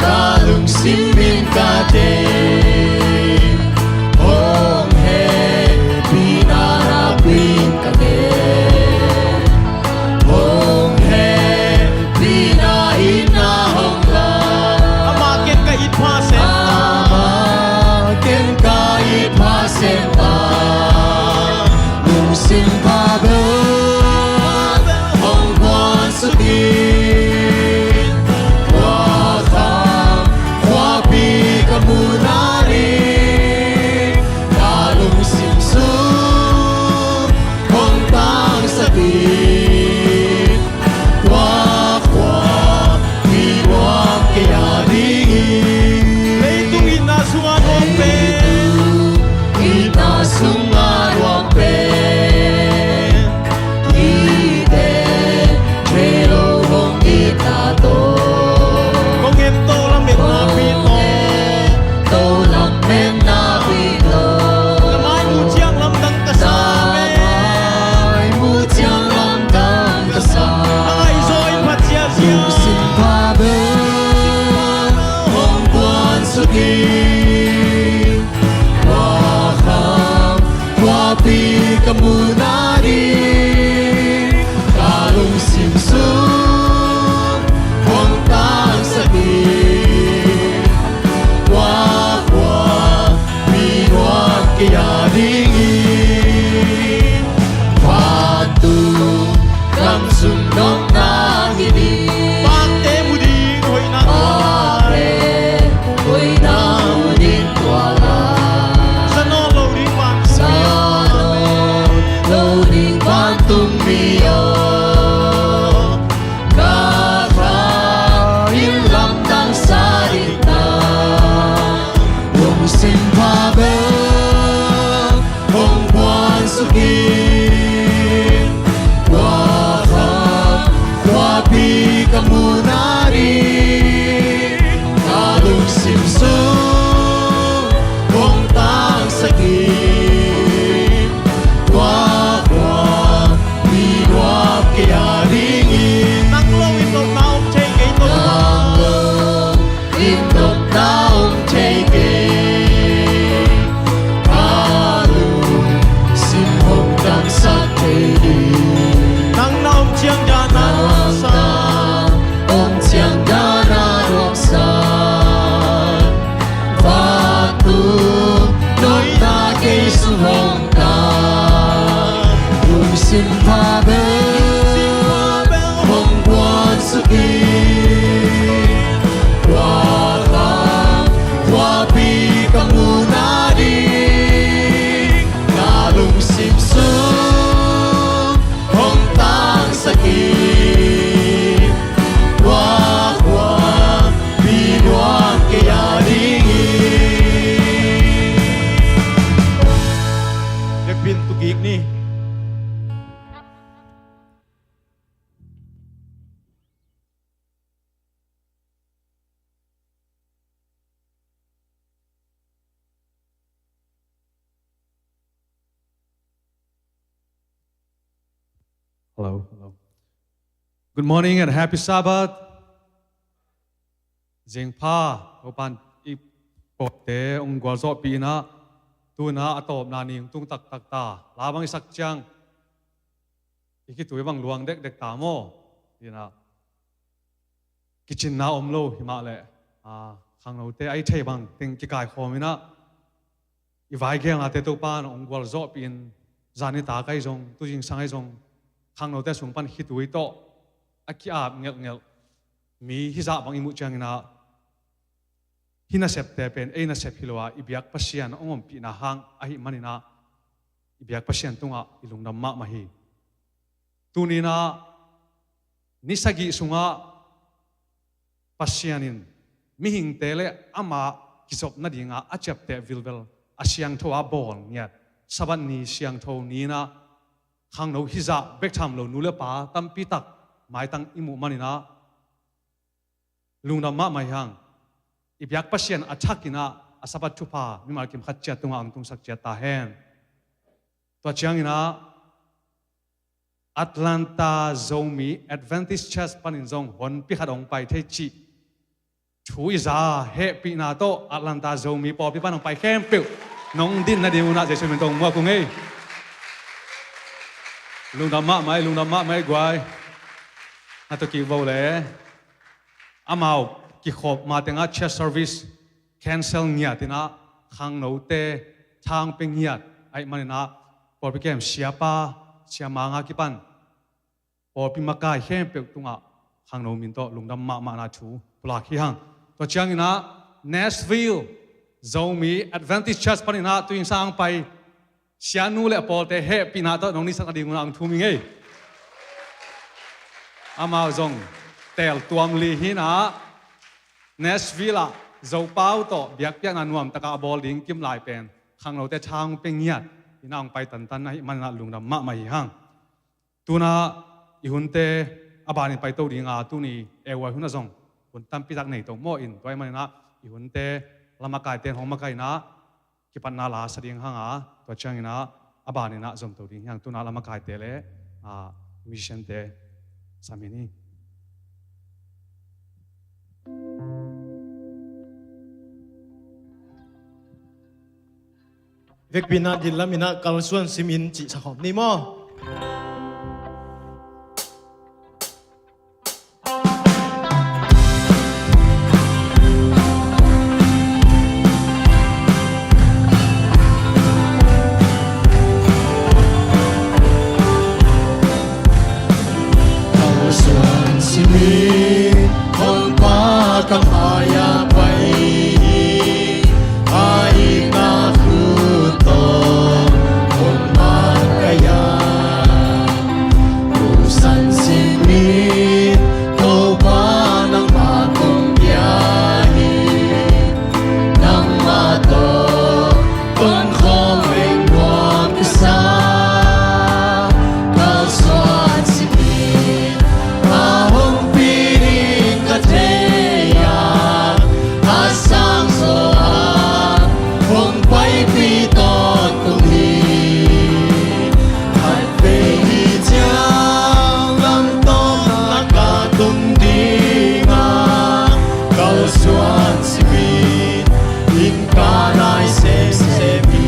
ka lungsim in ka deih, hong hehpihna nakpi in ka deih. Pi ka muhna ding ka lungsim sung hong tangsak hi. Kua kua pi nuam kei a dingin, patu kam sung dong na hi ding. Pakte mu ding hoihna, pakte hoihna mu ding tua la. Za nawn lo ding vantung, za nawn lo ding vantung mi aw, ka kha in lamdang sa ding ta. Lungsim pha bel hong puan suk in, kua kha kua pi ka muhna ding ka lungsim sung hong tangsak in. Kua kua pi nuam kei a dingin, nang lo in nopna om thei kei, nopna, nang lo in nopna om thei kei. Ka lungsim hong dangsak thei ding. Nang na om ciang dan a nuamsa, om ciang dan a nuamsa. Vantung nopna kei sung hong tang. Lungsim pha bel hong puan suk in, kua kha kua pi ka muhna ding ka lungsim sung hong tangsak in. Kua kua pi nuam kei a dingin. Biakpiak tu kik ni. Hello. Hello. Good morning and happy Sabbath. Zingpha, Topan i pawtte hong gualzawhpih in ah, tu-in ah a tawpna ni hong tung taktak ta. La bang i sak ciang i khitui bang luang dekdek ta maw? Hi-in ah kicinna om lo hi mah leh, a, khangnote a i thei bang teng kikaikhawm in ah, i vaigelnate Topan hong gualzawhpih in, zan nitak ahi zong, tu zingsang ahi zong, khangnote sung pan khitui tawh a ki-ap ngelhngelh mi hizah bang i muh ciangin ah, hih nasepte pen ei nasep hi lo a, i biak Pasian hong ompihna hang ahih manin ah, i biak Pasian tungah i lungdam mahmah hi. Tuni-in ah ni sagih sungah Pasian in mihingte le amah kizop nadingah a ciapteh vilvel, a siangtho a bawl ngiat Sabbath ni siangtho ni-in ah, khangno hizah bek tham lo nu le pa tampi tak maitang i muh manin ah, lungdam mahmah hi hang. I biak Pasian a thak in ah, a Sabbath thupha mimal kim khat ciat tungah hong tungsak ciat ta hen. Tua ciangin ah Atlanta Zomi Adventist Church panin zong honpi khat hong pai thei cih thu i za hehpihna tawh Atlanta Zomi pawlpi pan hong pai khempeuh nong din nading un ah Jesuh min tawh hong muak ung ei. Lungdam mahmah ei, lungdam mahmah ei guai. Na tawh kik vo le. Amau kikhop ma tengah church service cancel ngiat in ah, khangnote tha hong pia ngiat ahih manin ah, pawlpi kem siapa, siamang a kipan pawlpi makai khempeuh tungah khangno min tawh lungdam mahmahna thu pulak hi hang. Tua ciangin ah Nashville Zomi Adventist Church panin ah tu zingsang pai sianu le pawlte hehpihna tawh nong nisak nading un ah hong thum ing ei. Amau zong tel tuam li hi-in ah, Nashville ah Zopau tawh biakpiakna nuamtakah a bawl ding kim lai pen khangnote tha hong pia ngiat in ah hong pai tantan ahih manin ah lungdam mahmah hi hang. Tu-in ah i hunte a banin paito ding a, tuni A Y hun ah zong hun tampi tak nei to maw in, tua ahih manin ah i hunte la makaite hong makaih in ah kipatna la sa ding hang a, tua ciangin ah a banin ah zomto ding hi hang. Tu-in ah la makaite le, ah, musiciante sam hi ni. Vekpi-in ah, dil lam-in ah, kalsuan simin cih sa khawm ni maw. Kalsuan simin hong pai ka mai-ah pai hi. A itna khut tawh hong pai ka ya. Kalsuan simin Topa nangmah tung pia hi. Nangmah tawh tun khawm ing nuam ka sa. Kalsuan simin a hong pi ding ka thei a, a sang zaw a hong paipih tawntung hi. Khatvei ni ciang lamtawmna ka tun ding a, kalsuan simin inn ka nai semsem hi.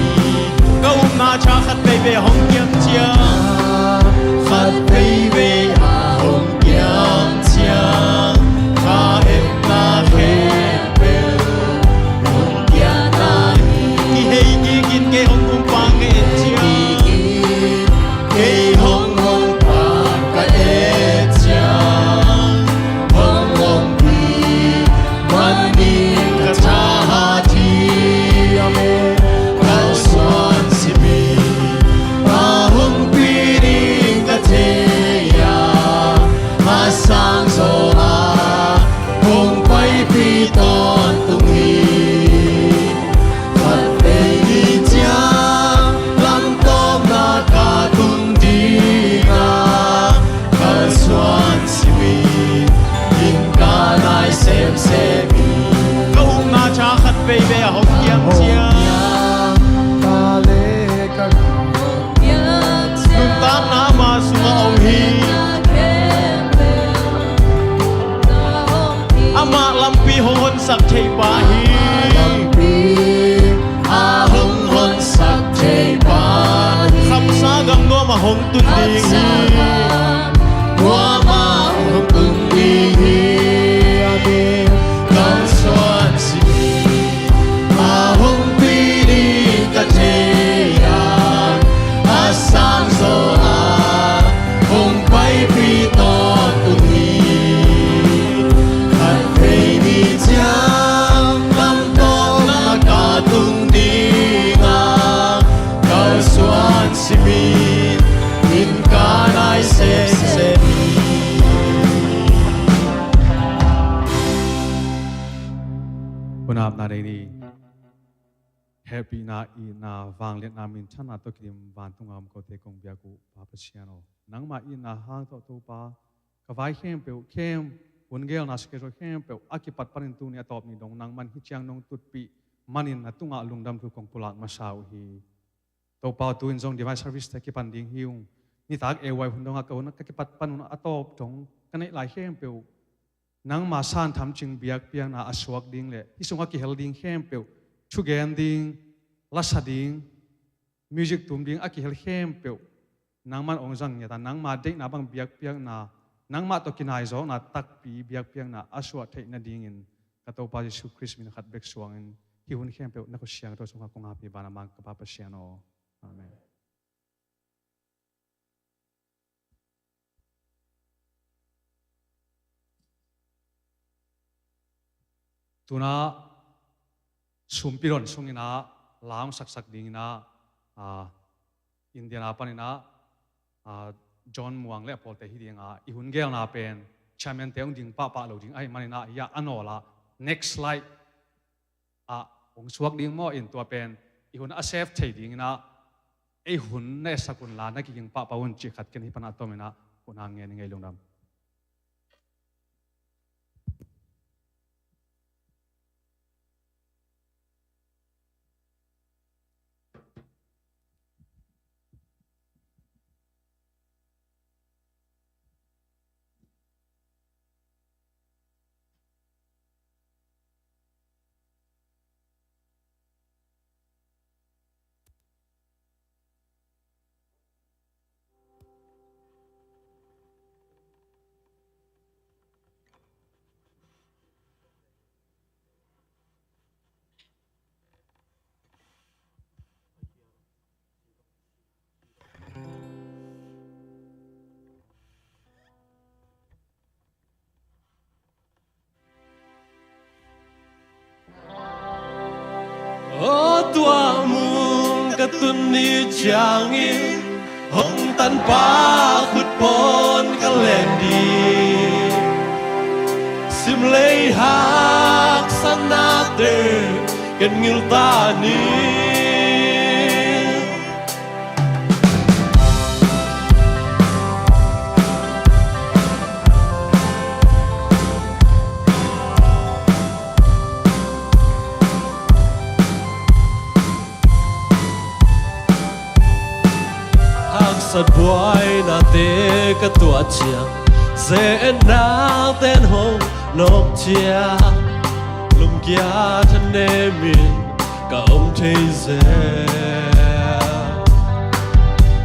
Ka upna tha khat veivei hong kiam ciang, khat veivei a hong kiam ciang, ka etna khempeuh hong kiamna hi. Kihei kikin kei hong hong pang ka et ciang, kei hong hong pang ka et ciang, hong hong pi manin ka thahat hi. Amen. Kalsuan simin a hong pi ding ka thei a, a sang zaw a hong paipih tawntung hi. Khatvei ni ciang lamtawmna ka tun ding a, kalsuan simin inn ka nai semsem hi. Ka upna tha khat veivei a hong kiam ciang, ka le ka nuntakna ama sungah om hi. Amah lampi hong honsak thei pa hi. Lampi a hong honsak thei pa hi. Khamsa gam nuam a hong tun ding hi. Nuam a hong tun ding hi. Amen. Kalsuan simin a hong pi ding ka thei a, a sang zaw a hong paipih tawntung hi. Khatvei ni ciang lamtawmna ka tun ding a, kalsuan simin inn ka nai semsem hi. Hunapna nei ni. Hehpihna, itna, vangliatna, minthanna tawh kidim vantung a om kote kong biak uh Pa Pasian aw, nangmah itna hang tawh Topa, ka vai khempeuh, camp hun geelna schedule khempeuh a kipat panin tuni a tawp ni dong nangman hih ciang nong tutpih manin na tungah lungdam thu kong pulak masa uh hi. Topa aw, tu-in zong divine service te kipan ding hi ung. Nitak A Y hun dongah ka hun ka kipat pan un a tawp dong ka neih lai khempeuh nangma san tham cing biakpiakna a suak ding le hih sungah kihel ding khempeuh, thugen ding, lasa ding, music tum ding a kihel khempeuh nangman hong zang ngiat a, nangma deihna bang biakpiakna, nangmah tawh kinaizawkna takpi biakpiakna a suah theih nadingin ka Topa Jesu Khrist min khat bek suangin hih hun khempeuh na khut siangtho sungah kong hap hi. Van a mang ka Pa Pasian aw. Amen. Tuna sumpi don sungin ah la hong saksak dingin ah, ah, Indiana panin ah, ah, John Muang le a pawlte hi ding a, i hun geelna pen chairman te hong ding pahpah lo ding ahih manin ah, hih a nawl ah next slide ah hong suak ding maw in, tua pen i hun a save thei dingin ah ei hun na etsak unla na kiging pahpah un cih khat ken hih pan a tomin ah hun hang ngen ing ei, lungdam. Tuni ciangin hong tanpa khut pawn ka len ding. Simlei haksatnate ken ngilta ni. Haksat buainate ka tuah ciang, ze-etnate in hong nawk ciang, lungkia thanem in ka om thei zel.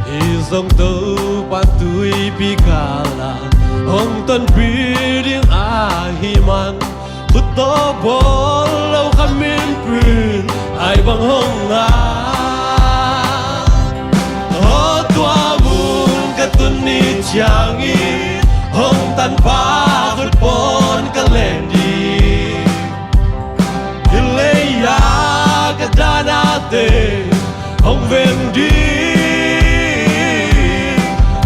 Hih zong Topa tuipi kal ah hong tonpih ding ahih man, khut tawh bawl lo ka mimpui in ai bang hong ngah. Aw, tua mun ka tun ni ciangin hong tanpa khut pawn ka len ding. Hih lei-a ka danate hong veng ding.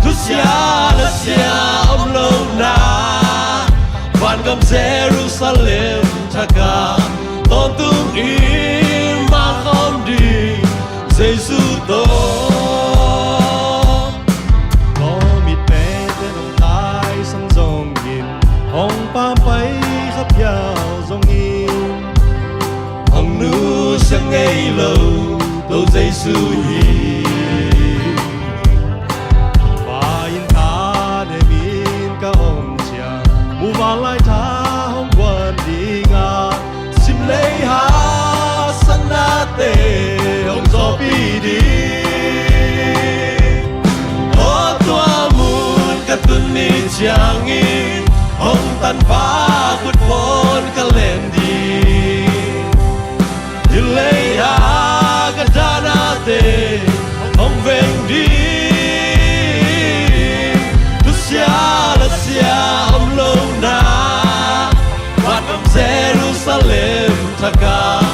Thusia lasia om lohna, vangam Jerusalem thak ah tawntung in mangkhawm ding Jesu tawh. Lawmit pente hong taisan zongin, hong pampai kha phial zongin, hong nusia ngei lo Topa Jesu hi. Pa in thanem in ka om ciang, muvanlai tha hong guan ding a, simlei haksatnate hong zawhpih ding. Aw, tua mun ka tun ni ciangin hong tanpa khut pawn ka len ding. Hih lei-a ka danate hong veng ding. Thusia lasia om lohna, vangam Jerusalem thak ah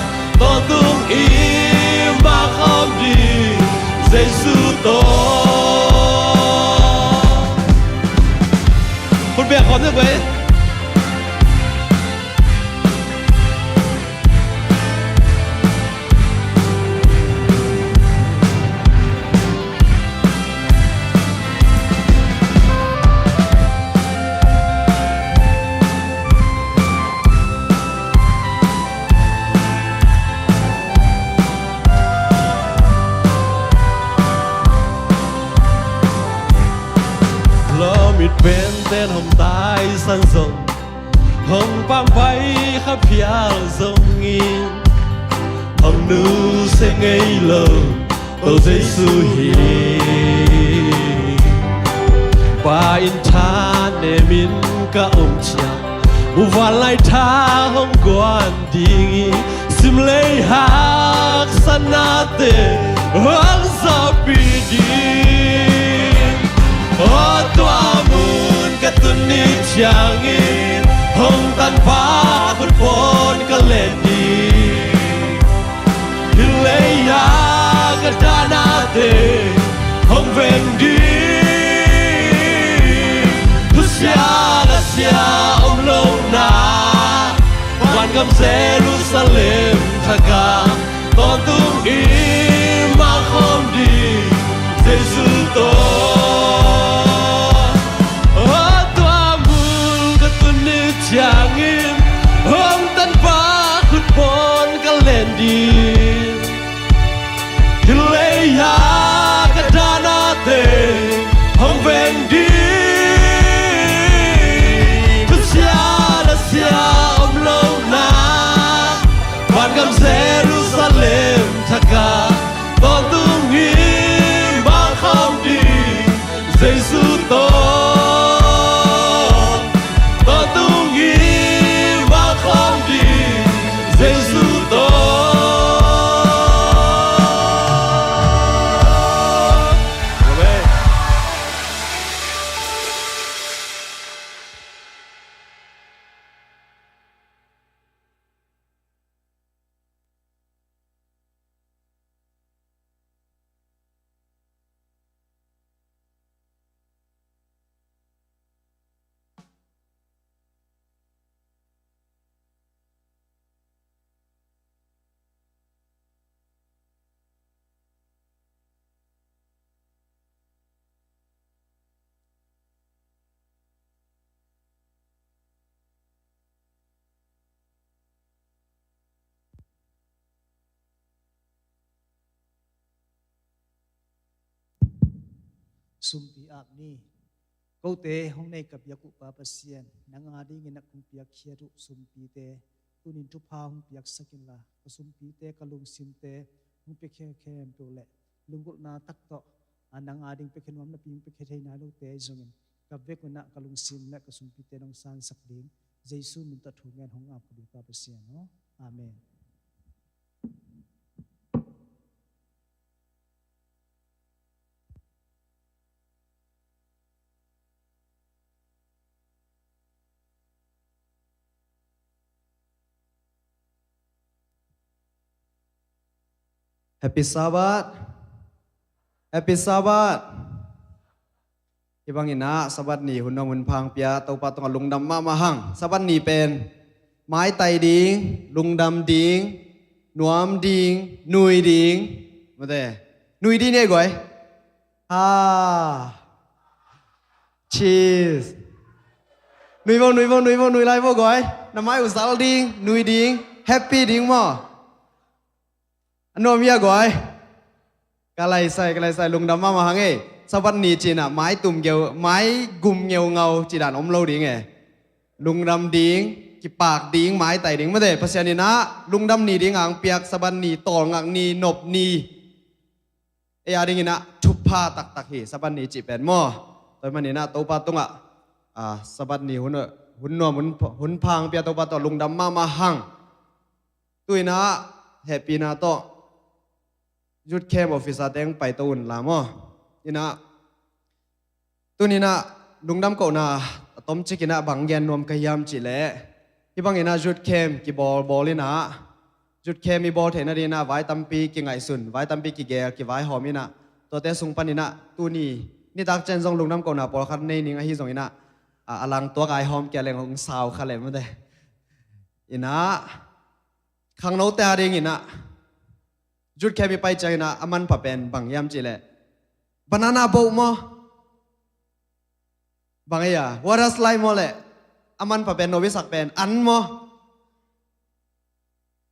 tawntung in mangkhawm ding Jesu tawh. Khut beng khawm ni ve. Lawmit pente hong taisan zong, hong pampai kha phial zongin, hong nusia ngei lo Topa Jesu hi. Pa in thanem in ka om ciang, muvanlai tha hong guan ding hi. Simlei haksatnate hong zawhpih ding. Aw, tua mun ka tun ni ciangin hong tanpa khut pawn ka len ding. Hih lei-a ka danate hong veng ding. Thusia lasia om lohna, vangam Jerusalem thak ah tawntung in mangkhawm ding Jesu tawh. Aw, tua mun ka tun ni ciangin hong tanpa khut pawn ka len ding. Hih lei-a ka danate hong veng ding. Thusia lasia om lohna, vangam Jerusalem Sumpi ap ni. Kote hong nei ka biak uh Pa Pasian, nang a dingin a kong piakkhiat uh sumpite tunin thupha hong piaksak inla, ka sumpite, ka lungsimte hong piakhia khempeuh le lunggulhna tak tawh a nang a ding piakhia nuam napi hong piakhia thei nai lote ahi zongin ka vek un ah ka lungsim le ka sumpite nong sansak ding Jesu min tawh thu ngen hong ap ka biak Pa Pasian aw. Amen. Happy Sabbath. Happy Sabbath. Hih bangin ah Sabbath ni hun nuam hun pha hong pia Topa tungah lungdam mahmah hang. Sabbath ni pen maitai ding, lungdam ding, nuam ding, nui ding. Mate. Nui ding ni ei guai. Ha. Cheers. Nui vo, nui vo, nui vo, nui lai vo guai. Na mai uh zal ding, nui ding, happy ding maw. A nuam hia guai. Ka laisai, ka laisai, lungdam mahmah hang ei. Sabbath ni cih in ah mai tum ngeu, mai gum ngeungau cih dan om lo ding e. Lungdam ding, kipak ding, maitai ding mate. Pasian in ah lungdam ni ding a hong piak Sabbath ni, tawlngak ni, nop ni, ei a dingin ah thupha taktak hi Sabbath ni cih pen maw. Tua ahih manin ah Topa tungah, ah, Sabbath ni hun, hun nuam hun, hun pha hong pia Topa tungah lungdam mahmah hang. Tu in ah hehpihna tawh youth camp officer teng paito un la maw. In ah tuni in ah lungdam kohna a tomcik in ah bang gen nuam ka hiam cih leh, hih bangin ah youth camp kibawlbawl in ah, youth camp i bawl theihna dingin ah vai tampi kingaihsun, vai tampi kigel, kivaihawm in ah, tuate sung panin ah tuni nitak ciang zong lungdam kohna pawlkhat nei ning ahi zongin ah, a, a langtuak a i hawm kei leng hong sau kha leh mate. In ah khangnote a dingin ah youth camp i pai ciangin ah a manpha pen bang hiam cih leh banana boat maw. Bang ei a, water slide maw le a manpha pen, nop i sak pen an maw.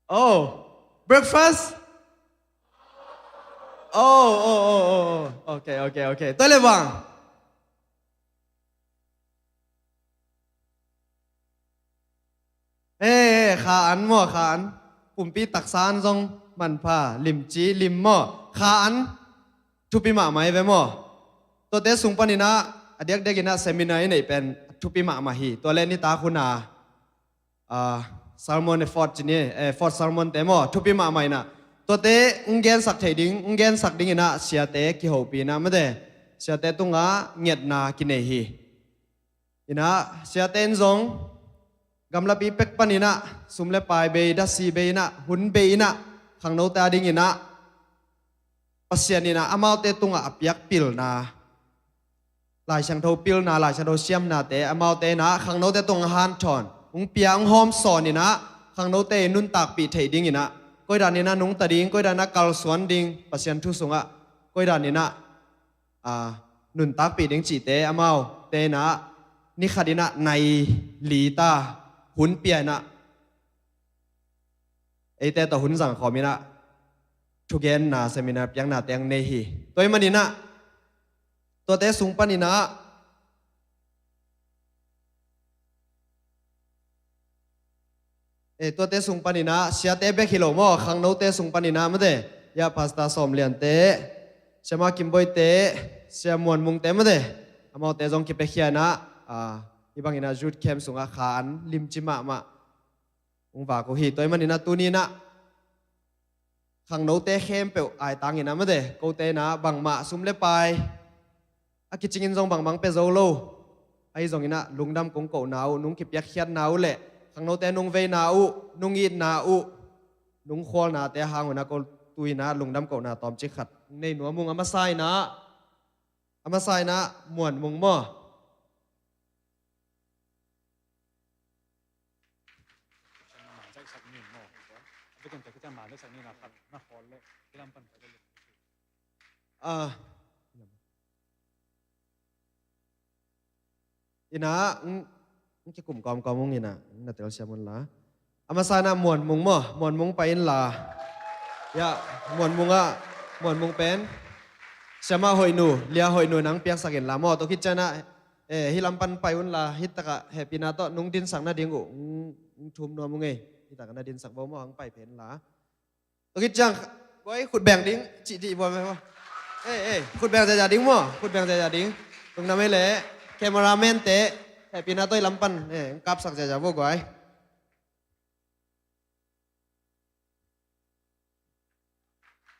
Oh, breakfast. Oh, oh, oh, oh, oh. Okay, okay, okay. Tua le bang. Eh, eh, kha an maw, kha an. Pumpi taksa an zong manpha, limci, lim maw. Kha an thupi mahmah hi ve maw. Tuate sung panin ah a diakdiakin ah seminar i neih pen thupi mahmah hi. Tua le nitak hun a, ah, sermon, eh, fourth ci ni, eh, fourth sermon te maw, thupi mahmah in ah. Tuate hong gensak thei ding, hong gensak dingin ah siate kihopih in ah mate. Siate tungah ngetna kinei hi. In ah siate in zong gamlapi pek panin ah sum le pai bei, dasi bei in ah, hun bei in ah khangnote a dingin ah Pasian in ah amaute tungah a piak pilna, Lai Siangtho pilna, Lai Siangtho siamnate amaute in ah khangnote tungah hanthawn hong pia, hong hawmsawn in ah khangnote in nuntakpih theih dingin ah, koidan in ah nungta ding, koidan in ah kalsuan ding, Pasian thu sungah koidan in ah, a, nuntakpih ding cihte amaute in ah ni khat in ah nai li ta hun pia in ah eite tawh hun zang khawm in ah thugenna, seminar piakna teng nei hi. Tua ahih manin ah tuate sung panin ah Eh, tuate sung panin ah siate bek hi lo maw, khangnote sung panin ah mate. Ya, Pastor Sawm Liante, Sia Ma Kim Boite, Sia Muan Mungte mate. Amaute zong kipiakhia in ah, ah, hih bangin ah youth camp sungah kha an limci mahmah hong vak uh hi. Tua ahih manin ah tuni in ah khangnote khempeuh aitangin ah mate, kote in ah bangmah sum le pai a kicingin zong bangbang pia zo lo. Ahi zongin ah lungdam kong kohna uh, nung kipiakkhiatna uh le khangnote nung veina uh, nung itna uh, nung khualnate a hang un ah ko tu in ah lungdam kohna tawmcik khat nei nuam ung. A masa in ah, a masa in ah Muan Mung maw. Ah. In ah, ng, ng kikum kawmkawm ung in ah, ng na telsiam un la. A masa in ah Muan Mung maw, Muan Mung pai in la. Ya, Muan Mung ah, Muan Mung pen. Siamah Hoih Nu, Lia Hoih Nu nang piaksak inla maw. Tua khit ciangin ah, eh, hih lam pan pai unla, hih takah hehpihna tawh nong dinsak nading uh, mm, mm, thum nuam ung ei. Hih takah na dinsak vo maw, hong pai phen la. Tua khit ciang, guai, khut beng ding, cih dih buai maw. Eh, eh, khut beng ziahziah ding maw, khut beng ziahziah ding. Lungdam ei leh, cameraman te, hehpihna tawh hih lam pan, eh, kapsak ziahziah vo guai.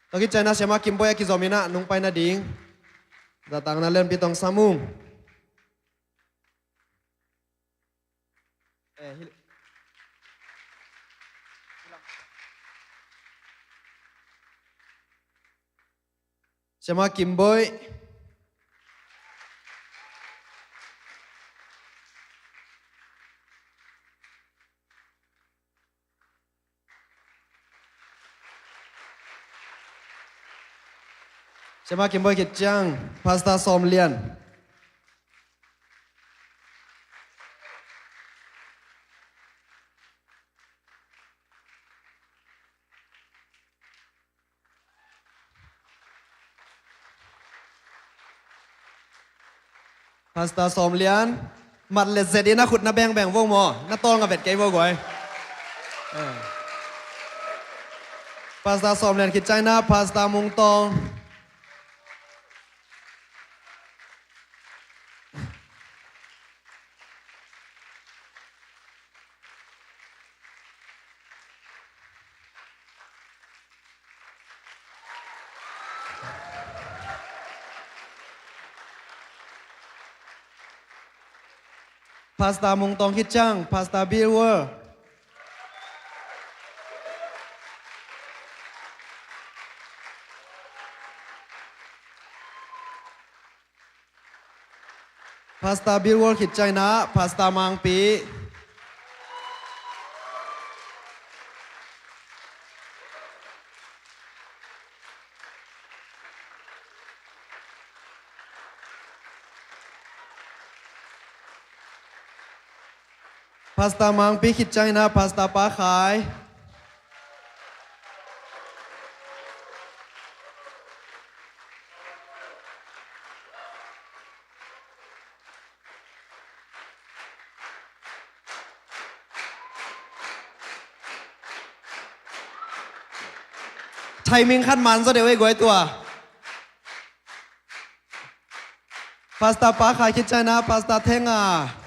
Tua khit ciangin ah Siamah Kim Boih a kizom in ah nong pai nading zatangna lianpi tawh hong sam ung. Eh, hi-, Siamah Kim Boih. Siamah Kim Boih khit ciang, Pastor Sawm Lian. Pastor Sawm Lian, mat le zet in a khut na bengbeng vo maw, na tawlnga vet kei vo guai. Eh. Pastor Sawm Lian khit ciangin ah, Pastor Mung Tawng. Pastor Mung Tawng khit ciang, Pastor Bill World. Pastor Bill World khit ciangin ah, Pastor Mangpi. Pastor Mangpi khit ciangin ah, Pastor Pa Khai. Timing khat man zaw deuh ei guai tua. Pastor Pa Khai khit ciangin ah, Pastor Thenga.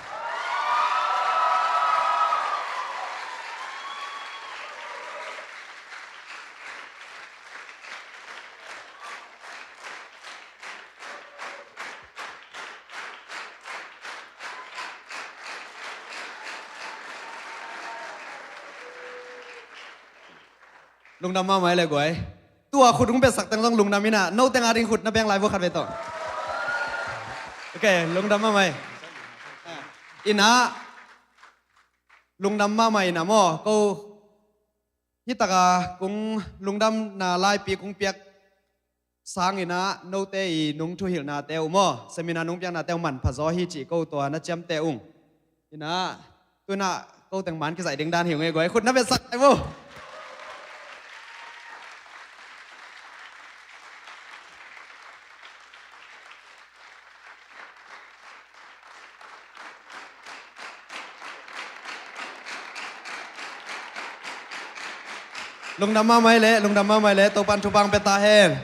Lungdam mahmah ei le guai. Tua khut hong betsak teng zong lungdam in ah, no teng ading khut na beng lai vo khat vei tawh. Ok, lungdam mahmah ei. In ah, lungdam mahmah in ah maw, ko hih takah kong lungdamna laipi kong piak sangin ah, note i nong thuhilhnate uh maw, seminar nong piaknate uh manpha zaw hi cih ko tua na ciamteh ung. In ah, tu in ah ko teng man kizaih ding dan hi ung ei guai, khut na betsak lai vo. Lungdam mahmah ei le, lungdam mahmah ei le, Topa'n thupha hong pia ta hen.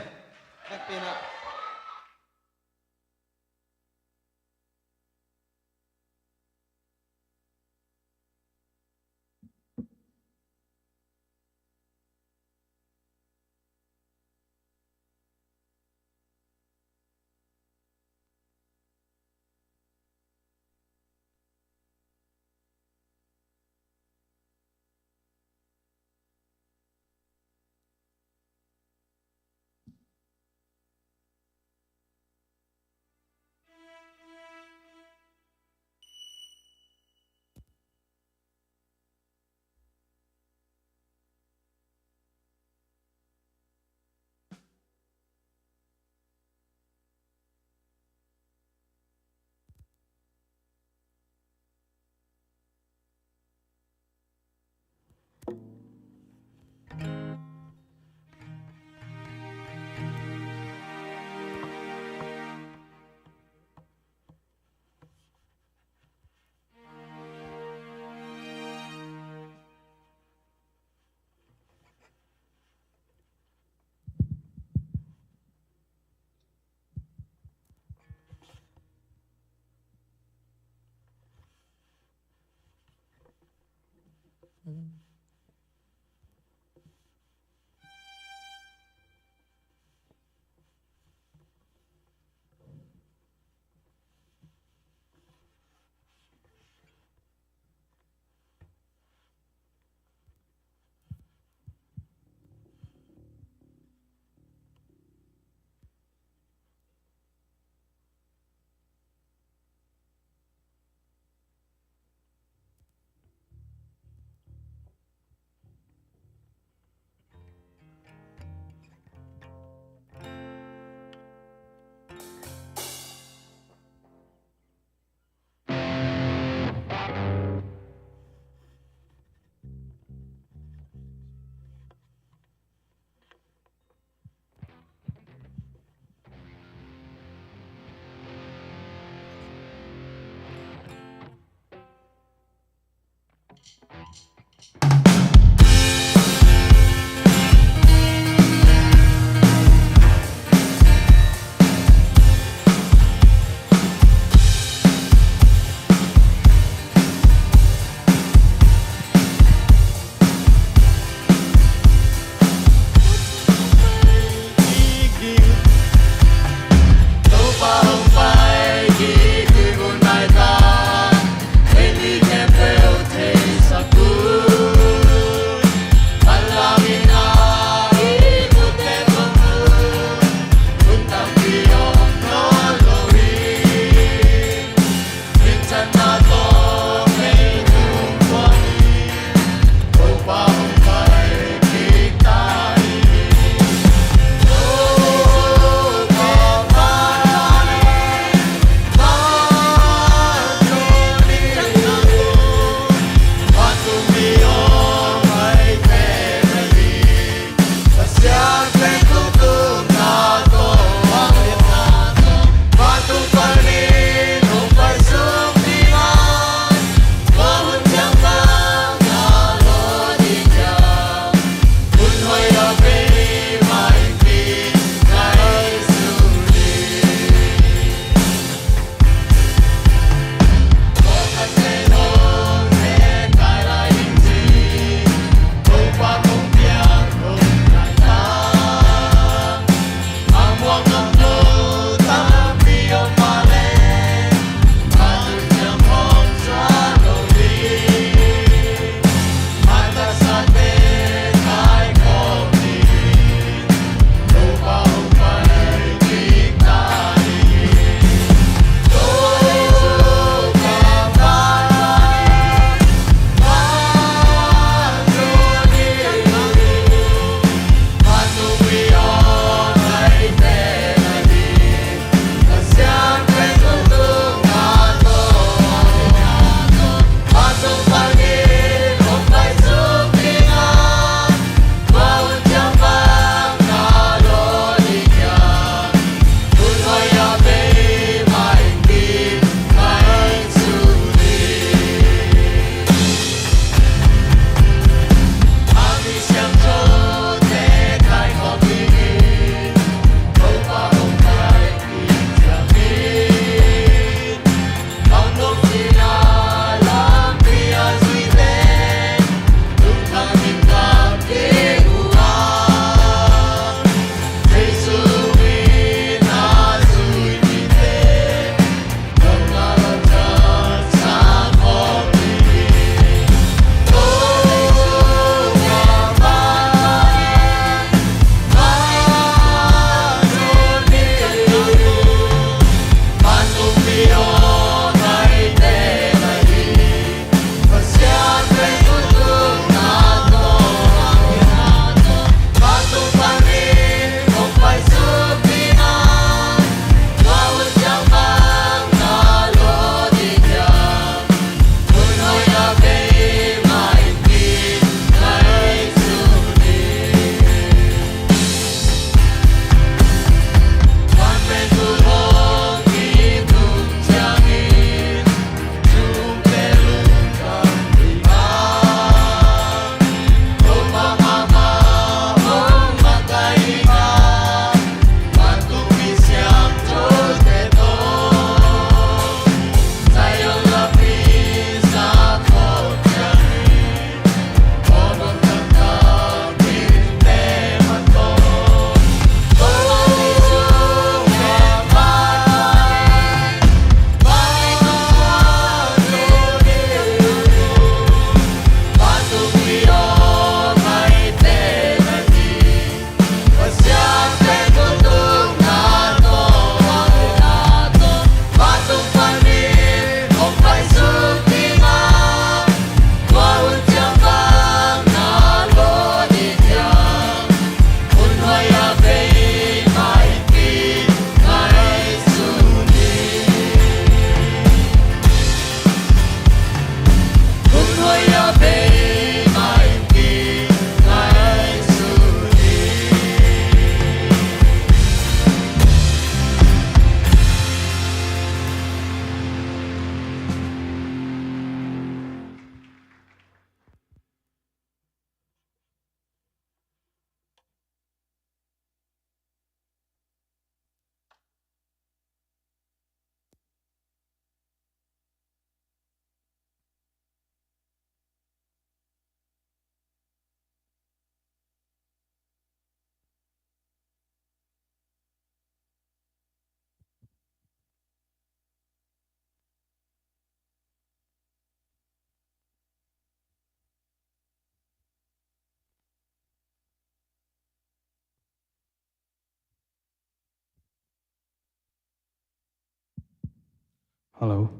Hello.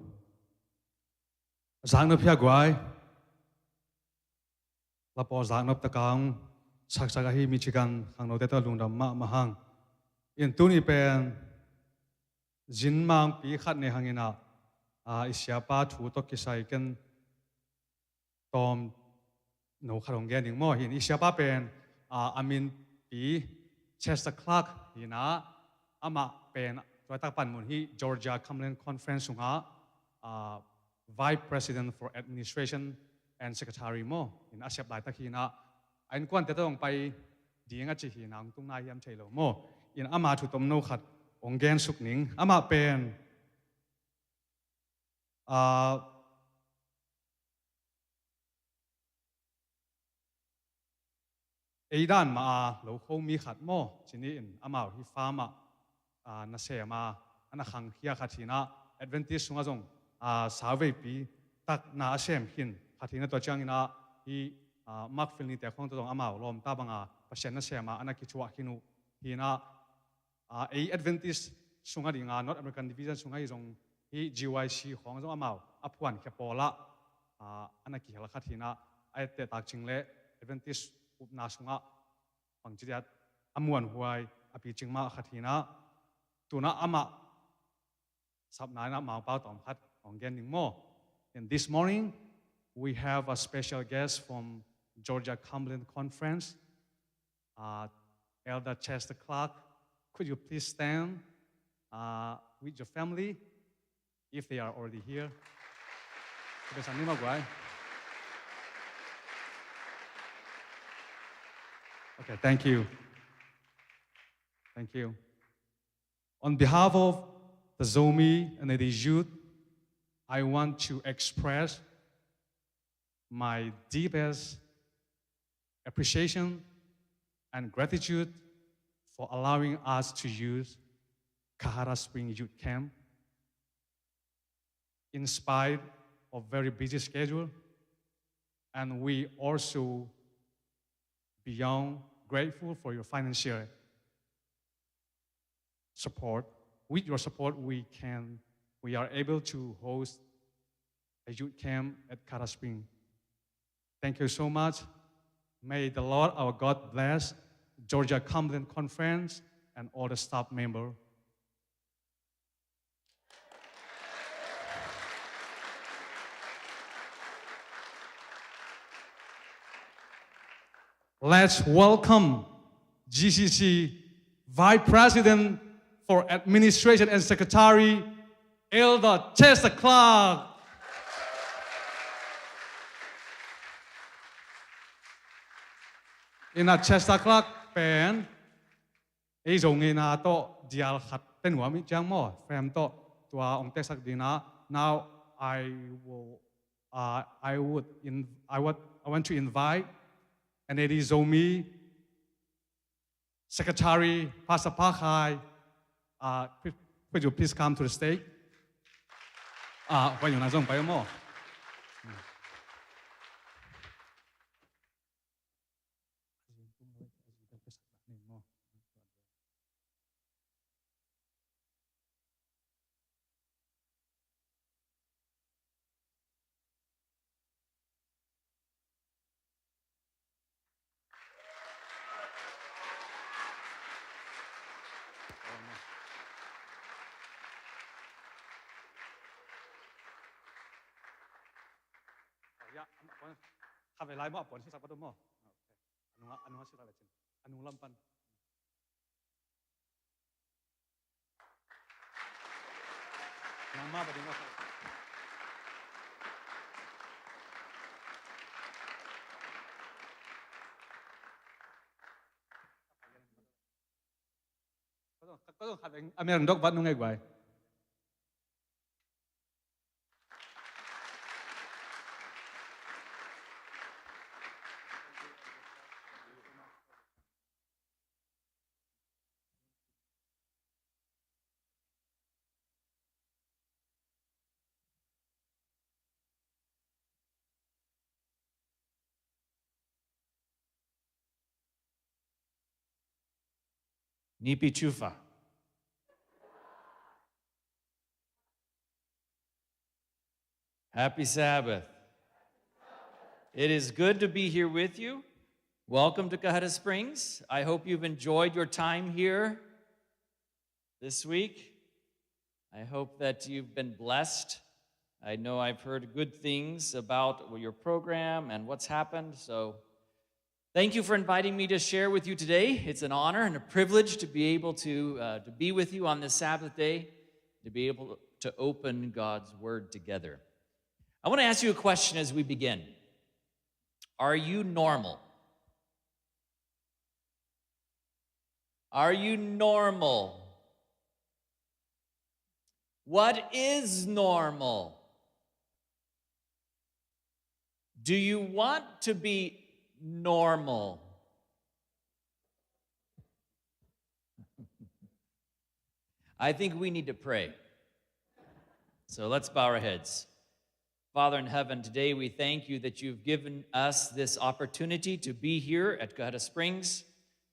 Zaknop hia guai. Lapaw zaknop takang saksak ahi Michigan khangnote tawh lungdam mahmah hang. In tuni pen zin mangpi khat nei hangin ah, ah, i siapa thu tawh kisai ken tawm no khat hong gen ding maw. Hi in i siapa pen, ah, a min pi Chester Clark hi in ah, amah pen tuaitak panmun hi Georgia Cumberland Conference sungah, ah, Vice President for Administration and Secretary maw. Hi in a sep laitak hi in ah, a innkuante tawh hong pai ding a ci hi in ah, hong tung nai hiam thei lo maw. Hi in ama thu tomno khat hong gen suk ning. Amah pen, ah, ei dan mah a lo kho mi khat maw, ci ni in amau hi farm ah, ah, nasem a, a na khangkhia khat hi in ah, Adventist sungah zong, ah, sauveipi tak na a sem khin khat hi in ah, tua ciangin ah hi, ah, Mark Finley te khawng tawh zong amau lawmta bang a Pasian nasem a, a na kithuah khin uh hi in ah, ah, ei Adventist sungah ding a, North American Division sungah hi zong hi G Y C khawng zong amau a phuankhia pawl ah, ah, a na kihel khat hi in ah, a etteh tak cing le Adventist upna sungah bangci diat a muanhuai a picing mah khat hi in ah, tu in ah amah sapna in ah Mangpau tawm khat hong gen ding maw. And this morning, we have a special guest from Georgia Cumberland Conference, uh, Elder Chester Clark. Could you please stand, uh, with your family, if they are already here? Kita sang ni ma guai. Okay, thank you. Thank you. On behalf of the Zomi and the youth, I want to express my deepest appreciation and gratitude for allowing us to use Kahara Spring Youth Camp in spite of very busy schedule, and we also beyond grateful for your financial support. With your support, we can, we are able to host a youth camp at Kahara Spring. Thank you so much. May the Lord our God bless Georgia Cumberland Conference and all the staff member. Let's welcome G C C Vice President for Administration and Secretary, Elder Chester Clark. In a Chester Clark pen, ei Zo ngeina tawh dial khat te nuam i ciang maw, frame tawh tua hong teksak ding a. Now I will, uh, I would in, I would, I want to invite N A D Zomi Secretary Pastor Pa Khai, uh, could, could you please come to the stage? Uh, when you zong pai maw. Kha ve lai maw, a puan siksak pat maw? A nung, a nung siksak le cin. A nung lam pan. Nangma ba ding a. Ko zong, ko zong khat a mer dok vat nung ei guai. Nipi Chufa. Happy Sabbath. It is good to be here with you. Welcome to Kahada Springs. I hope you've enjoyed your time here this week. I hope that you've been blessed. I know I've heard good things about your program and what's happened, so thank you for inviting me to share with you today. It's an honor and a privilege to be able to, uh, to be with you on this Sabbath day, to be able to open God's Word together. I want to ask you a question as we begin. Are you normal? Are you normal? What is normal? Do you want to be normal? I think we need to pray. So let's bow our heads. Father in heaven, today we thank you that you've given us this opportunity to be here at Kahada Springs.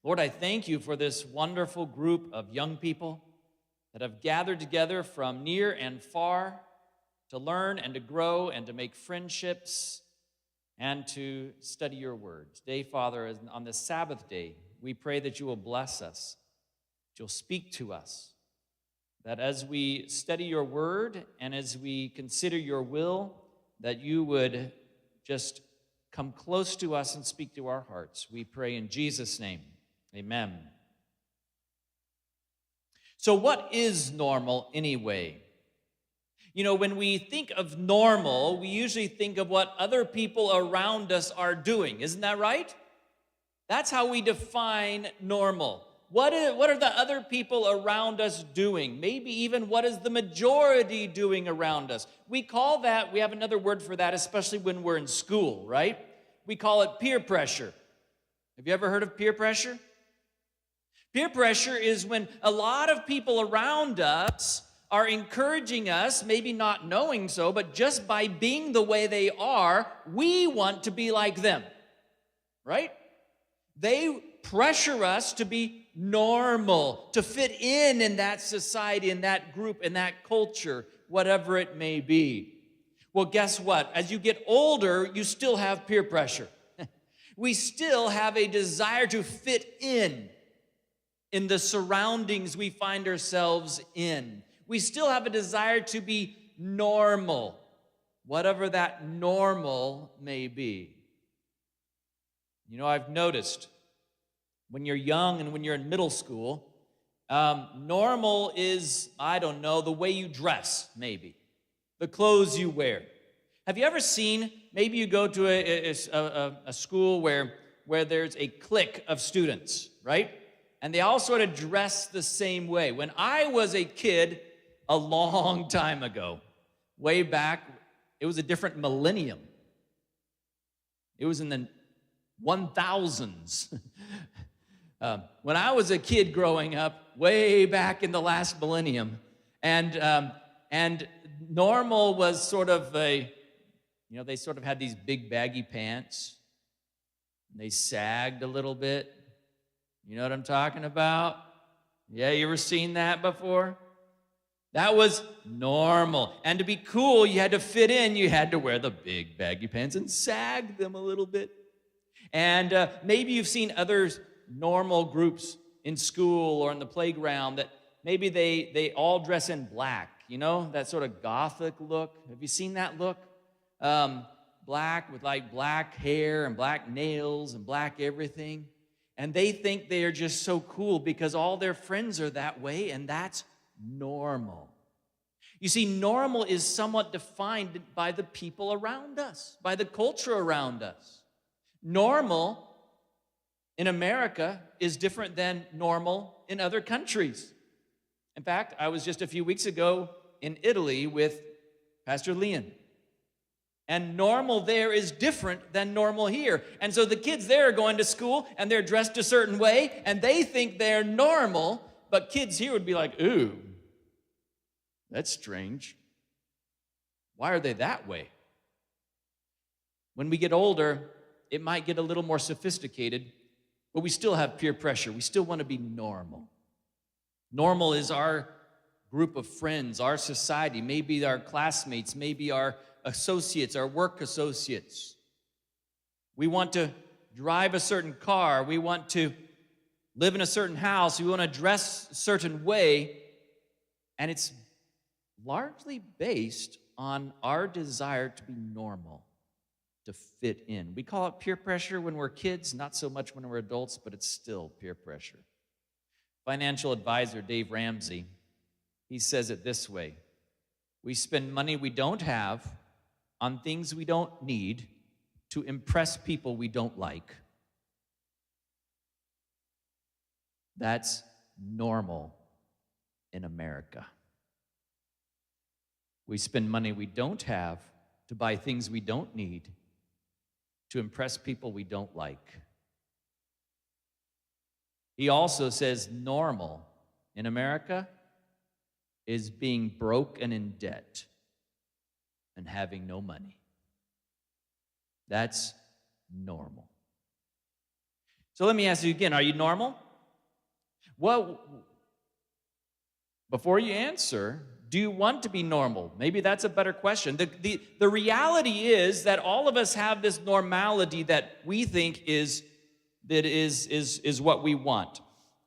Lord, I thank you for this wonderful group of young people that have gathered together from near and far to learn and to grow and to make friendships and to study your word. Today, Father, on this Sabbath day, we pray that you will bless us, that you'll speak to us, that as we study your word and as we consider your will, that you would just come close to us and speak to our hearts. We pray in Jesus' name. Amen. So, what is normal anyway? You know, when we think of normal, we usually think of what other people around us are doing. Isn't that right? That's how we define normal. What is, what are the other people around us doing? Maybe even what is the majority doing around us? We call that, we have another word for that, especially when we're in school, right? We call it peer pressure. Have you ever heard of peer pressure? Peer pressure is when a lot of people around us are encouraging us, maybe not knowing so, but just by being the way they are, we want to be like them, right? They pressure us to be normal, to fit in in that society, in that group, in that culture, whatever it may be. Well, guess what? As you get older, you still have peer pressure. We still have a desire to fit in in the surroundings we find ourselves in. We still have a desire to be normal, whatever that normal may be. You know, I've noticed when you're young and when you're in middle school, um, normal is, I don't know, the way you dress, maybe, the clothes you wear. Have you ever seen, maybe you go to a, a, a, a school where, where there's a clique of students, right? And they all sort of dress the same way. When I was a kid, a long time ago, way back, it was a different millennium. It was in the one thousands. Uh, when I was a kid growing up, way back in the last millennium, and, um, and normal was sort of a, you know, they sort of had these big baggy pants, and they sagged a little bit. You know what I'm talking about? Yeah, you ever seen that before? That was normal. And to be cool, you had to fit in. You had to wear the big baggy pants and sag them a little bit. And, uh, maybe you've seen other normal groups in school or in the playground that maybe they, they all dress in black, you know, that sort of gothic look. Have you seen that look? Um, black with, like, black hair and black nails and black everything. And they think they are just so cool because all their friends are that way, and that's normal. You see, normal is somewhat defined by the people around us, by the culture around us. Normal in America is different than normal in other countries. In fact, I was just a few weeks ago in Italy with Pastor Leon. And normal there is different than normal here. And so the kids there are going to school and they're dressed a certain way and they think they're normal, but kids here would be like, "Ooh, that's strange. Why are they that way?" When we get older, it might get a little more sophisticated, but we still have peer pressure. We still want to be normal. Normal is our group of friends, our society, maybe our classmates, maybe our associates, our work associates. We want to drive a certain car. We want to live in a certain house. We want to dress a certain way. And it's largely based on our desire to be normal, to fit in. We call it peer pressure when we're kids, not so much when we're adults, but it's still peer pressure. Financial advisor Dave Ramsey, he says it this way: "We spend money we don't have on things we don't need to impress people we don't like." That's normal in America. We spend money we don't have to buy things we don't need to impress people we don't like. He also says normal in America is being broke and in debt and having no money. That's normal. So let me ask you again, are you normal? Well, before you answer, do you want to be normal? Maybe that's a better question. The, the, the reality is that all of us have this normality that we think is, that is, is, is what we want.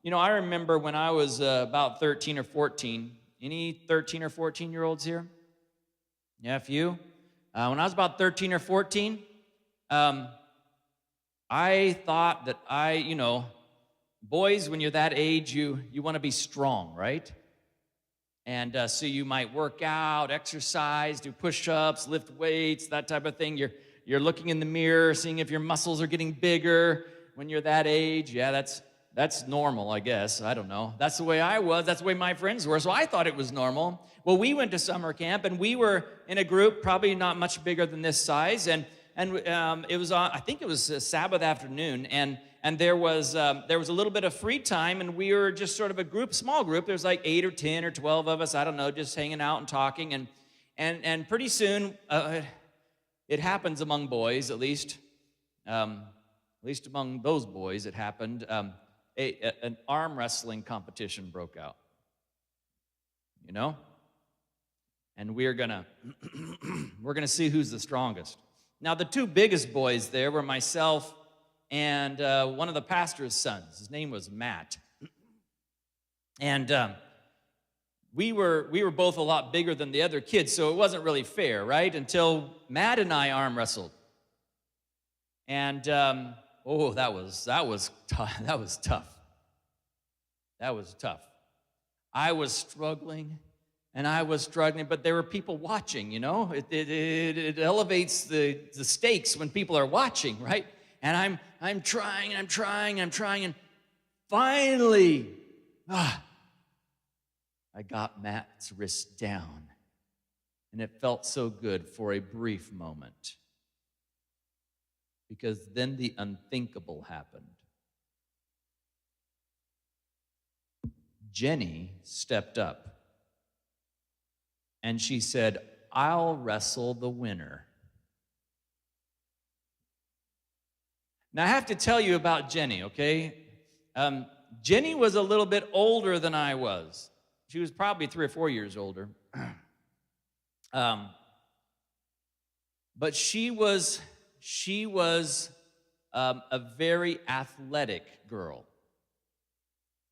You know, I remember when I was, uh, about thirteen or fourteen. Any thirteen or fourteen year olds here? Yeah, a few. Uh, when I was about thirteen or fourteen, um, I thought that I, you know, boys, when you're that age, you, you want to be strong, right? And, uh, so you might work out, exercise, do push-ups, lift weights, that type of thing. You're, you're looking in the mirror, seeing if your muscles are getting bigger when you're that age. Yeah, that's, that's normal, I guess. I don't know. That's the way I was. That's the way my friends were. So I thought it was normal. Well, we went to summer camp, and we were in a group, probably not much bigger than this size, and, and, um, it was on, I think it was a Sabbath afternoon, and, and there was, um, there was a little bit of free time, and we were just sort of a group, small group. There's like eight or ten or twelve of us, I don't know, just hanging out and talking, and, and, and pretty soon, uh, it happens among boys, at least, um, at least among those boys, it happened. Um, a, a, an arm wrestling competition broke out, you know? And we're gonna, we're gonna see who's the strongest. Now, the two biggest boys there were myself and, uh, one of the pastor's sons. His name was Matt. And, um, we were, we were both a lot bigger than the other kids, so it wasn't really fair, right? Until Matt and I arm wrestled. And, um, oh, that was, that was tou-, that was tough. That was tough. I was struggling, and I was struggling, but there were people watching, you know? It, it, it, it elevates the, the stakes when people are watching, right? And I'm, I'm trying, and I'm trying, and I'm trying, and finally, ah, I got Matt's wrist down, and it felt so good for a brief moment, because then the unthinkable happened. Jenny stepped up, and she said, "I'll wrestle the winner." Now, I have to tell you about Jenny, okay? Um, Jenny was a little bit older than I was. She was probably three or four years older. Um, but she was, she was, um, a very athletic girl,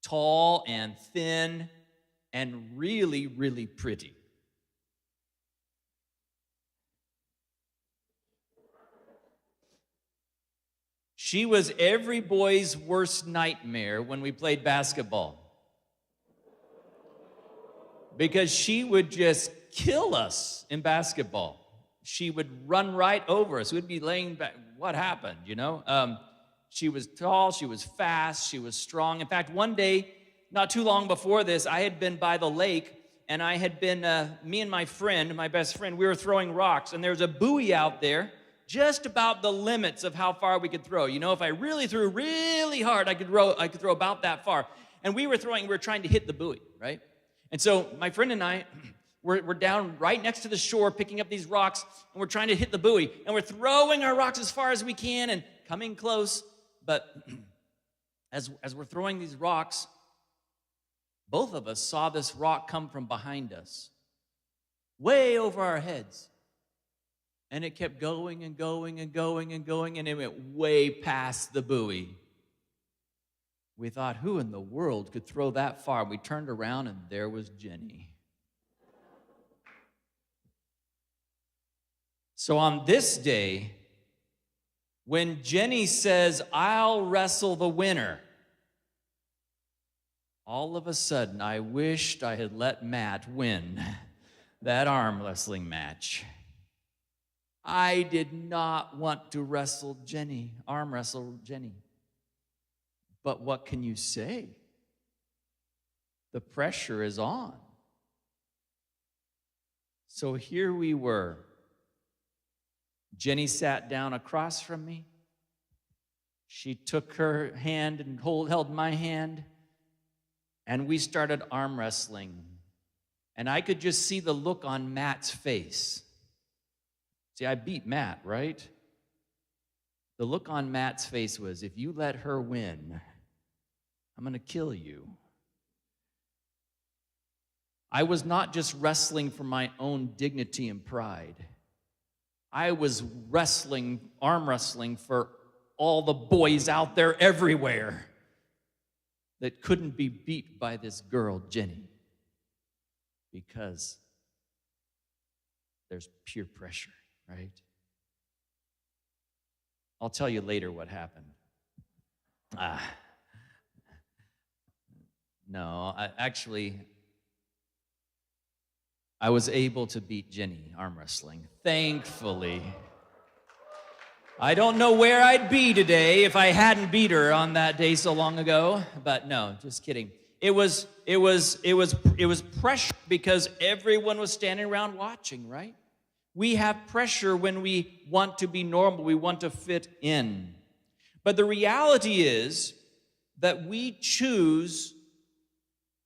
tall and thin and really, really pretty. She was every boy's worst nightmare when we played basketball, because she would just kill us in basketball. She would run right over us. We'd be laying back. What happened, you know? Um, she was tall, she was fast, she was strong. In fact, one day, not too long before this, I had been by the lake, and I had been, uh, me and my friend, my best friend, we were throwing rocks, and there was a buoy out there, just about the limits of how far we could throw. You know, if I really threw really hard, I could throw, I could throw about that far. And we were throwing, we were trying to hit the buoy, right? And so my friend and I, we're, we're down right next to the shore picking up these rocks, and we're trying to hit the buoy, and we're throwing our rocks as far as we can and coming close. But as, as we're throwing these rocks, both of us saw this rock come from behind us, way over our heads. And it kept going and going and going and going, and it went way past the buoy. We thought, "Who in the world could throw that far?" We turned around, and there was Jenny. So on this day, when Jenny says, "I'll wrestle the winner," all of a sudden, I wished I had let Matt win that arm wrestling match. I did not want to wrestle Jenny, arm wrestle Jenny. But what can you say? The pressure is on. So here we were. Jenny sat down across from me. She took her hand and hold, held my hand, and we started arm wrestling. And I could just see the look on Matt's face. See, I beat Matt, right? The look on Matt's face was, "If you let her win, I'm gonna kill you." I was not just wrestling for my own dignity and pride. I was wrestling, arm wrestling for all the boys out there everywhere that couldn't be beat by this girl, Jenny, because there's peer pressure, right? I'll tell you later what happened. Ah. No, I, actually, I was able to beat Jenny arm wrestling, thankfully. I don't know where I'd be today if I hadn't beat her on that day so long ago. But no, just kidding. It was, it was, it was, it was pressure because everyone was standing around watching, right? We have pressure when we want to be normal. We want to fit in. But the reality is that we choose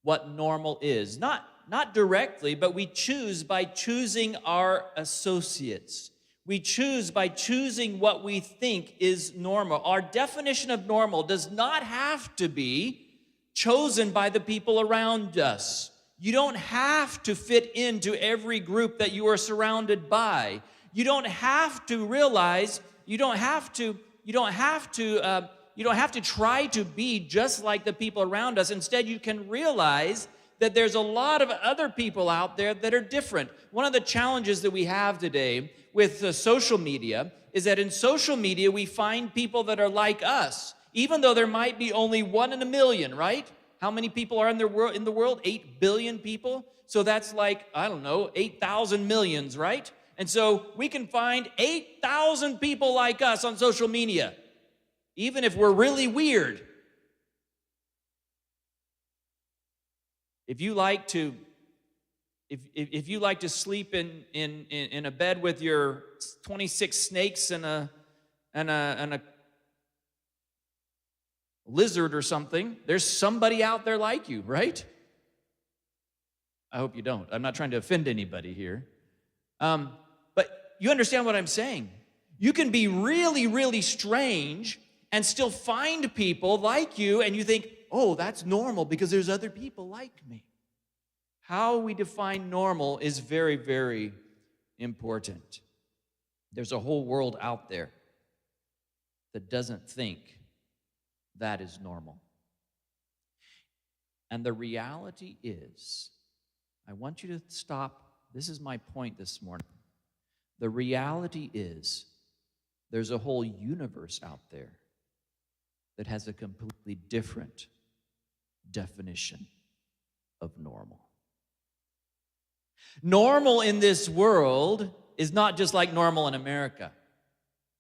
what normal is. Not, not directly, but we choose by choosing our associates. We choose by choosing what we think is normal. Our definition of normal does not have to be chosen by the people around us. You don't have to fit into every group that you are surrounded by. You don't have to realize, you don't have to, you don't have to, uh, you don't have to try to be just like the people around us. Instead, you can realize that there's a lot of other people out there that are different. One of the challenges that we have today with, uh, social media is that in social media, we find people that are like us, even though there might be only one in a million, right? How many people are in the world, in the world? Eight billion people. So that's like, I don't know, eight thousand millions, right? And so we can find eight thousand people like us on social media, even if we're really weird. If you like to, if, if, if you like to sleep in, in, in, in a bed with your twenty-six snakes and a, and a, and a lizard or something, there's somebody out there like you, right? I hope you don't. I'm not trying to offend anybody here. Um, but you understand what I'm saying. You can be really, really strange and still find people like you, and you think, "Oh, that's normal because there's other people like me." How we define normal is very, very important. There's a whole world out there that doesn't think that is normal. And the reality is, I want you to stop. This is my point this morning. The reality is, there's a whole universe out there that has a completely different definition of normal. Normal in this world is not just like normal in America,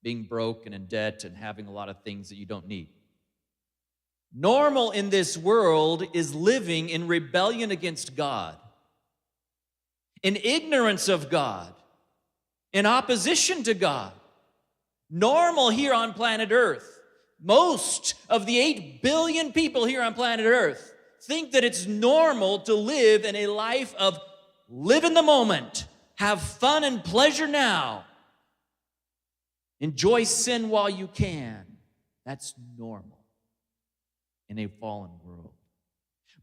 being broke and in debt and having a lot of things that you don't need. Normal in this world is living in rebellion against God, in ignorance of God, in opposition to God. Normal here on planet Earth. Most of the eight billion people here on planet Earth think that it's normal to live in a life of live in the moment, have fun and pleasure now, enjoy sin while you can. That's normal in a fallen world.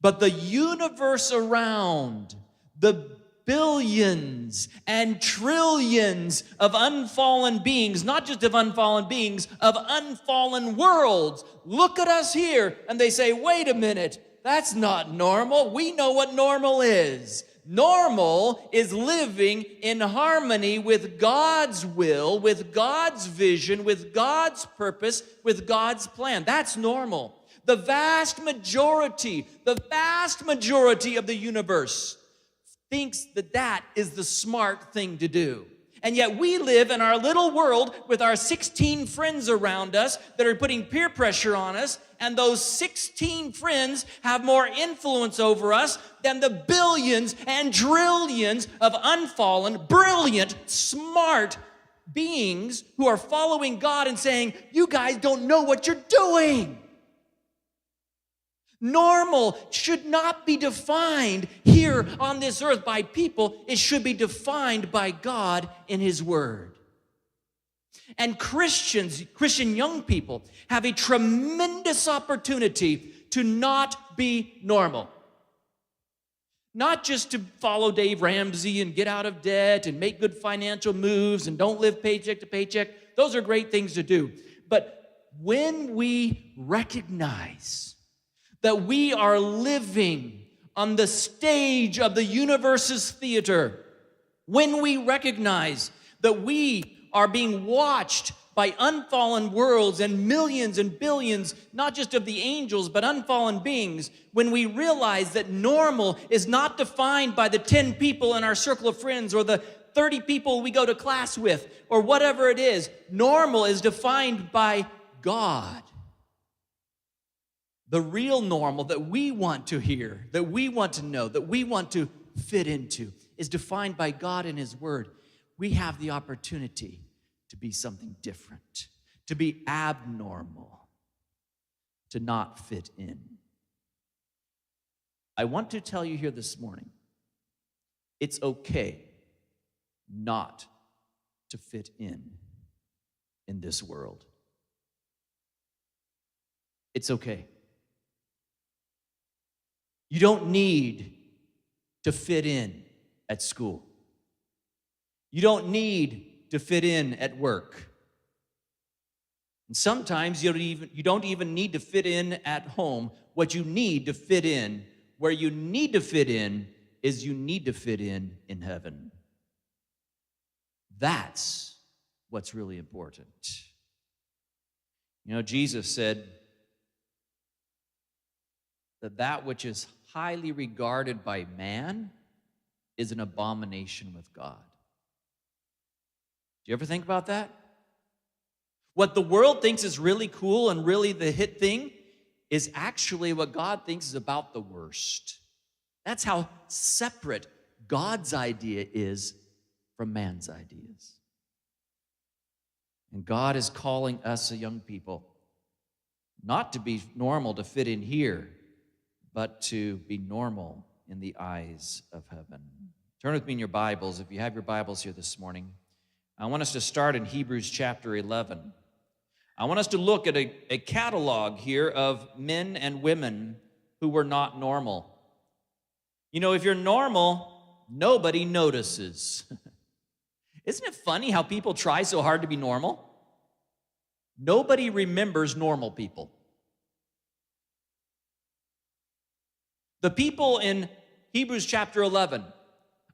But the universe around, the billions and trillions of unfallen beings, not just of unfallen beings, of unfallen worlds, look at us here, and they say, "Wait a minute, that's not normal. We know what normal is." Normal is living in harmony with God's will, with God's vision, with God's purpose, with God's plan. That's normal. The vast majority, the vast majority of the universe thinks that that is the smart thing to do. And yet we live in our little world with our sixteen friends around us that are putting peer pressure on us, and those sixteen friends have more influence over us than the billions and trillions of unfallen, brilliant, smart beings who are following God and saying, "You guys don't know what you're doing." Normal should not be defined here on this earth by people. It should be defined by God in His Word. And Christians, Christian young people, have a tremendous opportunity to not be normal. Not just to follow Dave Ramsey and get out of debt and make good financial moves and don't live paycheck to paycheck. Those are great things to do. But when we recognize that we are living on the stage of the universe's theater, when we recognize that we are being watched by unfallen worlds and millions and billions, not just of the angels, but unfallen beings, when we realize that normal is not defined by the ten people in our circle of friends or the thirty people we go to class with or whatever it is, normal is defined by God. The real normal that we want to hear, that we want to know, that we want to fit into is defined by God and His Word. We have the opportunity to be something different, to be abnormal, to not fit in. I want to tell you here this morning, it's okay not to fit in in this world. It's okay. You don't need to fit in at school. You don't need to fit in at work. And sometimes you don't even, you don't even need to fit in at home. What you need to fit in, where you need to fit in, is you need to fit in in heaven. That's what's really important. You know, Jesus said that that which is highly regarded by man is an abomination with God. Do you ever think about that? What the world thinks is really cool and really the hit thing is actually what God thinks is about the worst. That's how separate God's idea is from man's ideas. And God is calling us, a young people, not to be normal to fit in here, but to be normal in the eyes of heaven. Turn with me in your Bibles, if you have your Bibles here this morning. I want us to start in Hebrews chapter eleven. I want us to look at a, a catalog here of men and women who were not normal. You know, if you're normal, nobody notices. Isn't it funny how people try so hard to be normal? Nobody remembers normal people. The people in Hebrews chapter eleven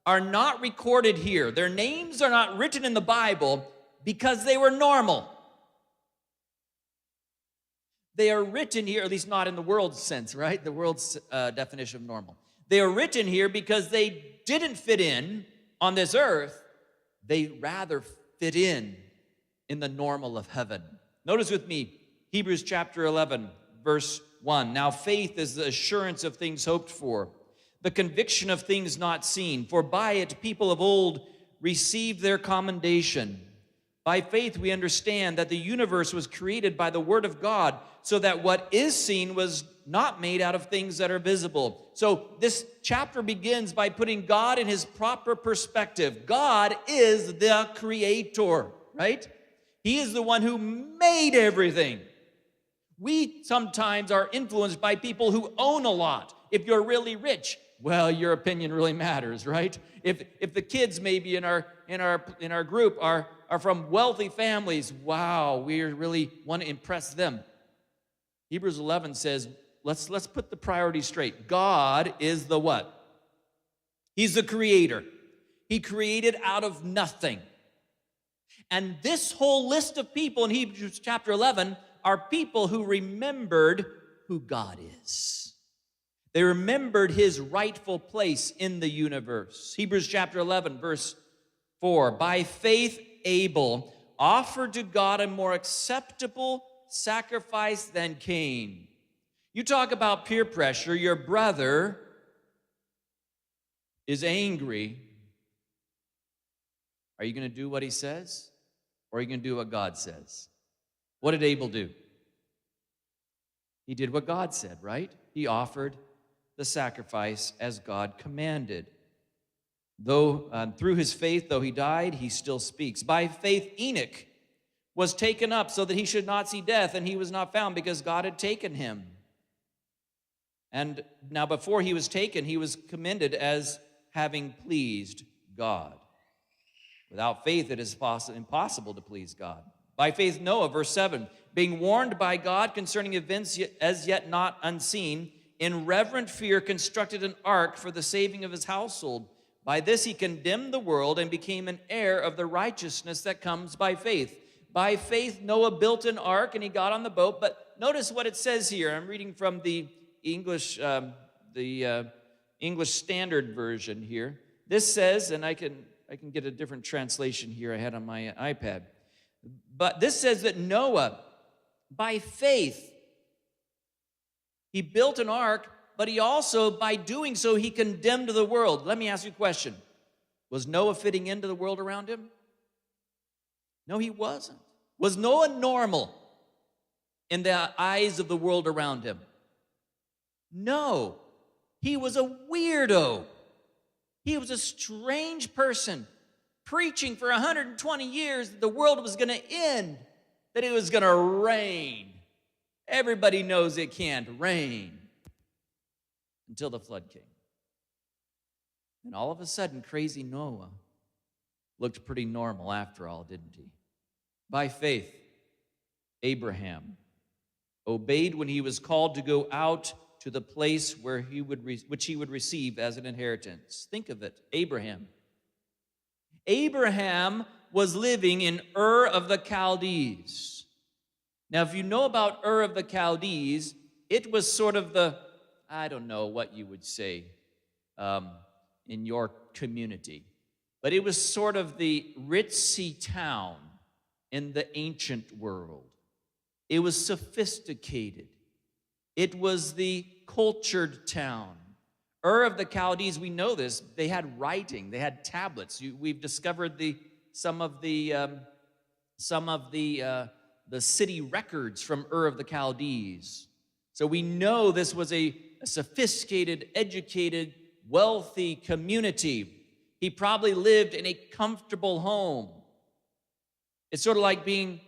are not recorded here. Their names are not written in the Bible because they were normal. They are written here, at least not in the world's sense, right? The world's, uh, definition of normal. They are written here because they didn't fit in on this earth. They rather fit in in the normal of heaven. Notice with me, Hebrews chapter eleven, verse one. "Now faith is the assurance of things hoped for, the conviction of things not seen. For by it people of old received their commendation." By faith, we understand that the universe was created by the word of God, so that what is seen was not made out of things that are visible. So this chapter begins by putting God in his proper perspective. God is the creator, right? He is the one who made everything. We sometimes are influenced by people who own a lot. If you're really rich, Well, your opinion really matters, right? If, if the kids maybe in our, in our, in our group are, are from wealthy families, wow, we really want to impress them. Hebrews eleven says, let's, let's put the priorities straight. God is the what? He's the creator. He created out of nothing. And this whole list of people in Hebrews chapter eleven are people who remembered who God is. They remembered his rightful place in the universe. Hebrews chapter eleven, verse four. By faith, Abel offered to God a more acceptable sacrifice than Cain. You talk about peer pressure. Your brother is angry. Are you going to do what he says, or are you going to do what God says? What did Abel do? He did what God said, right? He offered the sacrifice as God commanded. Though, um, through his faith, though he died, he still speaks. By faith, Enoch was taken up so that he should not see death, and he was not found because God had taken him. And now, before he was taken, he was commended as having pleased God. Without faith, it is poss-, impossible to please God. By faith, Noah, verse seven, being warned by God concerning events ye-, as yet not unseen, in reverent fear constructed an ark for the saving of his household. By this he condemned the world and became an heir of the righteousness that comes by faith. By faith, Noah built an ark and he got on the boat. But notice what it says here. I'm reading from the English, um, the uh, English Standard Version here. This says, and I can, I can get a different translation here I had on my iPad. But this says that Noah, by faith, he built an ark, but he also, by doing so, he condemned the world. Let me ask you a question. Was Noah fitting into the world around him? No, he wasn't. Was Noah normal in the eyes of the world around him? No. He was a weirdo. He was a strange person preaching for a hundred and twenty years that the world was gonna end, that it was gonna rain. Everybody knows it can't rain. Until the flood came. And all of a sudden, crazy Noah looked pretty normal after all, didn't he? By faith, Abraham obeyed when he was called to go out to the place where he would re-, which he would receive as an inheritance. Think of it, Abraham. Abraham was living in Ur of the Chaldees. Now, if you know about Ur of the Chaldees, it was sort of the, I don't know what you would say, um, in your community, but it was sort of the ritzy town in the ancient world. It was sophisticated. It was the cultured town. Ur of the Chaldees, we know this, they had writing, they had tablets. You, we've discovered the, some of the, um, some of the, uh, the city records from Ur of the Chaldees. So we know this was a, a sophisticated, educated, wealthy community. He probably lived in a comfortable home. It's sort of like being,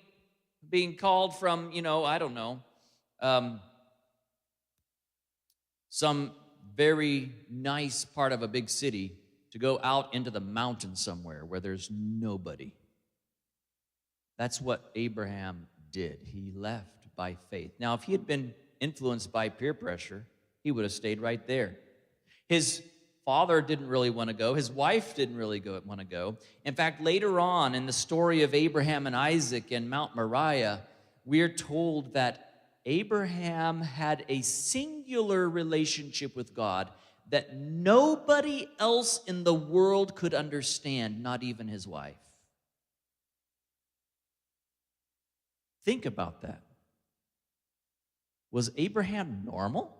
being called from, you know, I don't know, um, some very nice part of a big city to go out into the mountains somewhere where there's nobody. That's what Abraham did. He left by faith. Now, if he had been influenced by peer pressure, he would have stayed right there. His father didn't really want to go. His wife didn't really go, want to go. In fact, later on in the story of Abraham and Isaac and Mount Moriah, we're told that Abraham had a singular relationship with God that nobody else in the world could understand, not even his wife. Think about that. Was Abraham normal?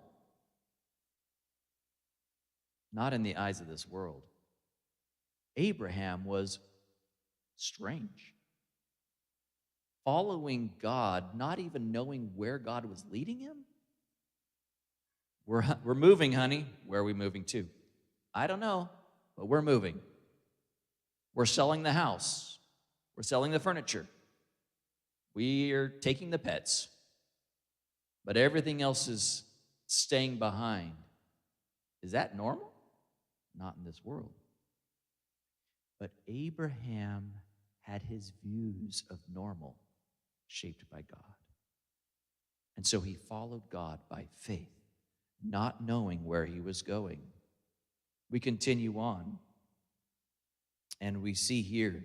Not in the eyes of this world. Abraham was strange. Following God, not even knowing where God was leading him. We're, we're moving, honey. Where are we moving to? I don't know, but we're moving. We're selling the house. We're selling the furniture. We are taking the pets. But everything else is staying behind. Is that normal? not in this world. But Abraham had his views of normal shaped by God. And so he followed God by faith, not knowing where he was going. We continue on, and we see here,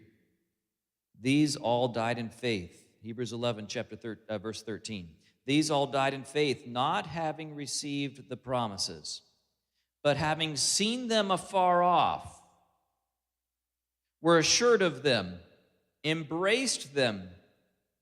"These all died in faith." Hebrews eleven, chapter thir- uh, verse thirteen. "These all died in faith, not having received the promises, but having seen them afar off, were assured of them, embraced them,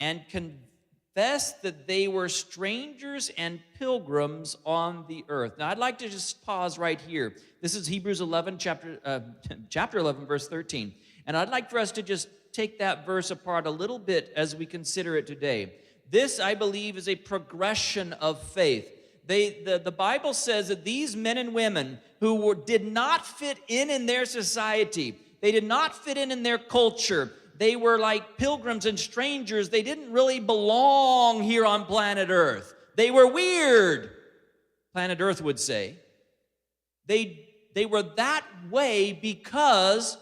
and confessed that they were strangers and pilgrims on the earth." Now, I'd like to just pause right here. This is Hebrews eleven, chapter, uh, chapter eleven, verse thirteen. And I'd like for us to just take that verse apart a little bit as we consider it today. This, I believe, is a progression of faith. They, the, the Bible says that these men and women who were, did not fit in in their society, they did not fit in in their culture. They were like pilgrims and strangers. They didn't really belong here on planet Earth. They were weird, planet Earth would say. They, they were that way because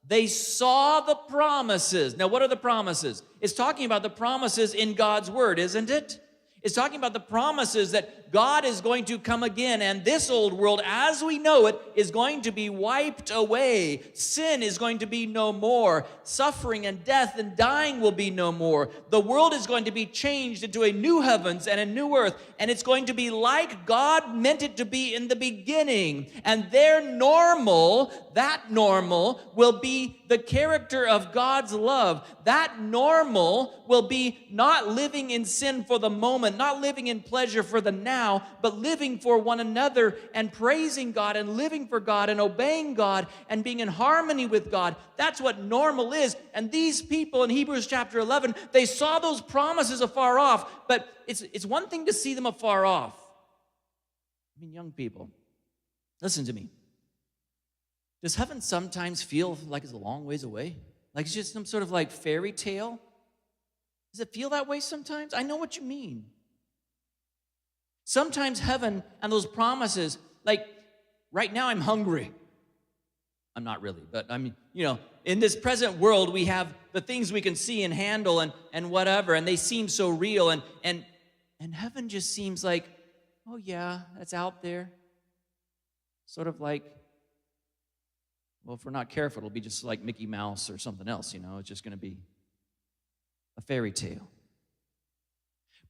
they saw the promises. Now, what are the promises? It's talking about the promises in God's word, isn't it? It's talking about the promises that God is going to come again, and this old world, as we know it, is going to be wiped away. Sin is going to be no more. Suffering and death and dying will be no more. The world is going to be changed into a new heavens and a new earth, and it's going to be like God meant it to be in the beginning. And their normal, that normal, will be the character of God's love. That normal will be not living in sin for the moment, not living in pleasure for the now, but living for one another and praising God and living for God and obeying God and being in harmony with God. That's what normal is. And these people in Hebrews chapter eleven, they saw those promises afar off, but it's, it's one thing to see them afar off. I mean, young people, listen to me. Does heaven sometimes feel like it's a long ways away? Like it's just some sort of, like, fairy tale? Does it feel that way sometimes? I know what you mean. Sometimes heaven and those promises, like, right now I'm hungry. I'm not really, but I mean, you know, in this present world, we have the things we can see and handle and, and whatever, and they seem so real. And, and, and heaven just seems like, oh yeah, that's out there. Sort of like, well, if we're not careful, it'll be just like Mickey Mouse or something else, you know? It's just gonna be a fairy tale.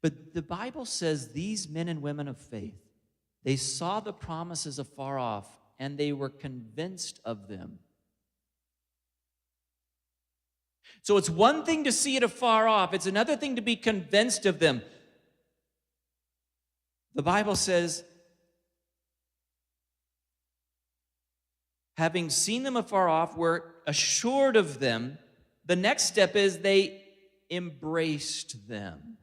But the Bible says these men and women of faith, they saw the promises afar off and they were convinced of them. So it's one thing to see it afar off. It's another thing to be convinced of them. The Bible says, having seen them afar off, were assured of them. The next step is they embraced them.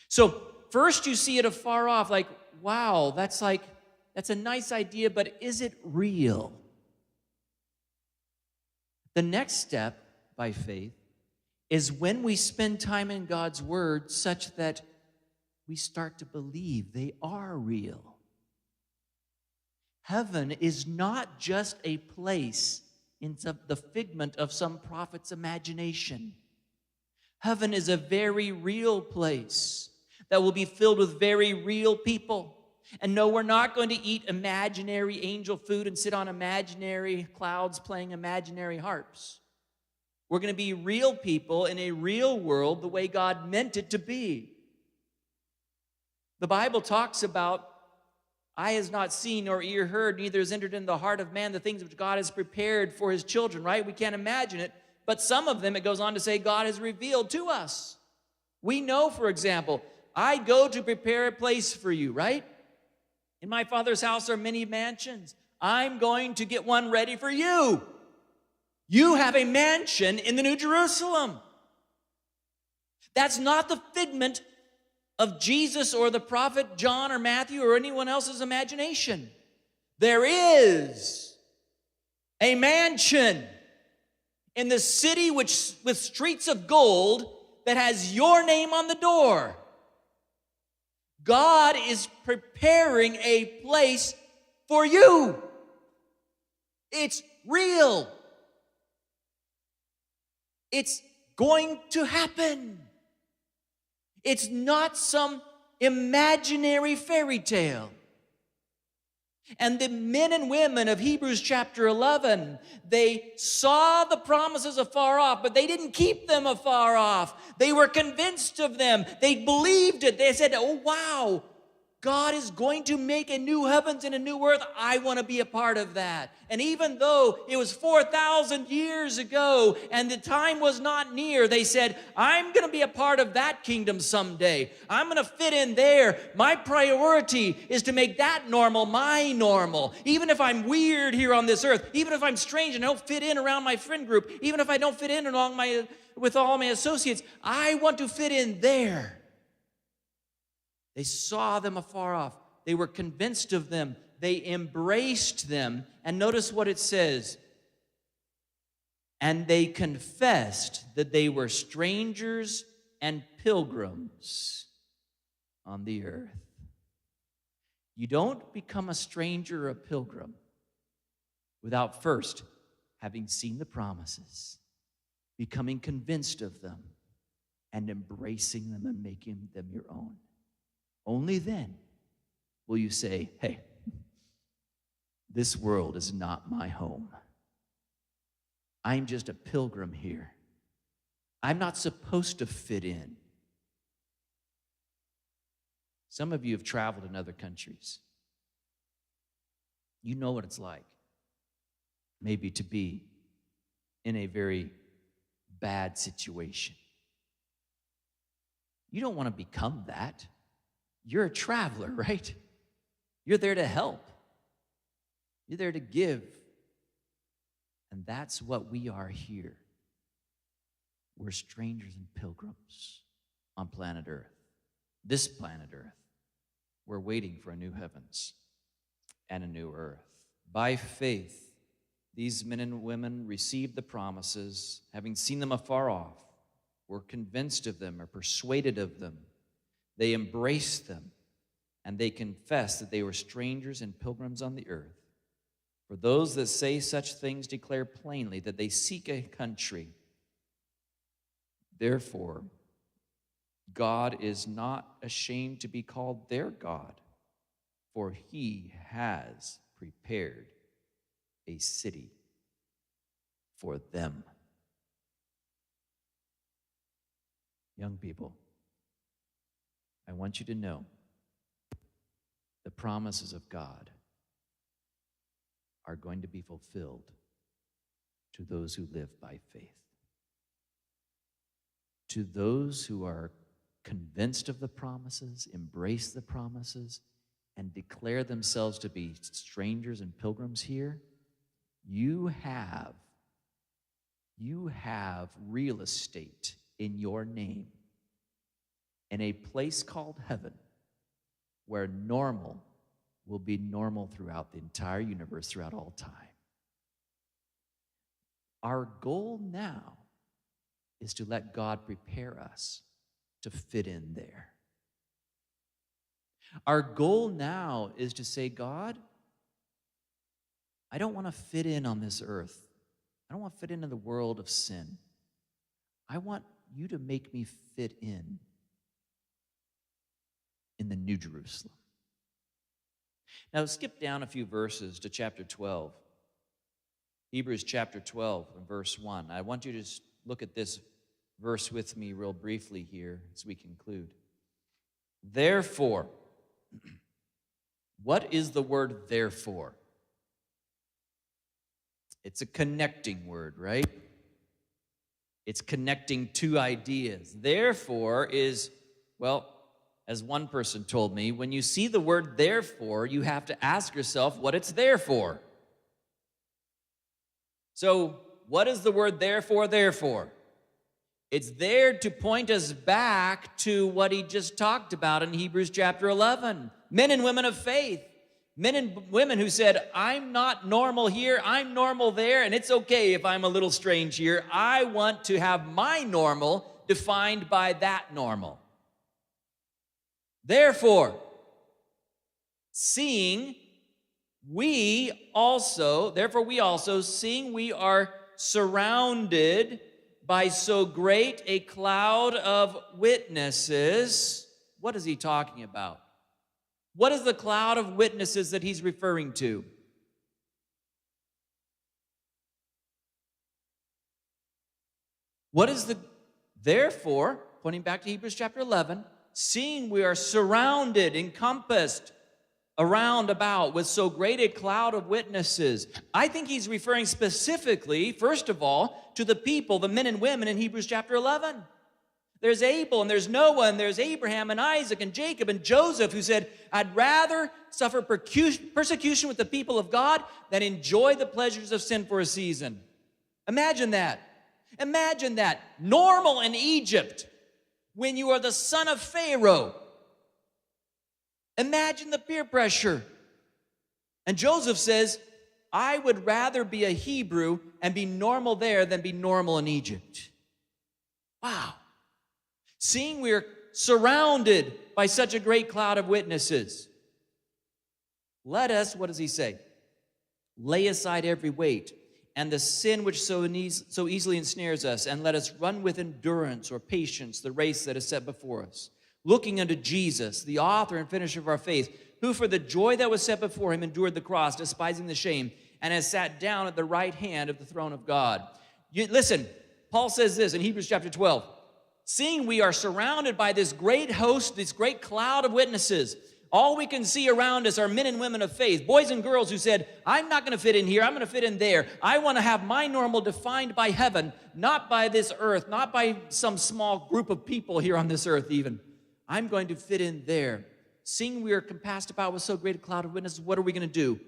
So first you see it afar off, like, wow, that's like, that's a nice idea, but is it real? The next step by faith is when we spend time in God's word such that we start to believe they are real. Heaven is not just a place in some, the figment of some prophet's imagination. Heaven is a very real place that will be filled with very real people. And no, we're not going to eat imaginary angel food and sit on imaginary clouds playing imaginary harps. We're gonna be real people in a real world the way God meant it to be. The Bible talks about, "Eye has not seen nor ear heard, neither has entered into the heart of man the things which God has prepared for his children," right? We can't imagine it. But some of them, it goes on to say, God has revealed to us. We know, for example, "I go to prepare a place for you," right? "In my Father's house are many mansions. I'm going to get one ready for you." You have a mansion in the New Jerusalem. That's not the figment of Jesus or the prophet John or Matthew or anyone else's imagination. There is a mansion in the city which, with streets of gold, that has your name on the door. God is preparing a place for you. It's real. It's going to happen. It's not some imaginary fairy tale. And the men and women of Hebrews chapter eleven, they saw the promises afar off, but they didn't keep them afar off. They were convinced of them. They believed it. They said, "Oh, wow, God is going to make a new heavens and a new earth. I want to be a part of that." And even though it was four thousand years ago and the time was not near, they said, "I'm going to be a part of that kingdom someday. I'm going to fit in there. My priority is to make that normal my normal. Even if I'm weird here on this earth, even if I'm strange and I don't fit in around my friend group, even if I don't fit in along my, with all my associates, I want to fit in there." They saw them afar off. They were convinced of them. They embraced them. And notice what it says. "And they confessed that they were strangers and pilgrims on the earth." You don't become a stranger or a pilgrim without first having seen the promises, becoming convinced of them, and embracing them and making them your own. Only then will you say, "Hey, this world is not my home. I'm just a pilgrim here. I'm not supposed to fit in." Some of you have traveled in other countries. You know what it's like, maybe, to be in a very bad situation. You don't want to become that. You're a traveler, right? You're there to help. You're there to give. And that's what we are here. We're strangers and pilgrims on planet Earth, this planet Earth. We're waiting for a new heavens and a new earth. By faith, these men and women received the promises, having seen them afar off, were convinced of them, or persuaded of them. They embraced them, and they confessed that they were strangers and pilgrims on the earth. For those that say such things declare plainly that they seek a country. Therefore, God is not ashamed to be called their God, for he has prepared a city for them. Young people, I want you to know the promises of God are going to be fulfilled to those who live by faith. To those who are convinced of the promises, embrace the promises, and declare themselves to be strangers and pilgrims here, you have, you have real estate in your name in a place called heaven, where normal will be normal throughout the entire universe, throughout all time. Our goal now is to let God prepare us to fit in there. Our goal now is to say, "God, I don't want to fit in on this earth. I don't want to fit into the world of sin. I want you to make me fit in in the New Jerusalem." Now, skip down a few verses to chapter twelve. Hebrews chapter twelve and verse one. I want you to just look at this verse with me real briefly here as we conclude. Therefore, what is the word "therefore"? It's a connecting word, right? It's connecting two ideas. Therefore is, well, as one person told me, when you see the word "therefore," you have to ask yourself what it's there for. So, what is the word "therefore" there for? It's there to point us back to what he just talked about in Hebrews chapter eleven. Men and women of faith, men and women who said, "I'm not normal here, I'm normal there, and it's okay if I'm a little strange here. I want to have my normal defined by that normal." Therefore, seeing We also, therefore, we also, seeing we are surrounded by so great a cloud of witnesses. What is he talking about? What is the cloud of witnesses that he's referring to? What is the, therefore, pointing back to Hebrews chapter eleven, seeing we are surrounded, encompassed around about with so great a cloud of witnesses. I think he's referring specifically, first of all, to the people, the men and women in Hebrews chapter eleven. There's Abel and there's Noah and there's Abraham and Isaac and Jacob and Joseph, who said, "I'd rather suffer percu-, persecution with the people of God than enjoy the pleasures of sin for a season." Imagine that. Imagine that. Normal in Egypt, when you are the son of Pharaoh. Imagine the peer pressure. And Joseph says, "I would rather be a Hebrew and be normal there than be normal in Egypt." Wow. Seeing we are surrounded by such a great cloud of witnesses, let us, what does he say? Lay aside every weight and the sin which so, eas- so easily ensnares us, and let us run with endurance or patience the race that is set before us, looking unto Jesus, the author and finisher of our faith, who for the joy that was set before him endured the cross, despising the shame, and has sat down at the right hand of the throne of God. You, listen, Paul says this in Hebrews chapter twelve. Seeing we are surrounded by this great host, this great cloud of witnesses, all we can see around us are men and women of faith, boys and girls who said, "I'm not gonna fit in here, I'm gonna fit in there. I wanna have my normal defined by heaven, not by this earth, not by some small group of people here on this earth even. I'm going to fit in there." Seeing we are compassed about with so great a cloud of witnesses, what are we gonna do?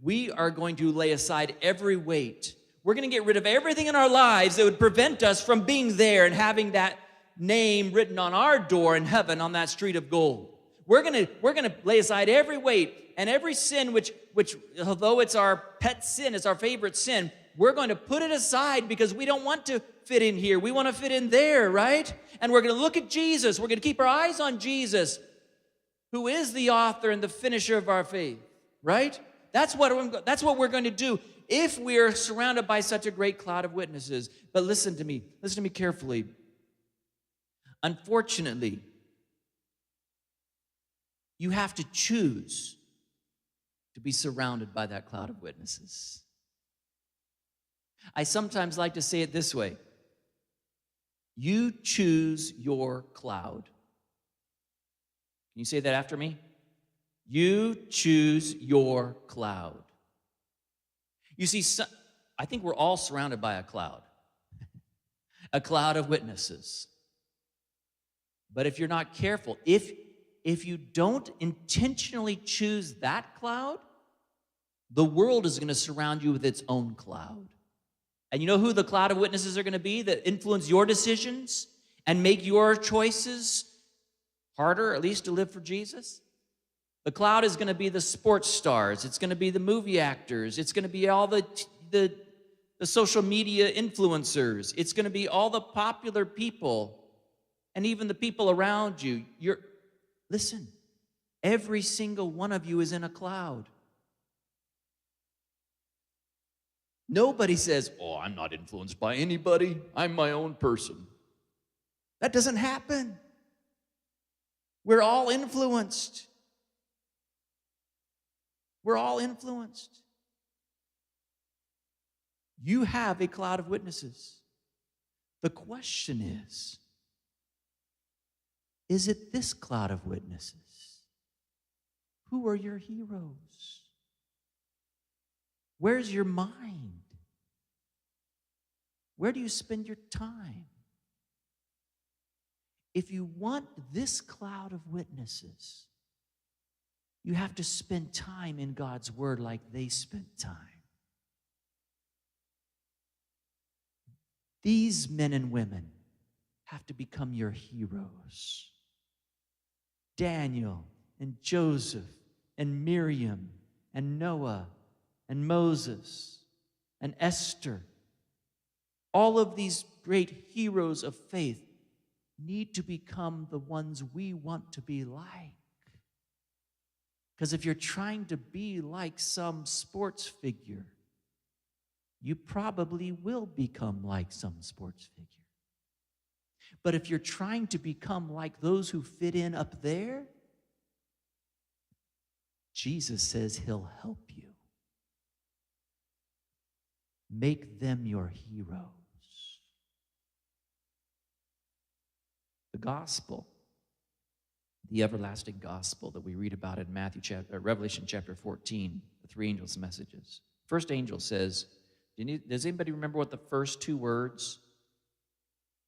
We are going to lay aside every weight. We're gonna get rid of everything in our lives that would prevent us from being there and having that name written on our door in heaven on that street of gold. We're gonna, we're gonna lay aside every weight and every sin which, which, although it's our pet sin, it's our favorite sin, we're going to put it aside because we don't want to fit in here. We wanna fit in there, right? And we're gonna look at Jesus. We're gonna keep our eyes on Jesus, who is the author and the finisher of our faith, right? That's what, I'm, that's what we're going to do if we are surrounded by such a great cloud of witnesses. But listen to me. Listen to me carefully. Unfortunately, you have to choose to be surrounded by that cloud of witnesses. I sometimes like to say it this way. You choose your cloud. Can you say that after me? You choose your cloud. You see, so, I think we're all surrounded by a cloud, a cloud of witnesses. But if you're not careful, if, if you don't intentionally choose that cloud, the world is gonna surround you with its own cloud. And you know who the cloud of witnesses are gonna be that influence your decisions and make your choices harder, at least, to live for Jesus? The cloud is gonna be the sports stars. It's gonna be the movie actors. It's gonna be all the, the, the social media influencers. It's gonna be all the popular people and even the people around you. You're, listen, every single one of you is in a cloud. Nobody says, "Oh, I'm not influenced by anybody. I'm my own person." That doesn't happen. We're all influenced. We're all influenced. You have a cloud of witnesses. The question is, is it this cloud of witnesses? Who are your heroes? Where's your mind? Where do you spend your time? If you want this cloud of witnesses, you have to spend time in God's word like they spent time. These men and women have to become your heroes. Daniel and Joseph and Miriam and Noah and Moses and Esther. All of these great heroes of faith need to become the ones we want to be like. Because if you're trying to be like some sports figure, you probably will become like some sports figure. But if you're trying to become like those who fit in up there, Jesus says he'll help you. Make them your heroes. The gospel, the everlasting gospel that we read about in Matthew chapter, uh, Revelation chapter fourteen, the three angels' messages. First angel says, "Do you need- does anybody remember what the first two words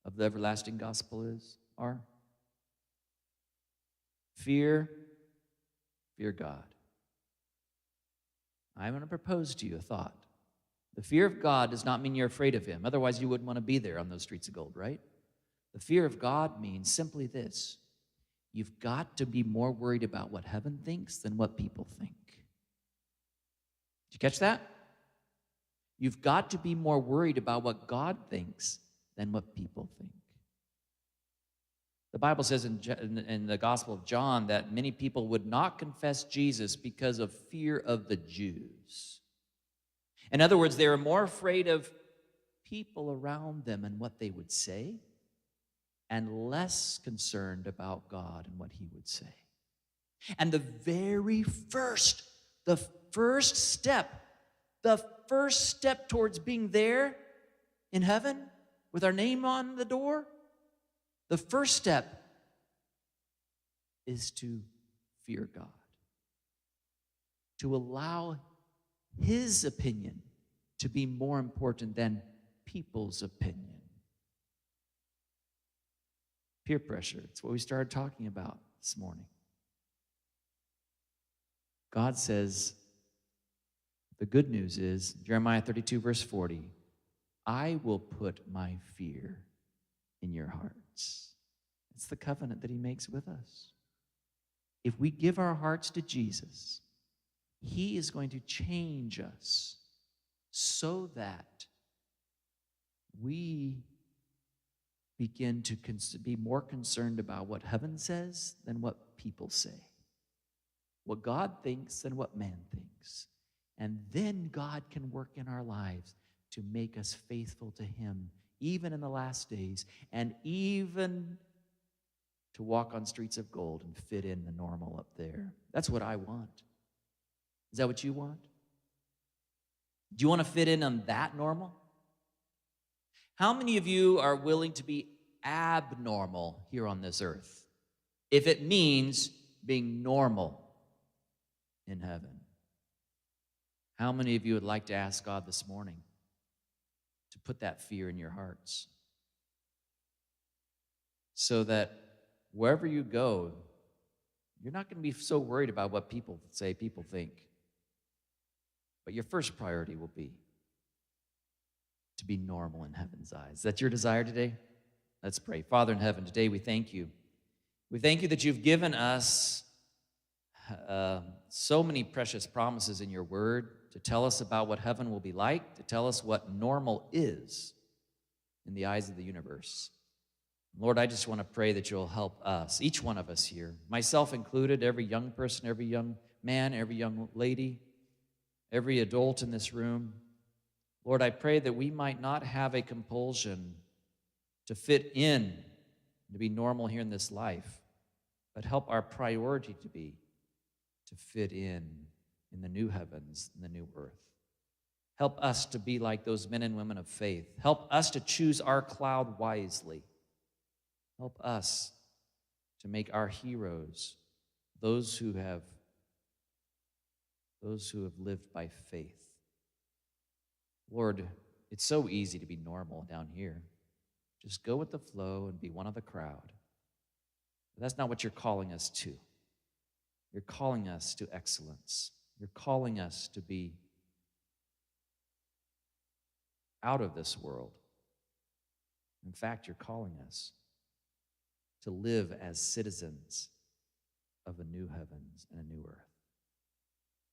of the everlasting gospel is, are?" Fear, fear God. I'm gonna propose to you a thought. The fear of God does not mean you're afraid of him. Otherwise, you wouldn't wanna be there on those streets of gold, right? The fear of God means simply this. You've got to be more worried about what heaven thinks than what people think. Did you catch that? You've got to be more worried about what God thinks than what people think. The Bible says in Je-, in, in the Gospel of John that many people would not confess Jesus because of fear of the Jews. In other words, they were more afraid of people around them and what they would say, and less concerned about God and what he would say. And the very first, the first step, the first step towards being there in heaven with our name on the door, the first step is to fear God, to allow his opinion to be more important than people's opinion. Peer pressure. It's what we started talking about this morning. God says, the good news is, Jeremiah thirty-two, verse forty, "I will put my fear in your hearts." It's the covenant that he makes with us. If we give our hearts to Jesus, he is going to change us so that we begin to cons-, be more concerned about what heaven says than what people say, what God thinks than what man thinks. And then God can work in our lives to make us faithful to him, even in the last days, and even to walk on streets of gold and fit in the normal up there. That's what I want. Is that what you want? Do you want to fit in on that normal? How many of you are willing to be abnormal here on this earth if it means being normal in heaven? How many of you would like to ask God this morning to put that fear in your hearts so that wherever you go, you're not gonna be so worried about what people say, people think, but your first priority will be to be normal in heaven's eyes. That's your desire today? Let's pray. Father in heaven, today we thank you. We thank you that you've given us, uh, so many precious promises in your word to tell us about what heaven will be like, to tell us what normal is in the eyes of the universe. Lord, I just want to pray that you'll help us, each one of us here, myself included, every young person, every young man, every young lady, every adult in this room. Lord, I pray that we might not have a compulsion to fit in, to be normal here in this life, but help our priority to be to fit in in the new heavens and the new earth. Help us to be like those men and women of faith. Help us to choose our cloud wisely. Help us to make our heroes those who have, those who have lived by faith. Lord, it's so easy to be normal down here. Just go with the flow and be one of the crowd. But that's not what you're calling us to. You're calling us to excellence. You're calling us to be out of this world. In fact, you're calling us to live as citizens of a new heavens and a new earth.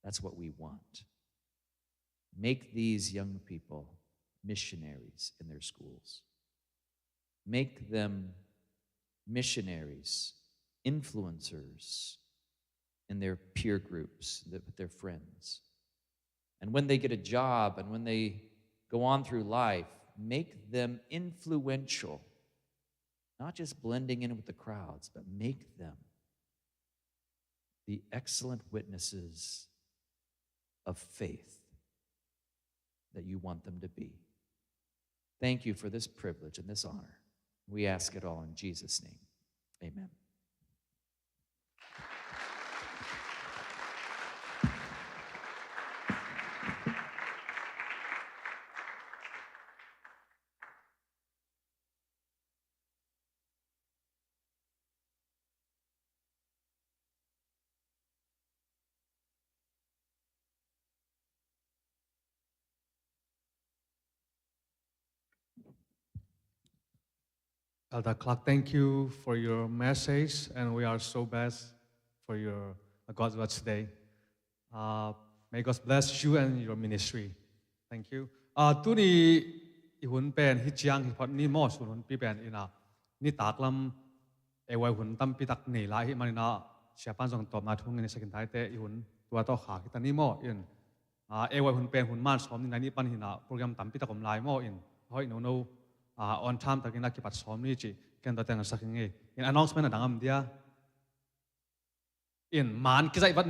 That's what we want. Make these young people missionaries in their schools. Make them missionaries, influencers, and their peer groups, th- with their friends. And when they get a job and when they go on through life, make them influential, not just blending in with the crowds, but make them the excellent witnesses of faith that you want them to be. Thank you for this privilege and this honor. We ask it all in Jesus' name. Amen. Elder Clark, thank you for your message, and we are so blessed for your, uh, God's word today. Uh, may God bless you and your ministry. Thank you. Uh, tuni i hun pen hi ciang hi phot ni maw, sun hunpi pen ina, nitak lam ei vai hun tampi tak nei lai hi manina, siapan zong tawpna thu ngen i sakin taite i hun tua tawh khak hi ta ni maw in. Ah, ei vai hun pen hun man sawm ni nai ni pan hina program tampi tak om lai maw in. Hoih nono, ah, on time takin a kipat sawm ni ci ken tua teng a sak hi ngei. In announcement a dang am dia. In man kizaih vat